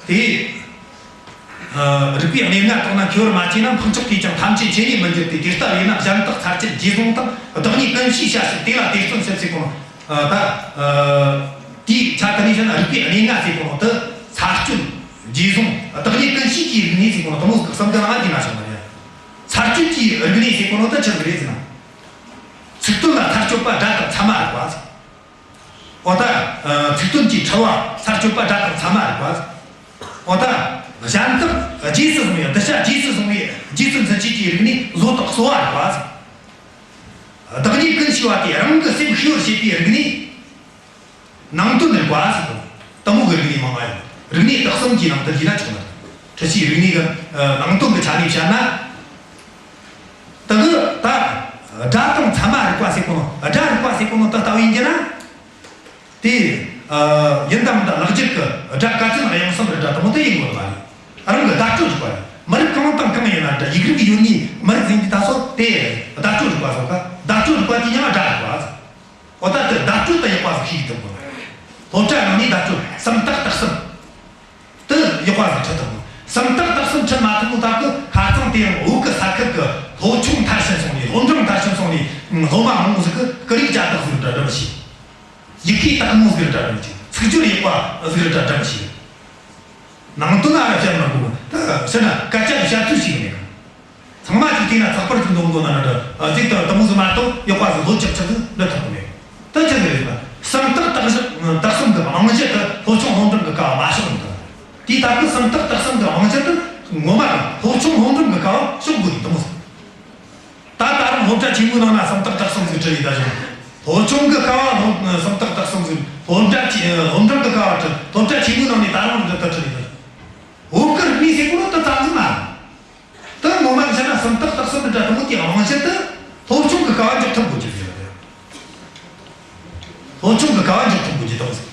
དེ། ཨ་རིག་པའི་གནས་ལྔ་དག་ན་མཁས་པར་མ་བྱས་ན། འཕགས་མཆོག་གིས་ཀྱང་ཐམས་ཅད་མཁྱེན་ཉིད་མི་འགྱུར་ཏེ། དེ་ལྟ་བས་ན་གཞན་དག་ཚར་གཅད་རྗེས་བཟུང་དང་། བདག་ཉིད་ཀུན་ཤེས་བྱ་ཕྱིར་དེ་ལ་དེ་བརྩོན་ཞེས་ཟེར་གོ་ནོ། ཨ་ད་ཨ་དེའི་ཆ་དེ་ནས་བཤད་ན་རིག་པའི་གནས་ལྔ་ཟེར་གོ་ནོ་དེ་ཚར་གཅོད་རྗེས་བཟུང་བདག་ཉིད་ཀུན་ཤེས་ཀྱི་རིག་གནས་ཟེར་གོ་ནོ་དེ་མོ་གསུམ་གི་ནང་ང་བསྡུས་ན་ཆོག་ནི་རེད། ཚར་གཅོད་ཀྱི་རིག་གནས་ཟེར་གོ་ནོ་དེ་ཆི་ཟིག་རེད་ཟེར་ན། ཚིག་དོན་ལ་ཚར་གཅོད་པ་སྒྲ་དང་ཚད་མ་རིག་པ་ཟེར། འོ་ད་ཚིག་དོན་གྱི་འཁྲུལ་བ་ཚར་གཅོད་པ་སྒྲ་དང་ཚད་མ་རིག་པ། འོ་ད་གཞན་དག་རྗེས་སུ་བཟུང་བའི་གདུལ་བྱ་རྗེས་སུ་བཟུང་བའི་རྗེས་སུ་འཛིན་བྱེད་ཀྱི་རིག་གནས་བཟོ་དང་གསོ་བ་རིག་པ། བདག་ཉིད་ཀུན་ཤེས་པ་དེ་རང་གི་སེམས་ཤེས་པར་བྱེད་པའི་རིག་གནས། ནང་དོན་རིག་པ་ཟེར་དང་། དེ་མོ་གི་རིག་གནས་མང་ང་ཡོད། རིག་གནས་དག་གསུམ་གྱི་ནང་དུ་བསྡུས་ན་ཆོག་ནི། ཁྲིད་ཕྱིའི་རིག་གནས་ཀྱི་ནང་དོན་གྱི་ཆ་ནས་བཤད་ན། དེ་གི་ད་སྒྲ་དང་ཚད་མ་རིག་པ་ཟེར་གོ་ནོ། སྒྲ་རིག་པ་ཟེར་གོ་ནོ་དེ་ལྟ་བུ་ཡིན་གྱི་ན། དེ་ཡིན་དང་མིན་དང་ལེགས་སྦྱར་གྱི་སྒྲ་ག་ཚོད་དབྱངས་གསུམ་རེ་སྒྲ་དེ་མོ་དེ་ཡིན་དགོས་ནི་མ་རེད། རང་གི་བརྡ་སྤྲོད་རིག་པ་རེད། མི་རིགས་གང་དང་གང་ཡིན་ན་འདྲ། ཡིག་རིགས་ཡོད་ནི་མི་རིགས་ཡིན་དུས་ད་སོ་དེ་བརྡ་སྤྲོད་རིག་པ་སོགས་ཀ། བརྡ་སྤྲོད་རིག་པ་དེ་ཡང་སྒྲ་རིག་པ། འོ་ད་དེ་བརྡ་སྤྲོད་དེ་ཡག་པ་ཟིག་ཤེས་ཐུབ་དགོས། སློབ་གྲྭ་ནང་ནས་བརྡ་སྤྲོད་སུམ་རྟགས་དག་གསུམ་དེ་ཡག་པ་ཟིག་ཁྲིད་ཐུབ་དགོས། སུམ་རྟགས་དག་གསུམ་ཁྲིད་མ་ཐུབ་ནོ་ད་གི་ཁ་རྩང་དེ་ཡང་བོད་གི་ས་ཁུལ་གི་སློབ་ཆུང་མཐར་ཕྱིན་སོང་ནས། སློབ་འབྲིང་མཐར་ཕྱིན་སོང་ནས། སློབ་མ་མང་པོ་ཟིག་གི་སྐད་ཡིག་ཅ་དག་ཟིག་འདྲ་འདྲ་མི་ཤེས། ཡི་གེ་དག་མོ་ཟིག་འདྲ་འདྲ་མི་ཤེས། ཚིག་སྦྱོར་ཡག་པ་ཟིག་འདྲ་འདྲ་མི་ཤེས། ནང་དོན་ཨ་ར་བཤད་མ་དགོས། ད་ཟེར་ན་སྐད་ཆ་བཤད་ཚུལ་ཞིག་མེད། ཚང་མ་ཅིག་བལྟས་ན་ཚགས་པར་ཅིག་འདོན་དགོས་ན་འདྲ་འདྲ་ཟིག་དང་། དེ་མོ་ཟིག་མ་གཏོགས་ཡག་པ་ཟིག་ལོ་ཆག་ཆག་ཟིག་འདྲ་ཐོག་མེད། ད་ཆི་ཟིག་རེད་ཟེར་ན། སུམ་རྟགས་དག་གསུམ་དག་གསུམ་གི་རྨང་གཞི་དེ་སློབ་ཆུང་སློབ་འབྲིང་གི་སྐབས་མ་ཕྱོགས་ཡིན་དང་། དེའི་སྟབས་གི་སུམ་རྟགས་དག་གསུམ་གི་རྨང་གཞི་དེ་ངོ་མ་སློབ་ཆུང་སློབ་འབྲིང་གི་སྐབས་ཕྱོགས་དགོས་ཡིན། དེ་མོ་ཟིག་ད་ད་རུང་སློབ་གྲྭ་ཆེན་མོའི་ནང་ན་སུམ་རྟགས་དག་གསུམ་ཟིག་ཁྲིད་ཡོད་ད་ཞིང་། སློབ་ཆུང་གི་སྐབས་སློབ་སུམ་རྟགས་དག་གསུམ་ཟིག་སློབ་གྲྭ་ཆེ་སློབ་འབྲིང་གི་སྐབས་ཁྲིད། སློབ་གྲྭ་ཆེན་མོའི་ནང་ནས་ད་རུང་འདི་ལྟར་ཁྲིད་ཡོད་ད་ཞིང་། བོད་གི་རིག་གནས་ཟེར་གོ་ནོ་དེ་ཙམ་ཟིག་མ་རེད། དེ་ངོ་མ་བཤད་ན་སུམ་རྟགས་དག་གསུམ་འདི་འདྲ་དེ་མོ་དེའི་རྨང་གཞི་དེ་སློབ་ཆུང་གི་སྐབས་འཇོག་ཐུབ་དགོས་རྒྱུ་ཟིག་རེད། སློབ་ཆུང་གི་སྐབས་འཇོག་ཐུབ་དགོས་རྒྱུ་དེ་མོ་ཟིག་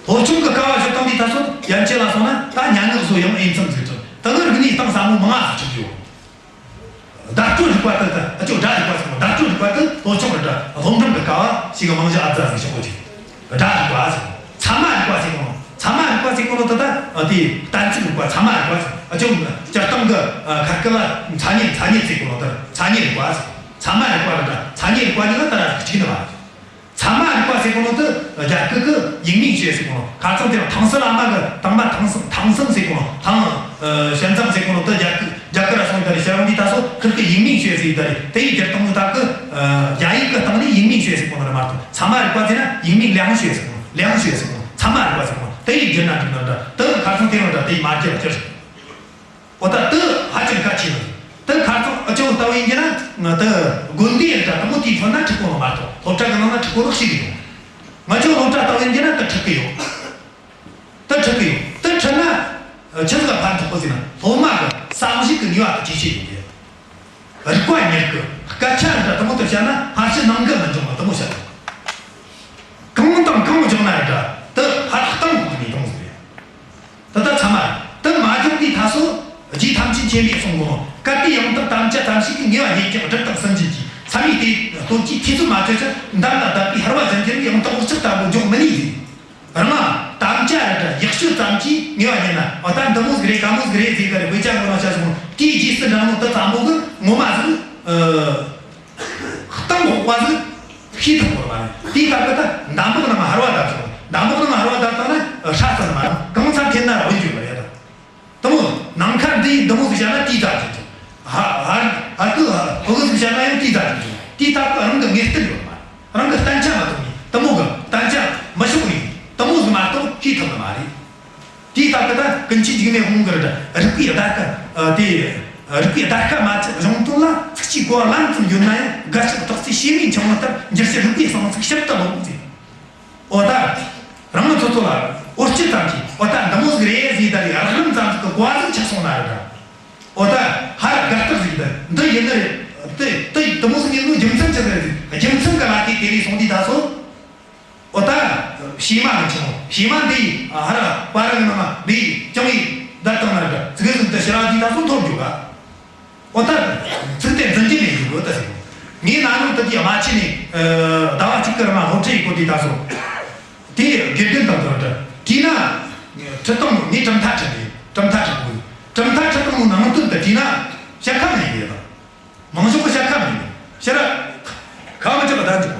སློབ་ཆུང་གི་སྐབས་འཇོག་སྟངས་འདི་ད་སོ་ཡན་ཆད་ལ་སོང་ན་ད་སྙན་ངག་བཟོ་ཡང་འོས་འཚམ་ཟིག་ཐོན། དེ་གི་རིག་གནས་གཏིང་ཟབ་མོ་མང་ང་ཟིག་ཁྲིད་རྒྱུ་ཡོད། བརྡ་སྤྲོད་རིག་པ་དེ་ད་ཨ་ཅོ་སྒྲ་རིག་པ་ཟེར་ནོ། བརྡ་སྤྲོད་རིག་པ་དེ་ལྷོ་ཕྱོགས་རེད་ད། སློབ་འབྲིང་གི་ཀ་བ་ཞིག་གི་རྨང་གཞི་ཨ་ཙ་ཟིག་ཤོག་གོ་ཅིག་སྒྲ་རིག་པ་ཟེར་ནོ། ཚད་མ་རིག་པ་ཟེར་གོ་ནོ། ཚད་མ་རིག་པ་ཟེར་གོ་ནོ་དེ་ད་ཨ་དེ་གཏན་ཚིགས་རིག་པ། ཚད་མ་རིག་པ་ཟེར། ཨ་ཅོ་སྤྱིར་བཏང་གི་ཨ་ཁ་སྐད་ལ་མཚན་ཉིད། མཚན་ཉིད་ཟེར་གོ་ནོ་དེ་མཚན་ཉིད་རིག་པ་ཟེར། ཚད་མ་རིག་པ་རེད་ད། མཚན་ཉིད་རིག་པ་གཉིས་ལ་ད་ར་གཅིག་ནི་མ་རེད། ཚད་མ་རིག་པ་ཟེར་གོ་ནོ་དེ་རྒྱ་སྐད་གི་ཡིག་མིང་ཤོད་ཟེར་གོ་ནོ། ཁ་སང་དེ་རིང་ཐང་སི་བླ་མ་གི་དང་མ་ཐང་སང་། ཐང་སང་ཟེར་གོ་ནོ། ཐང་ཨ་ཞལ་མཚམས་ཟེར་གོ་ནོ་དེ་རྒྱ་སྐད། རྒྱ་གར་ར་སོང་། ད་རེ་ཤར་ཡོང་དུས་ད་སོ་ཁིར་གི་ཡིག་མིང་ཤོད་ཟེར། ད་རེ་དེ་ཡི་སྒྱུར་སྟངས་ནི་ད་གི་ཨ་རྒྱ་ཡིག་གི་སྟེང་ནས་ཡིག་མིང་ཤོད་ཟེར་གོ་ནོ་རེད་མ་གཏོགས། ཚད་མ་རིག་པ་ཟེར་ན་ཡིག་མིང་ལེའང་ཤོད་ཟེར་གོ་ནོ། ལེའང་ཤོད་ཟེར་གོ་ནོ། ཚད་མ་རིག་པ་ཟེར་གོ་ནོ་དེ་ཡི་སྒྱུར་ན་འགྲིག་ན་འདྲ། དེ་ཁ་སང་དེ་རིང་འདྲ། དེ་ཡི་མ་བསྒྱུར་བསྒྱུར། འོ་ད་དེ་ཧ་ཅང་གལ་ཆེ་ནི། དེ་ཁ་སང་ཨ་ཅོ་ལྟ་བུ་ཡིན་གྱི་ན་དེ་དགོན་སྡེ་རེད་ད། དེ་མོ་དེའི་ཁྲོད་ན་ཁྲིད་གོ་ནོ་མ་གཏོགས། སློབ་གྲྭ་གི་ནང་ན་ཁྲིད་གོ་ནོ་ཞིག་ཡོད། ང་ཅོ་སློབ་གྲྭ་ལྟ་བུ་ཡིན་གྱི་ན་དེ་ཁྲིད་གི་ཡོད། དེ་ཁྲིད་གི་ཡོད། དེ་ཁྲིད་ན་ཆི་ཟིག་ཕན་ཐོགས་གོ་ཟེར་ན། སློབ་མ་གི་བསམ་གཞིག་གི་ནུས་པ་དེ་ཇེ་ཆེ་ཡོང་གི། རིག་པ་གཉེར་གི། སྐད་ཆ་རེད་ད། དེ་མོ་དེ་བཤད་ན་སྔ་ཕྱི་ནང་འགལ་མི་འབྱུང་བ་དེ་མོ་བཤད། གང་དང་གང་སྦྱངས་ན་རེད་ད། དེ་ཧར་གཏོང་དགོས་ནི་དེ་མོ་ཟིག་རེད། ད་ལྟ་ཚད་མ་རེད། དེ་མ་སྦྱངས་དུས་ད་སོ་རྗེ་ཐམས་ཅད་མཁྱེན་པས་གསུངས་གོ་ནོ། གལ་ཏེ་ཡང་དག་དམ་བཅའ་ཙམ་ཞིག་གིས། ངེས་པ་རྙེད་ཀྱང་སྒྲིབ་དང་སུན་འབྱིན་གྱི། ཚད་མའི་སྟོབས་ཀྱིས་ཐེ་ཚོམ་མ་ཆོད་ཕྱིར། འདམ་ལ་བརྡབས་པའི་ཧར་བ་ཟིན་གྱི་རིང་། ཡང་དག་འོད་གསལ་ལྟ་བུར་འཇོག་མི་ནུས་ཟེར། རང་ལ་དམ་བཅའ་རེད་ད། ཡག་ཤོས་ཙམ་གྱིས་ངེས་པ་རྙེད་ན། འོ་ད་འདི་མོ་ཟིག་རེད། ག་མོ་ཟིག་རེད་ཟེར་གི་རེད། དཔེ་ཆ་ངོ་ན་བཤད་སོང་། དེའི་རྗེས་སུ་འབྲང་ནོ་དེ་ཙམ་པོ་གིས་ངོ་མ་ཟིག་ཨ་གཏིང་འོག་པ་ཟིག་ཤེས་ཐུབ་དགོས་པ་རེད། དེའི་སྟབས་ཀྱིས་ད་འདམ་བག་ནང་ཧར་བ་བརྡབས་སོང་། འདམ་བག་ནང་ཧར་བ་བརྡབས་བཏང་ན་སྲ་བརྩི་ནི་མ་རེད། གང་ཚ་འཐེན་ན་ར་བུད་འགྱོ་གི་རེད་ད། དེ་མོ་ནམ་མཁའ་འདི་འདི་མོ་ཟིག་བྱས་ན་དེའི་རྩ་ཅན་ཅན། ཧ་ཧར་ཧར་ཁུ་ཕོ་གི་ཟིག་བྱས་ན་ཡང་དེའི་རྩ་ཅན་ཅན། དེའི་སྟབས་ཀྱིས་རང་གི་ངེས་གཏན་ཡོད་མ་རེད། རང་གི་བརྟན་ཆ་མ་ཐོབ་ནས། དེ་མོ་གི་བརྟན་ཆ་མི་ཤོར་ནས། དེ་མོ་ཟིག་མ་གཏོགས་ཤེས་ཐུབ་ནི་མ་རེད། དེའི་སྟབས་ཀྱིས་ད་ཀུན་མཁྱེན་འཇིགས་མེད་དབང་གིས་རིག་པའི་བརྡར་ཁ་ཨ་དེ་རིག་པའི་བརྡར་ཁ་མ་ཆག་གཞུང་དོན་ལ་ཚིག་གཅིག་གོ་བ་ལན་ཙམ་ཡོད་ན་ཡང་། དགག་བཞག་དག་ཚིག་ཤེས་མེད་འཆིང་བ་ལྟར། འགྱུར་ཕྱིར་རིག་པའི་གསང་ཚིག་ཞིབ་ཏུ་ཀློག་ཟེར། འོ་ད་རང་ཚོ་ཚོ་ལ་འོ་སྤྱི་ཙམ་གྱིས་འོ་ད་འདི་མོ་ཟིག་རེད་ཟེར། ད་རེས་རགས་རིམ་ཙམ་ཟིག་གི་གོ་བ་ཟིག་ཆགས་སོང་ན་རེད་ད། འོ་ད་ཧར་དགག་རྟགས་ཟིག་འདི་འདི་ཡིན་ནི་རེད། དེ་དེ་དེ་མོ་ཟིག་ཡིན་ནོ་རྒྱུ་མཚན་ཆི་ཟིག་རེད་ཟེར། རྒྱུ་མཚན་གི་ལ་དེ་དེ་ལས་སོང་དུས་ད་སོ། འོ་ད་བྱེ་མ་གི་ཆུང་བྱེ་མ་འདི་ཧར་པ་ར་གི་ནང་ན་འདི་རྐྱང་ངེ་བསྡད་བཏང་ན་ར་ཙི་གེ་ཟིག་ཏུ་ཕྱིར་ར་དེ་ད་སོ་འཐོར་འགྱོ་ག། འོ་ད་ཚིག་དེ་འཛིན་གྱི་མེད་འགྱོ་གི་ད་ཟེར། ངས་ན་ནིང་དེ་དུས་རྨ་ཆུ་ནས་ཟླ་བ་གཅིག་གི་རིང་སློབ་ཁྲིད་ཡེ་གོ་དུས་ད་སོ། དེ་དགེ་རྒན་དང་དུ་ར་དྲིས་ན། ཁྲིད་སྟངས་ངས་གྲུབ་མཐའ་ཁྲིད་ནས་གྲུབ་མཐའ་ཁྲིད་གོ། གྲུབ་མཐའ་ཁྲིད་སྟངས་ནང་དོན་དུ་དྲིས་ན་བཤད་ཁ་མེད་ཡོད་ད། མང་ཤོས་གིས་བཤད་ཁ་མི་ཉན། ཕྱིར་ར་ཁ་མི་ཆག་ག་བསྡད་འཇོག།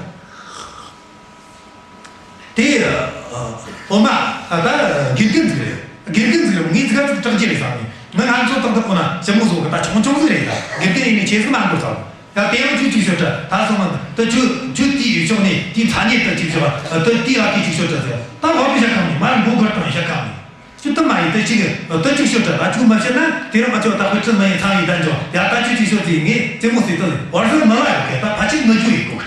དེ་ཨ་སློབ་མ་ད་དགེ་རྒན་ཟིག་རེད། དགེ་རྒན་ཟིག་རེད། ངས་ཟིག་ག་ཟིག་དྲག་རྒྱུ་རེད་བསམ་ནས། མི་ང་ཚོ་ཏག་ཏག་ཁོ་ན་ཞིབ་མོ་བཟོ་གི། ད་ཆུང་ཆུང་ཟིག་རེད། ད་དགེ་རྒན་ཡིན་ནས་ཆེ་ཟིག་མ་འགོར་ཚར། ཡ་དེ་ཡང་ཁྱོད་ཅིག་ཤོད་དྲ། ད་སོང་ང་ད་ཁྱོད་ཁྱོད་དེའི་ཡུལ་ཕྱོགས་ནས་དེའི་ཐ་སྙད་ད་ཅིག་ཤོད་པ། ད་དེའི་ཨ་ཁུ་ཅིག་ཤོད་དྲ་ཟེར། ད་ལོག་གི་བཤད་ཁ་མི་ཉན། མ་མགོ་སྒུར་དང་བཤད་ཁ་མི་ཉན། ཅི་ལྟར་མ་ཡིན། དེ་ཅིག་དེ་ཅིག་ཤོད་དྲ། ད་ཅིག་མ་བཤད་ན་དེ་རིང་ང་ཚོ་ད་དཔེ་ཁྲིད་མ་ཡིན་ཚང་ཡིན་ད་འཇོག། ཡ་ད་ཅིག་ཅིག་ཤོད་ཟེར། ངས་རྩེད་མོ་རྩེ་དུས་བར་སོང་མི་ལ་ཡོད་གི། ད་ཕ་ཆེན་མི་རྒྱུ་ཡིན་གོ།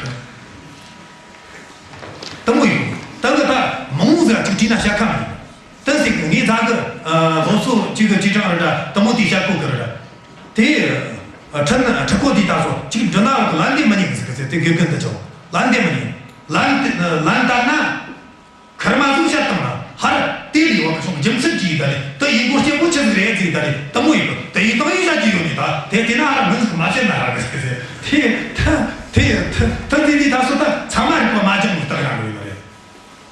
དེ་མོ་ཡིན། ད་གི་ད་མང་བོ་ཟིག་ཅིག་དྲིས་ན་བཤད་ཁ་མི་ཉན། དེ་ཟིག་ངས་ད་གི་ཨ་སློབ་གསོ་ཅིག་གི་ཅིག་ཀྲང་རེད་ད། དེ་མོ་དེ་བཤད་གོ་གི་རེད་ད། དེ་ཨ་ཁྲིད་ཁྲིད་གོ་དུས་ད་སོ་ཅིག་འདྲི་ན་ལན་འདེབས་མི་ཉན་ཟིག་གི་ཟེར། དེ་དགེ་རྒན་དེ་ཆོ་ལན་འདེབས་མི་ཉན། ལན་ལན་བཏབ་ན། ཁར་མ་བཟོ་བཤད་བཏང་ན་ཧར་དེ་ལས་བབ་བྱུང་། རྒྱུ་མཚན་གྱིས་ད་ལས་དེ་ཡིན་གོ་སྐྱེ་བོ་ཆི་ཟིག་རེད་ཟེར། ད་ལས་དེ་མོ་ཡིན་གོ། དེ་ཡིན་དང་ཡིན་བཤད་རྒྱུ་ཡོད་ནི། ད་དེ་དེ་ན་ཧར་མི་ཟིག་མ་བཤད་ན་ཧར་གི་ཟེར། དེ་ད་དེ་ད་དེ་དེ་ད་སོ་ད་ཚད་མ་རིག་པ་མ་སྦྱངས་ནོ་ད་རང་ཡོད་ནི་རེད།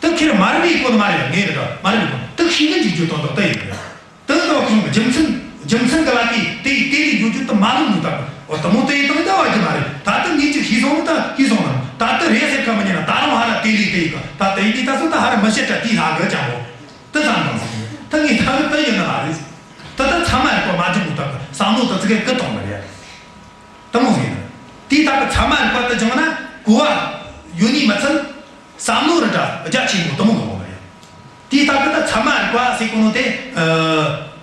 དེ་ཁེར་མ་རིག་པའི་སྐོར་མ་རེད། ངས་རེད་ད་མ་རིག་པའི་སྐོར། དེ་ཤེས་ཡོན་གྱི་རྒྱུ་དང་དག་དེ་ཡིན་རེད། དེ་ལྟ་བུ་ཁྱོད་ཀྱི་རྒྱུ་མཚན་རྒྱུ་མཚན་ག་ལ་དེ་དེ་དེ་ལས་འགྱོ་རྒྱུ་དེ་མ་ལུས་ནོ་ད། འོ་དེ་མོ་དེ་ཡིན་དང་ཡིན་ད་བ་རྒྱུ་མ་རེད། ད་ལྟ་ངས་ཅིག་ཤེས་སོང་ནི། ད་ཤེས་སོང་ནི། ད་ལྟ་རེད་ཟེར་ཁ་མི་ཉན་ན། ད་རུང་ཧར་ར་དེ་ལས་དེ་ཡིན་ག། ད་དེ་ཡིན་དུས་ད་སོ་ད་ཧར་ར་མི་བཤད་དྲ། དེ་ཧ་གི་ཅང་པོ་དེ་ཙམ་དང་ཟེར། ད་ངས་ད་གི་དེ་ཡིན་ནི་མ་རེད། ད་ད་ཚད་མ་རིག་པ་མ་སྦྱངས་ནོ་ད་བསམ་བློ་ད་ཙི་གེ་གི་གཏོང་ནི་རེད། དེ་མོ་ཟིག་ཡིན། དེ་ད་གི་ཚད་མ་རིག་པ་དེ་སྦྱངས་ན་གོ་བ་ཡོད་ནི་མི་ཚད། བསམ་བློ་ར་འདྲ་རྒྱ་ཆེན་པོ་དེ་མོ་གི་ཡོང་གི་རེད། དེའི་སྟབས་ཀྱིས་ད་ཚད་མ་རིག་པ་ཟེར་གོ་ནོ་དེ། ཨ་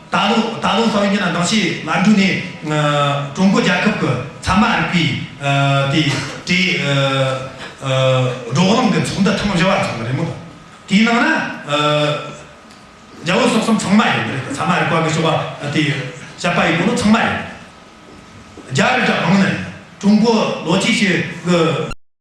ད་ལོ་ད་ལོ་ས་བོན་གྱི་ན་དང་ཤེས་ལ་འགྲོ་ནས། ཨ་ཀྲུང་གོ་རྒྱལ་ཁབ་ཀྱི་ཚད་མ་རིག་པའི་ཨ་དེ་གྲས་ཨ་ཨ་བགྲོ་གླེང་གི་ཚོགས་འདུ་ཐེངས་བཞི་བ་ཚོགས་པ་རེད་མོ། དེའི་ནང་ན་ཨ་རྒྱལ་པོ་སོགས་གསུམ་ཚང་མ་ཡོད་རེད། ཚད་མ་རིག་པ་གི་ཕྱོགས་པ་དེ་བཤད་པ་ཡིན་གོ་ནོ་ཚང་མ་ཡོད། རྒྱ་རི་འདྲ་མང་ནི་རེད། ཀྲུང་གོ་ལོ་ཅི་ཞིག་གི་